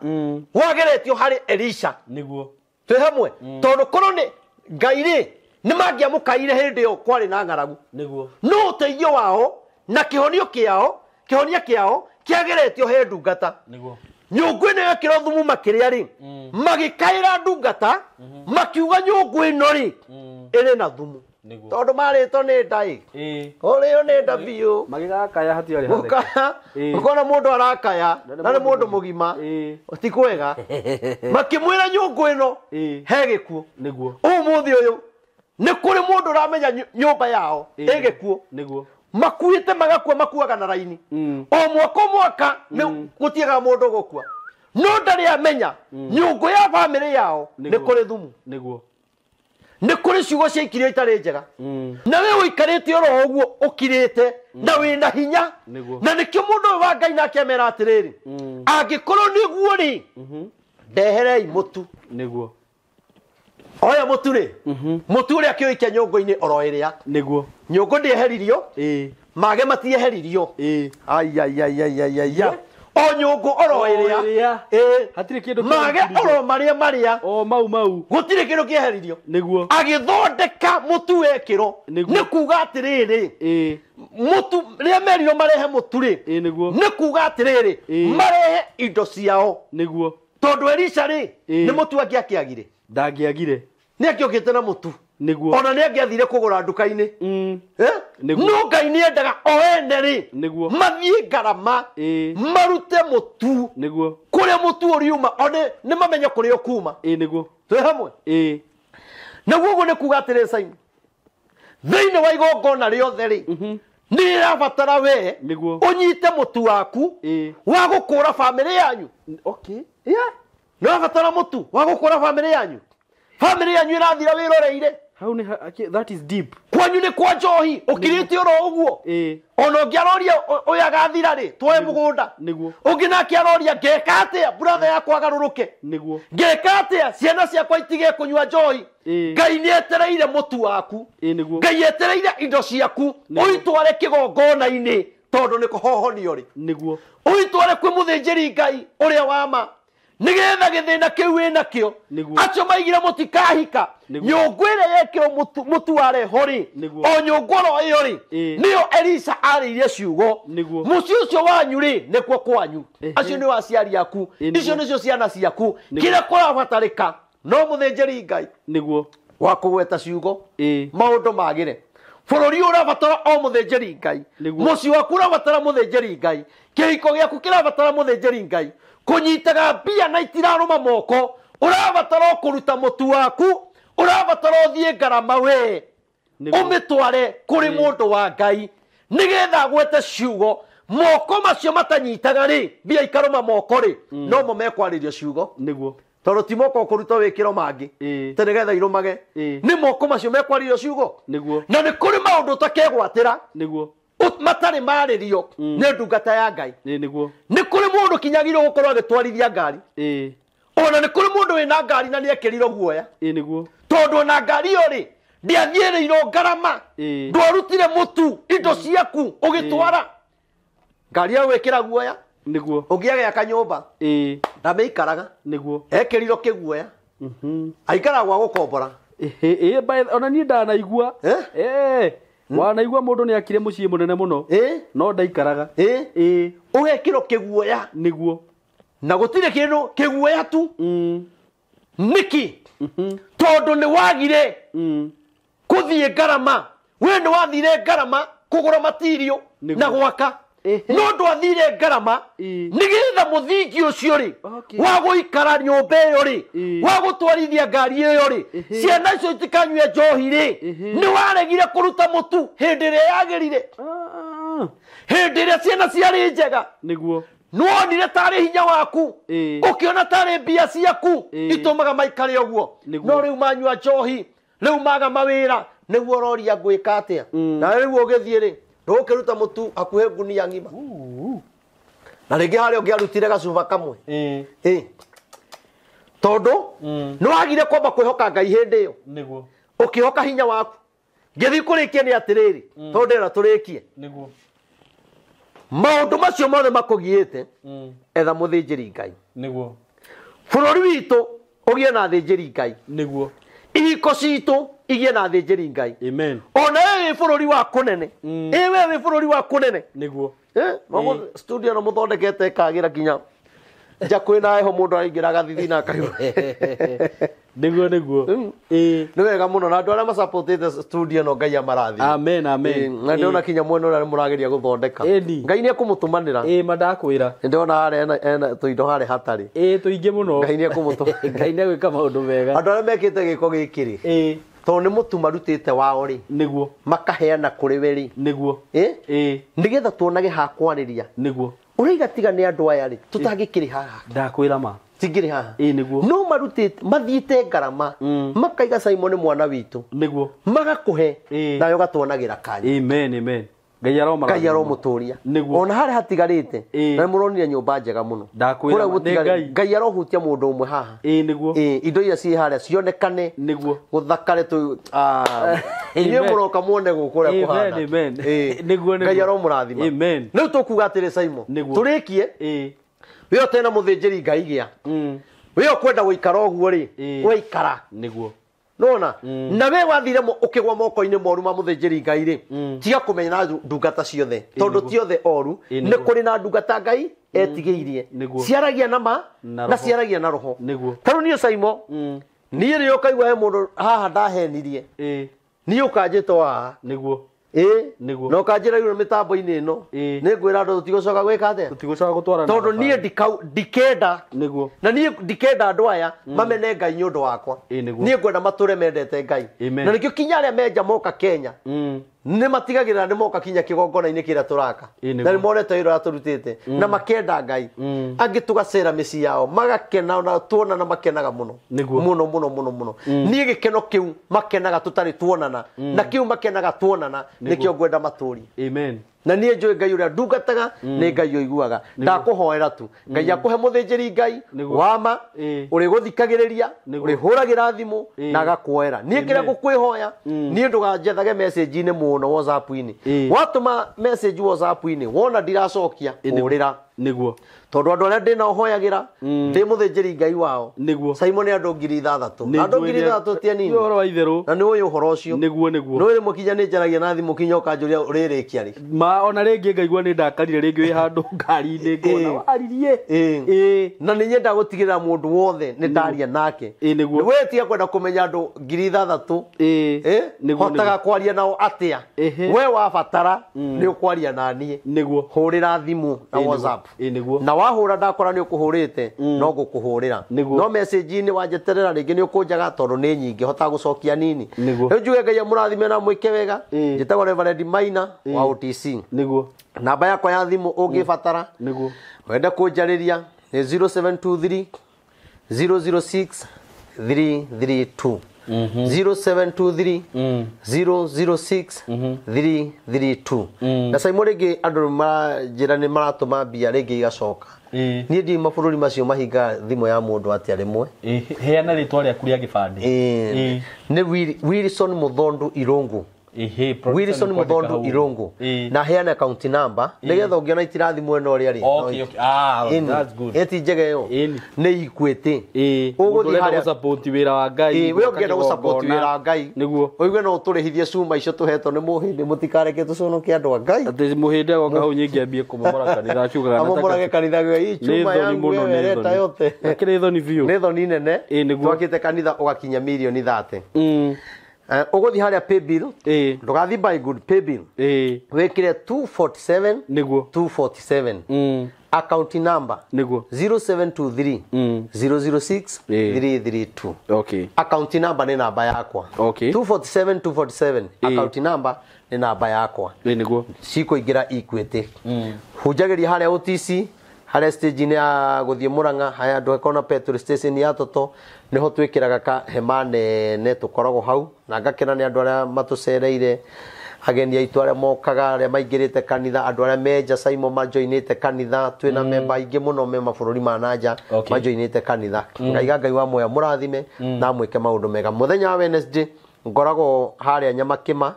wageretio harĩ Elisha. Nĩguo. Twĩ hamwe. Tondũ korwo nĩ Ngai rĩ, nĩ mangĩamũkaire hĩndĩ ĩyo kwarĩ na ng'aragu. Nĩguo. No ũteithio wao na kĩhonia kĩao kĩageretio he ndungata. Nĩguo. Nyũngũ ĩno yekĩrwo thumu makĩrĩa rĩ, magĩkaĩra ndungata, makiuga nyũngũ ĩno rĩ, ĩrĩ na thumu. Tondũ marĩtwo nĩ nda ĩ. Ũrĩo nĩ nda biũ. Magĩgakaya hatiarĩ hatheke. Ũkona mũndũ arakaya na nĩ mũndũ mũgima. Ti kwega. Makĩmwĩra nyũngũ ĩno he gĩkuũ. Nĩguo. Ũmũthĩ ũyũ nĩ kũrĩ mũndũ ũramenya nyũmba yao ĩ gĩkuũ. Nĩguo. Makuĩte magakua makuaga na raini. O mwaka mwaka nĩ gũtiagaga mũndũ gũkua. No ndarĩ amenya nyũngũ ya bamĩrĩ yao nĩ kũrĩ thumu. Nĩguo. Nĩ kũrĩ ciugo ciaikirio itarĩ njega. Na we ũikarĩte oro ũguo ũkirĩte na wĩna hinya. Na nĩkĩo mũndũ ũyũ wa Ngai nake amera atĩrĩrĩ, angĩkorwo nĩguo rĩ, ndeherei mũtu. Nĩguo. Oya mũtu rĩ, mũtu ũrĩa akĩũikia nyũngũ-inĩ oro ĩrĩa. Nĩguo. Nyũngũ ndĩeheririo, mage matieheririo. Ai ai ai ai ai ai. O nyũngũ oro ĩrĩa. Hatirĩ kĩndũ mage oro marĩa marĩa. O mau mau. Gũtirĩ kĩndũ kĩeheririo. Nĩguo. Agĩthondeka mũtu wekĩro. Nĩ kuga atĩrĩrĩ. Mũtu rĩrĩa merirwo marehe mũtu rĩ. Nĩguo. Nĩ kuga atĩrĩrĩ, marehe indo ciao. Nĩguo. Tondũ Elisha rĩ, nĩ mũtu angĩakĩagire. Ndangĩagire. Nĩ angĩokĩte na mũtu. Nĩguo. Ona nĩ angĩathire kũgũra nduka-inĩ. No Ngai nĩ endaga o ene rĩ, Nĩguo. mathiĩ ngarama, marute mũtu. Nĩguo. Kũrĩa mũtu ũriuma, o nĩ mamenye kũrĩa ũkuma. Nĩguo. Twĩ hamwe? Naguo ũguo nĩ kuga atĩrĩ Simon, thĩinĩ wa igongona rĩothe rĩ, nĩ ĩrabatara we Nĩguo. ũnyite mũtu waku wa gũkũra bamĩrĩ yanyu. Okay. Yeah. Nĩ ũrabatara mũtu wa gũkũra bamĩrĩ yanyu. Bamĩrĩ yanyu ĩrathira wĩroreire. Hau nĩ that is deep. Kwanyu nĩ kwa njohi ũkirĩte oro ũguo. Ona ũngĩ aroria ũyũ agathira rĩ, twoe mũgũnda. Nĩguo. Ũngĩ nake aroria ngeka atĩa brother yakwa agarũrũke. Nĩguo. Ngeka atĩa ciana ciakwa itige kũnyua njohi. Ngai nĩ etereire mũtu waku. Nĩguo. Ngai etereire indo ciaku ũitware kĩgongona-inĩ tondũ nĩ kũhohonio rĩ. Nĩguo. Ũitware kwĩ mũthĩnjĩri Ngai ũrĩa wa ma. Nĩgetha gĩthĩna kĩu wĩnakĩo acio maigire mũtikahika nyũngũ ĩrĩa yekĩrwo mũtu wareho rĩ, o nyũngũ oro ĩyo rĩ, nĩyo Elisha arĩirie ciugo. Mũciĩ ũcio wanyu rĩ, nĩkuo kwanyu. Acio nĩo aciari aku, icio nĩcio ciana ciaku. Kĩrĩa kũrabatarĩka no mũthĩnjĩri Ngai. Nĩguo. Wa kũgweta ciugo, maũndũ magĩre. Bũrũri ũrabatara o mũthĩnjĩri Ngai. Mũciĩ waku ũrabatara mũthĩnjĩri Ngai. Kĩhiko gĩaku kĩrabatara mũthĩnjĩri Ngai. Kũnyitaga mbia na itirarũma moko, ũrabatara kũruta mũtu waku, ũrabatara ũthiĩ ngarama we, ũmĩtware kũrĩ mũndũ wa Ngai nĩgetha agwete ciugo. Moko macio matanyitaga rĩ, mbia ikarũma moko rĩ, nomo mekwarĩrio ciugo. Nĩguo. Tondũ ti moko ũkũruta wĩkĩro mangĩ te nĩgetha irũmage, nĩ moko macio mekwarĩrio ciugo. Nĩguo. Na nĩ kũrĩ maũndũ ũtakegwatĩra. Nĩguo. Matarĩ marĩrio nĩ ndungata ya Ngai. Nĩguo. Nĩ kũrĩ mũndũ kinyagĩrwo gũkorwo agĩtwarithia ngari. Ona nĩ kũrĩ mũndũ wĩna ngari na nĩekĩrirwo guoya. Nĩguo. Tondũ ona ngari ĩyo rĩ, ndĩathiĩrĩirwo ngarama. Ndwarutire mũtu indo ciaku ũgĩtwara. Ngari ĩyo gwĩkĩra guoya. Nĩguo. Ũngĩ agĩaka nyũmba. Ndamĩikaraga. Nĩguo. Ekĩrirwo kĩguoya. Aikaraga gwa gũkombora. Ona niĩ ndanaigua. Wanaigua mũndũ nĩ akire mũciĩ mũnene mũno. No ndaikaraga. Ũgekĩrwo kĩguoya. Nĩguo. Na gũtirĩ kĩndũ kĩguoya tu. Nĩkĩ? Tondũ nĩ wagire kũthiĩ ngarama. We nĩ wathire ngarama kũgũra matirio na gwaka. No ndwathire ngarama nĩgetha mũthingi ũcio rĩ, wa gũikara nyũmba ĩyo rĩ, wa gũtwarithia ngari ĩyo rĩ, ciana icio itikanyue njohi rĩ, nĩ waregire kũruta mũtu hĩndĩ ĩrĩa yagĩrire. Hĩndĩ ĩrĩa ciana ciarĩ njega. Nĩguo. Nĩwonire tarĩ hinya waku, ũkĩona tarĩ mbia ciaku itũmaga maikare ũguo. No rĩu manyua njohi, rĩu maga mawĩra, nĩguo ũroria ngwĩka atĩa. Na rĩu ũgĩthiĩ rĩ, ndũgũkĩruta mũtu hakuhĩ ngunia ng'ima. Na rĩngĩ harĩa ũngĩarutire gacuba kamwe. Tondũ nĩwagire kwamba kwĩhoka Ngai hĩndĩ ĩyo. Nĩguo. Ũkĩhoka hinya waku. Ngĩthiĩ kũrĩkia nĩ atĩrĩrĩ, tondũ ndĩrenda tũrĩkie. Nĩguo. Maũndũ macio mothe makũgiĩte, etha mũthĩnjĩri Ngai. Nĩguo. Bũrũri witũ ũgĩe na athĩnjĩri Ngai. Nĩguo. Ihiko citũ igĩe na athĩnjĩri Ngai. Amen. Ona we wĩ bũrũri wa kũnene. Ĩ we wĩ bũrũri wa kũnene. Nĩguo. Studio no mũthondekete ĩkagĩra nginya. Nja kwĩna heho mũndũ araingĩra agathithina akaigua. Nĩguo nĩguo. Ĩĩ. Nĩ wega mũno na andũ arĩa macapotĩte studio ĩno Ngai amarathime. Amen amen. Na ndĩrona kinya mwena ũrĩa mũrageria gũthondeka. Ĩni. Ngai nĩ ekũmũtũmanĩra. Ĩĩ ma ndakwĩra. Nĩndĩrona harĩa ena tũindo harĩa hatarĩ. Ĩĩ tũingĩ mũno. Ngai nĩ ekũmũtũmanĩra. Ngai nĩ egwĩka maũndũ mega. Andũ arĩa mekĩte gĩko gĩkĩ rĩ, Ĩĩ. tondũ nĩ mũtu marutĩte wao rĩ, Nĩguo. makaheana kũrĩ we rĩ, Nĩguo. ĩ Ĩĩ. nĩgetha tuonage ha kwarĩria. Nĩguo. Ũraiga tiga nĩ andũ aya rĩ, tũtangĩkĩrĩ haha. Ndakwĩra ma. Tingĩrĩ haha. Ĩĩ nĩguo. No marutĩte mathiĩte ngarama, makaiga Simon nĩ mwana witũ, Nĩguo. magakũhe Ĩĩ. nawe ũgatuonagĩra kanya. Amen amen. Ngai aromarathima. Ngai aromũtũria. Nĩguo. Ona harĩa hatigarĩte, Ĩĩ. na nĩmũronire nyũmba njega mũno. Ndakwĩra Kũrĩa ma, nĩ gũtigarĩte, Ngai. Ngai arohutia mũndũ ũmwe haha. Ĩĩ nĩguo. Ĩĩ, indo iria ciĩ harĩa cionekane, Nĩguo. gũthakare tu. Inyuĩ Amen. mũroka muone gũkũ ũrĩa Amen, kũhana. amen. Ĩĩ. Nĩguo, nĩguo. Ngai aromũrathima. Amen. Rĩu tũkuga atĩrĩ Simon, Nĩguo. tũrĩkie. Ĩĩ. We ũtena mũthĩnjĩri Ngai gĩa, we ũkwenda gũikara ũguo rĩ, Ĩĩ. waikara. Nĩguo. Nona na we wathire ũkĩgwa moko-inĩ moru ma mũthĩnjĩri Ngai rĩ, tiga kũmenya na ndungata ciothe, tondũ nĩguo. ti othe oru. Ĩĩ, Nĩ nĩguo. kũrĩ na ndungata Ngai etigĩirie, Nĩguo. ciaragia na ma Na na roho. ciaragia na roho. Nĩguo. Ta rĩu niĩ Simon, niĩ rĩrĩa ũkaigua he mũndũ haha ndahenirie, Ĩĩ. niĩ ũkanjĩtwo haha. Nĩguo. Ĩĩ. Nĩguo. Na ũkanjĩra igũrũ mĩtambo-inĩ ĩno, Ĩĩ. nĩ ngwĩra andũ tũtigũcoka gwĩka atĩa, Tũtigũcoka gũtwarana. tondũ niĩ ndikenda. Nĩguo. Na niĩ ndikenda andũ aya mamene Ngai nĩ ũndũ wakwa. Ĩĩ, nĩguo. Niĩ ngwenda matũre mendete Ngai. Amen. Na nĩkĩo kinya arĩa menja moka Kenya, nĩ matigagĩrĩra nĩ moka kinya kĩgongona-inĩ kĩrĩa tũraka, Ĩĩ, nĩguo. na nĩ monete wĩra ũrĩa tũrutĩte na makenda Ngai. Angĩ tũgacera mĩciĩ yao magakena, ona tuonana makenaga mũno. Nĩguo. Mũno mũno mũno mũno. Niĩ gĩkeno kĩu makenaga tũtarĩ tuonana, na kĩu makenaga tuonana, nĩkĩo ngwenda matũrie. Amen. Na niĩ njũĩ Ngai ũrĩa ndungataga nĩ Ngai ũiguaga. Ndakũhoera tu Ngai akũhe mũthĩnjĩri Ngai Nĩguo. wama, Ĩĩ. ũrĩgũthikagĩrĩria, Nĩguo. ũrĩhũragĩra thimũ Ĩĩ. na agakuoera. Niĩ kĩrĩa Amen. ngũkwĩhoya, niĩ ndũganjethage message-inĩ mũno WhatsApp-inĩ. Ĩĩ. Watũma message WhatsApp-inĩ wona ndiracokia, hũrĩra, Nĩguo. tondũ andũ arĩa ndĩnao hoyagĩra ndĩ mũthĩnjĩri Ngai wao. Nĩguo. Simon nĩ andũ 6,000, na andũ 6,000 ti anini. Nĩ ũhoro wa itherũ. Na nĩ ũyũ ũhoro ũcio. Nĩguo nĩguo. Nĩ ũyũ mũkinya nĩ njaragia na thimũ kinya ũkanjũria ũrĩrĩkia rĩ. Ma ona rĩngĩ ngaigua nĩ ndakarire rĩngĩ wĩ handũ ngari-inĩ ngona Ĩĩ. waririe. Ĩĩ. Ĩĩ. Na nĩ nyendaga gũtigĩrĩra mũndũ wothe nĩ ndaria nake. Ĩĩ, nĩguo. We tiga kwenda kũmenya andũ 6,000. Ĩĩ. Ĩ? Nĩguo, Hotaga kwaria nao atĩa? Ĩhĩ. We wabatara nĩ ũkwaria na niĩ. Nĩguo. Hũrĩra thimũ na Ĩĩ, nĩguo. WhatsApp. Ĩĩ, nĩguo. Na wahũra ndakora nĩ ũkũhũrĩte, no ngũkũhũrĩra. Nĩguo. No message-inĩ wanjeterera rĩngĩ nĩ ũkũnjaga, tondũ nĩ nyingĩ hotaga gũcokia nini. Nĩguo. Rĩu njuge Ngai amũrathime na mwĩke wega. Ĩĩ. Njĩtagwo Reverend Maina wa OTC. Nĩguo. Namba yakwa ya thimũ ũngĩbatara, Nĩguo. wende kũnjarĩria, nĩ 0723 006 332, 0723 006 332. Na Simon, rĩngĩ andũ maranjĩra nĩ maratũma mbia rĩngĩ igacoka. Ĩĩ. Niĩ ndi mabũrũri macio mahinga thimũ ya mũndũ atĩa rĩmwe. Ĩĩ, heana rĩtwa rĩaku rĩa gĩbandĩ. Ĩĩ. Nĩ Wilson Mũthondu Irũngũ. Ĩhĩ, producer Wilson nĩ kwandĩka Mũthondu hau. Irũngũ. Ĩĩ. Na heana account number nĩgetha ũngĩona itirathi mwena ũrĩa rĩ. Okay, okay. Ah, that's good. Ĩti njega ĩyo. Ĩni. Nĩ Equity. Ĩĩ. Mũndũ Ũgũthiĩ ũrenda harĩa gũsupport wĩra wa Ngai. Ĩĩ, we gwaka ũngĩenda gũsupport kĩgongona. wĩra wa Ngai, Nĩguo. ũigue no ũtũrĩhithie cuma icio tũhetwo nĩ mũhĩndĩ, mũtikareke tũconoke andũ a Ngai. Atĩ mũhĩndĩ agoka hau nyingĩ ambie kũmomora kanitha akiugaga na Amomorage kanitha gwe ii Nĩ chuma thoni yangu mũno, wewe nĩ reta thoni. yote. Akĩrĩ thoni biũ. Nĩ thoni nene. Ĩĩ, nĩguo. Twakĩte kanitha ũgakinya mirioni 30. Ũgũthiĩ harĩa paybill, Ĩĩ. ndũgathiĩ buy good, paybill, Ĩĩ. wĩkĩre 247 Nĩguo. 247, account number Nĩguo. 0723 006 Ĩĩ. 332. Okay. Account number nĩ namba yakwa. Okay. 247 247, Ĩĩ. account number nĩ namba yakwa. Ĩĩ, nĩguo. Cikũingĩra Equity. Hunjagĩria harĩa OTC, harĩa stage-inĩ ya gũthiĩ Mũrang'a, harĩa andũ kona petrol station ya Toto, nĩho twĩkĩraga ka hema nene, tũkoragwo hau na ngakena nĩ andũ arĩa matũcereire, ageni aitũ arĩa mokaga, arĩa maingĩrĩte kanitha, andũ arĩa menja Simon majoinĩte kanitha. Twĩna memba aingĩ mũno me mabũrũri ma nanja majoinĩte kanitha. Ngaiga Ngai wa muoyo mũrathime na mwĩke maũndũ mega. Mũthenya wa Wednesday ngoragwo harĩa Nyamakĩma.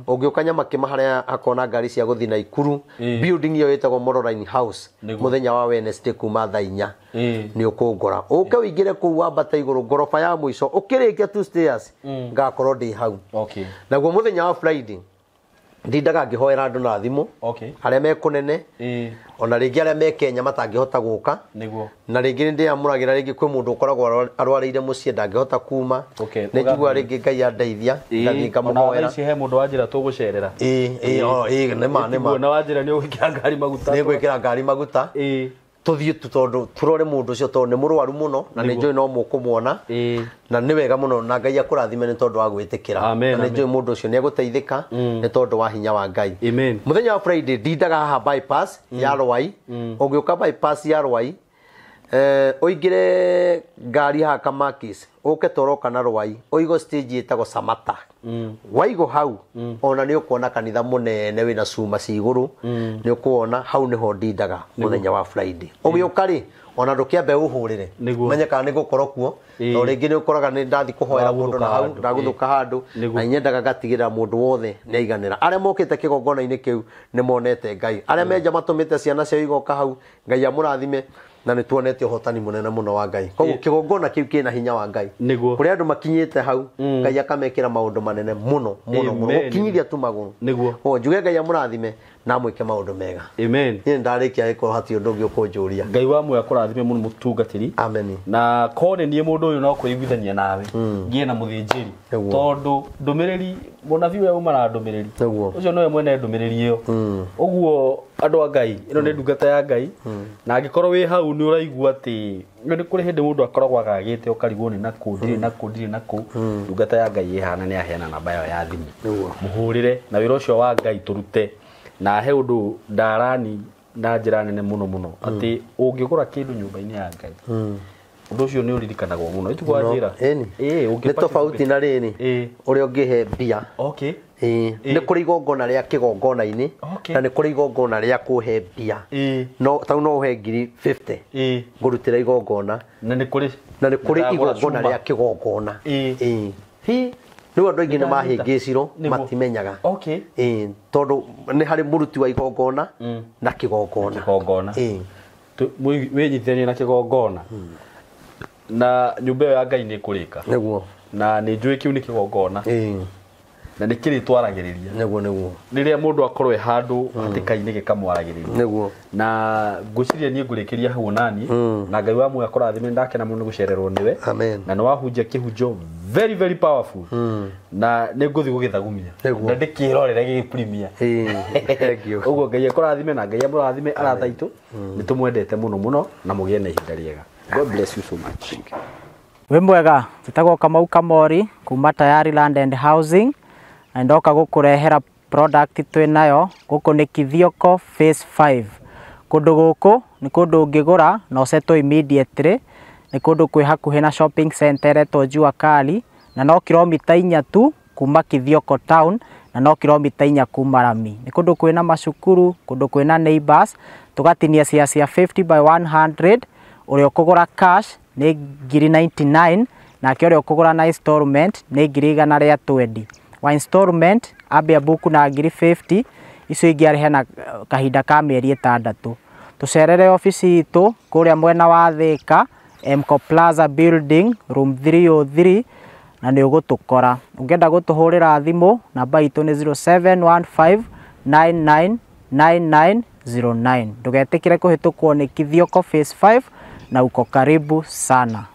Ũngĩũka Nyamakĩma harĩa hakona ngari cia gũthiĩ Naikuru, building ĩyo ĩtagwo Moroline House, mũthenya wa Wednesday kuma thaa 4 nĩ ũkũngora. Ũke ũingĩre kũu wambate igũrũ ngoroba ya mũico, ũkĩrĩkia two stairs ngakorwo ndĩ hau. Okay. Naguo mũthenya wa Friday Ndindaga ngĩhoera andũ na thimũ. Okay. Arĩa me kũnene. Ona rĩngĩ arĩa me Kenya matangĩhota gũka. Nĩguo. Na rĩngĩ nĩndĩamũragĩra rĩngĩ kwĩ mũndũ ũkoragwo arwarĩire mũciĩ ndangĩhota kuma. Okay. Nĩ njiguaga rĩngĩ Ngai andeithia ngathiĩ ngamũhoera. Ona ici he mũndũ wanjĩra tũgũcerera. Ĩĩ nĩma nĩma. Na wanjĩra nĩ ũgwĩkĩra ngari maguta. Nĩ ngwĩkĩra ngari maguta. Tũthiĩ tu tondũ tũrore mũndũ ũcio tondũ nĩ mũrwaru mũno na nĩ njũĩ no mũkũmuona. Na nĩ wega mũno na Ngai akũrathime nĩ tondũ wa gwĩtĩkĩra. Na nĩ njũĩ mũndũ ũcio nĩ egũteithĩka nĩ tondũ wa hinya wa Ngai. Amen. Mũthenya wa Friday ndindaga haha bypass ya Rwai. Ũngĩũka bypass ya Rwai ũingĩre ngari haha Kamakis ũke toroka na Rwai ũigo stage ĩtagwo Samata. Waigo hau ona nĩ ũkuona kanitha mũnene wĩna cuma ci igũrũ nĩ ũkuona hau nĩho ndindaga mũthenya wa Friday. Ũgĩũka rĩ ona ndũkĩambe ũhũrĩre menye kana nĩ ngũkorwo kuo no rĩngĩ nĩ ũkoraga nĩ ndathi kũhoera mũndũ na hau ndagũthũka handũ na nyendaga ngatigĩrĩra mũndũ wothe nĩ aiganĩra. Arĩa mokĩte kĩgongona-inĩ kĩu nĩ monete Ngai. Arĩa menja matũmĩte ciana ciao igoka hau Ngai amũrathime na nĩ tuonete ũhotani mũnene mũno wa Ngai. Koguo kĩgongona kĩu kĩna hinya wa Ngai. Nĩguo. Kũrĩa andũ makinyĩte hau Ngai akamekĩra maũndũ manene mũno mũno mũno gũkinyithia tu magũrũ. Nĩguo. O njuge Ngai amũrathime na amwĩke maũndũ mega. Amen. Niĩ ndarĩkia gĩkorwo hatirĩ ũndũ ũngĩ ũkũnjũria. Ngai wa muoyo akũrathime mũno mũtungatĩri. Amen. Na korwo nĩ niĩ mũndũ ũyũ no kwĩiguithania nawe ngĩe na mũthĩnjĩri tondũ ndũmĩrĩri mũnabii we uma na ndũmĩrĩri ũcio nĩwe mwene ndũmĩrĩri ĩyo. Ũguo andũ a Ngai ĩno nĩ ndungata ya Ngai na angĩkorwo wĩ hau nĩ ũraigua atĩ nĩ kũrĩ hĩndĩ mũndũ akoragwo agagĩte ũkarigwo nĩ nakũ ndirĩ nakũ ndirĩ nakũ. Ndungata ya Ngai ĩhana nĩ aheana namba yayo ya thimũ mũhũrĩre na wĩra ũcio wa Ngai tũrute. Na he ũndũ ndarani na njĩra nene mũno mũno atĩ ũngĩgũra kĩndũ nyũmba-inĩ ya Ngai ũndũ ũcio nĩ ũririkanagwo mũno. Ĩtigwa njĩra nĩ tofauti na rĩrĩ ũrĩa ũngĩhe mbia. Okay. Nĩ kũrĩ igongona rĩa kĩgongona-inĩ na nĩ kũrĩ igongona rĩa kũhe mbia. No tau no ũhe ngiri 50 ngũrutĩra igongona na nĩ kũrĩ igongona rĩa kĩgongona. Rĩu andũ aingĩ nĩ mahĩngĩcirwo matimenyaga. Tondũ nĩ harĩ mũruti wa igongona na kĩgongona. Wĩnyitithanie na kĩgongona na nyũmba ĩyo ya Ngai nĩ ĩkũrĩka. Nĩguo. Na nĩ njũĩ kĩu nĩ kĩgongona na nĩ kĩrĩtwaragĩrĩria. Nĩguo nĩguo. Rĩrĩa mũndũ akorwo e handũ hatĩka-inĩ gĩkamwaragĩrĩria. Nĩguo. Na ngwĩciria niĩ ngũrĩkĩria hau nani na Ngai wa muoyo akũrathime ndakena mũno nĩ gũcererwo nĩwe. Amen. Na nĩ wahunjia kĩhunjo very very powerful na nĩ ngũthiĩ gũgĩthagumia na ndĩkĩrorere gĩgĩprimia. Thank you. Ũguo Ngai akũrathime na Ngai amũrathime arata aitũ nĩ tũmwendete mũno mũno na mũgĩe na ihinda rĩega. God bless you so much. Wĩ mwega, njĩtagwo Kamau Kamori kuma Tayari Land and Housing na ndoka gũkũrehera product twĩ nayo gũkũ nĩ Kithioko Phase 5. Kũndũ gũkũ nĩ kũndũ ũngĩgũra na ũsettle immediately. Nĩ kũndũ kwĩ hakuhĩ na shopping center ĩretwo Jua Kali na no kilomita 4 tu kuma Kithioko town na no kilomita 4 kuma Rami. Nĩ kũndũ kwĩna macukuru, kũndũ kwĩna neighbors, tũgatinia cia 50 by 100. Ũrĩa ũkũgũra cash nĩ ngiri 99 nake ũrĩa ũkũgũra na installment nĩ ngiri 120. Wa installment ambia buku na ngiri 50 icio ingĩ arĩhe na kahinda ka mĩeri 6. Tũcerere obici itũ kũrĩa mwena wa Thika, Mco Plaza Building room 303 na nĩ ũgũtũkora. Ũngĩenda gũtũhũrĩra thimũ namba itũ nĩ 0715999909. Ndũgetĩkĩre kũhĩtũkwo nĩ Kithioko Phase 5 na uko karibu sana.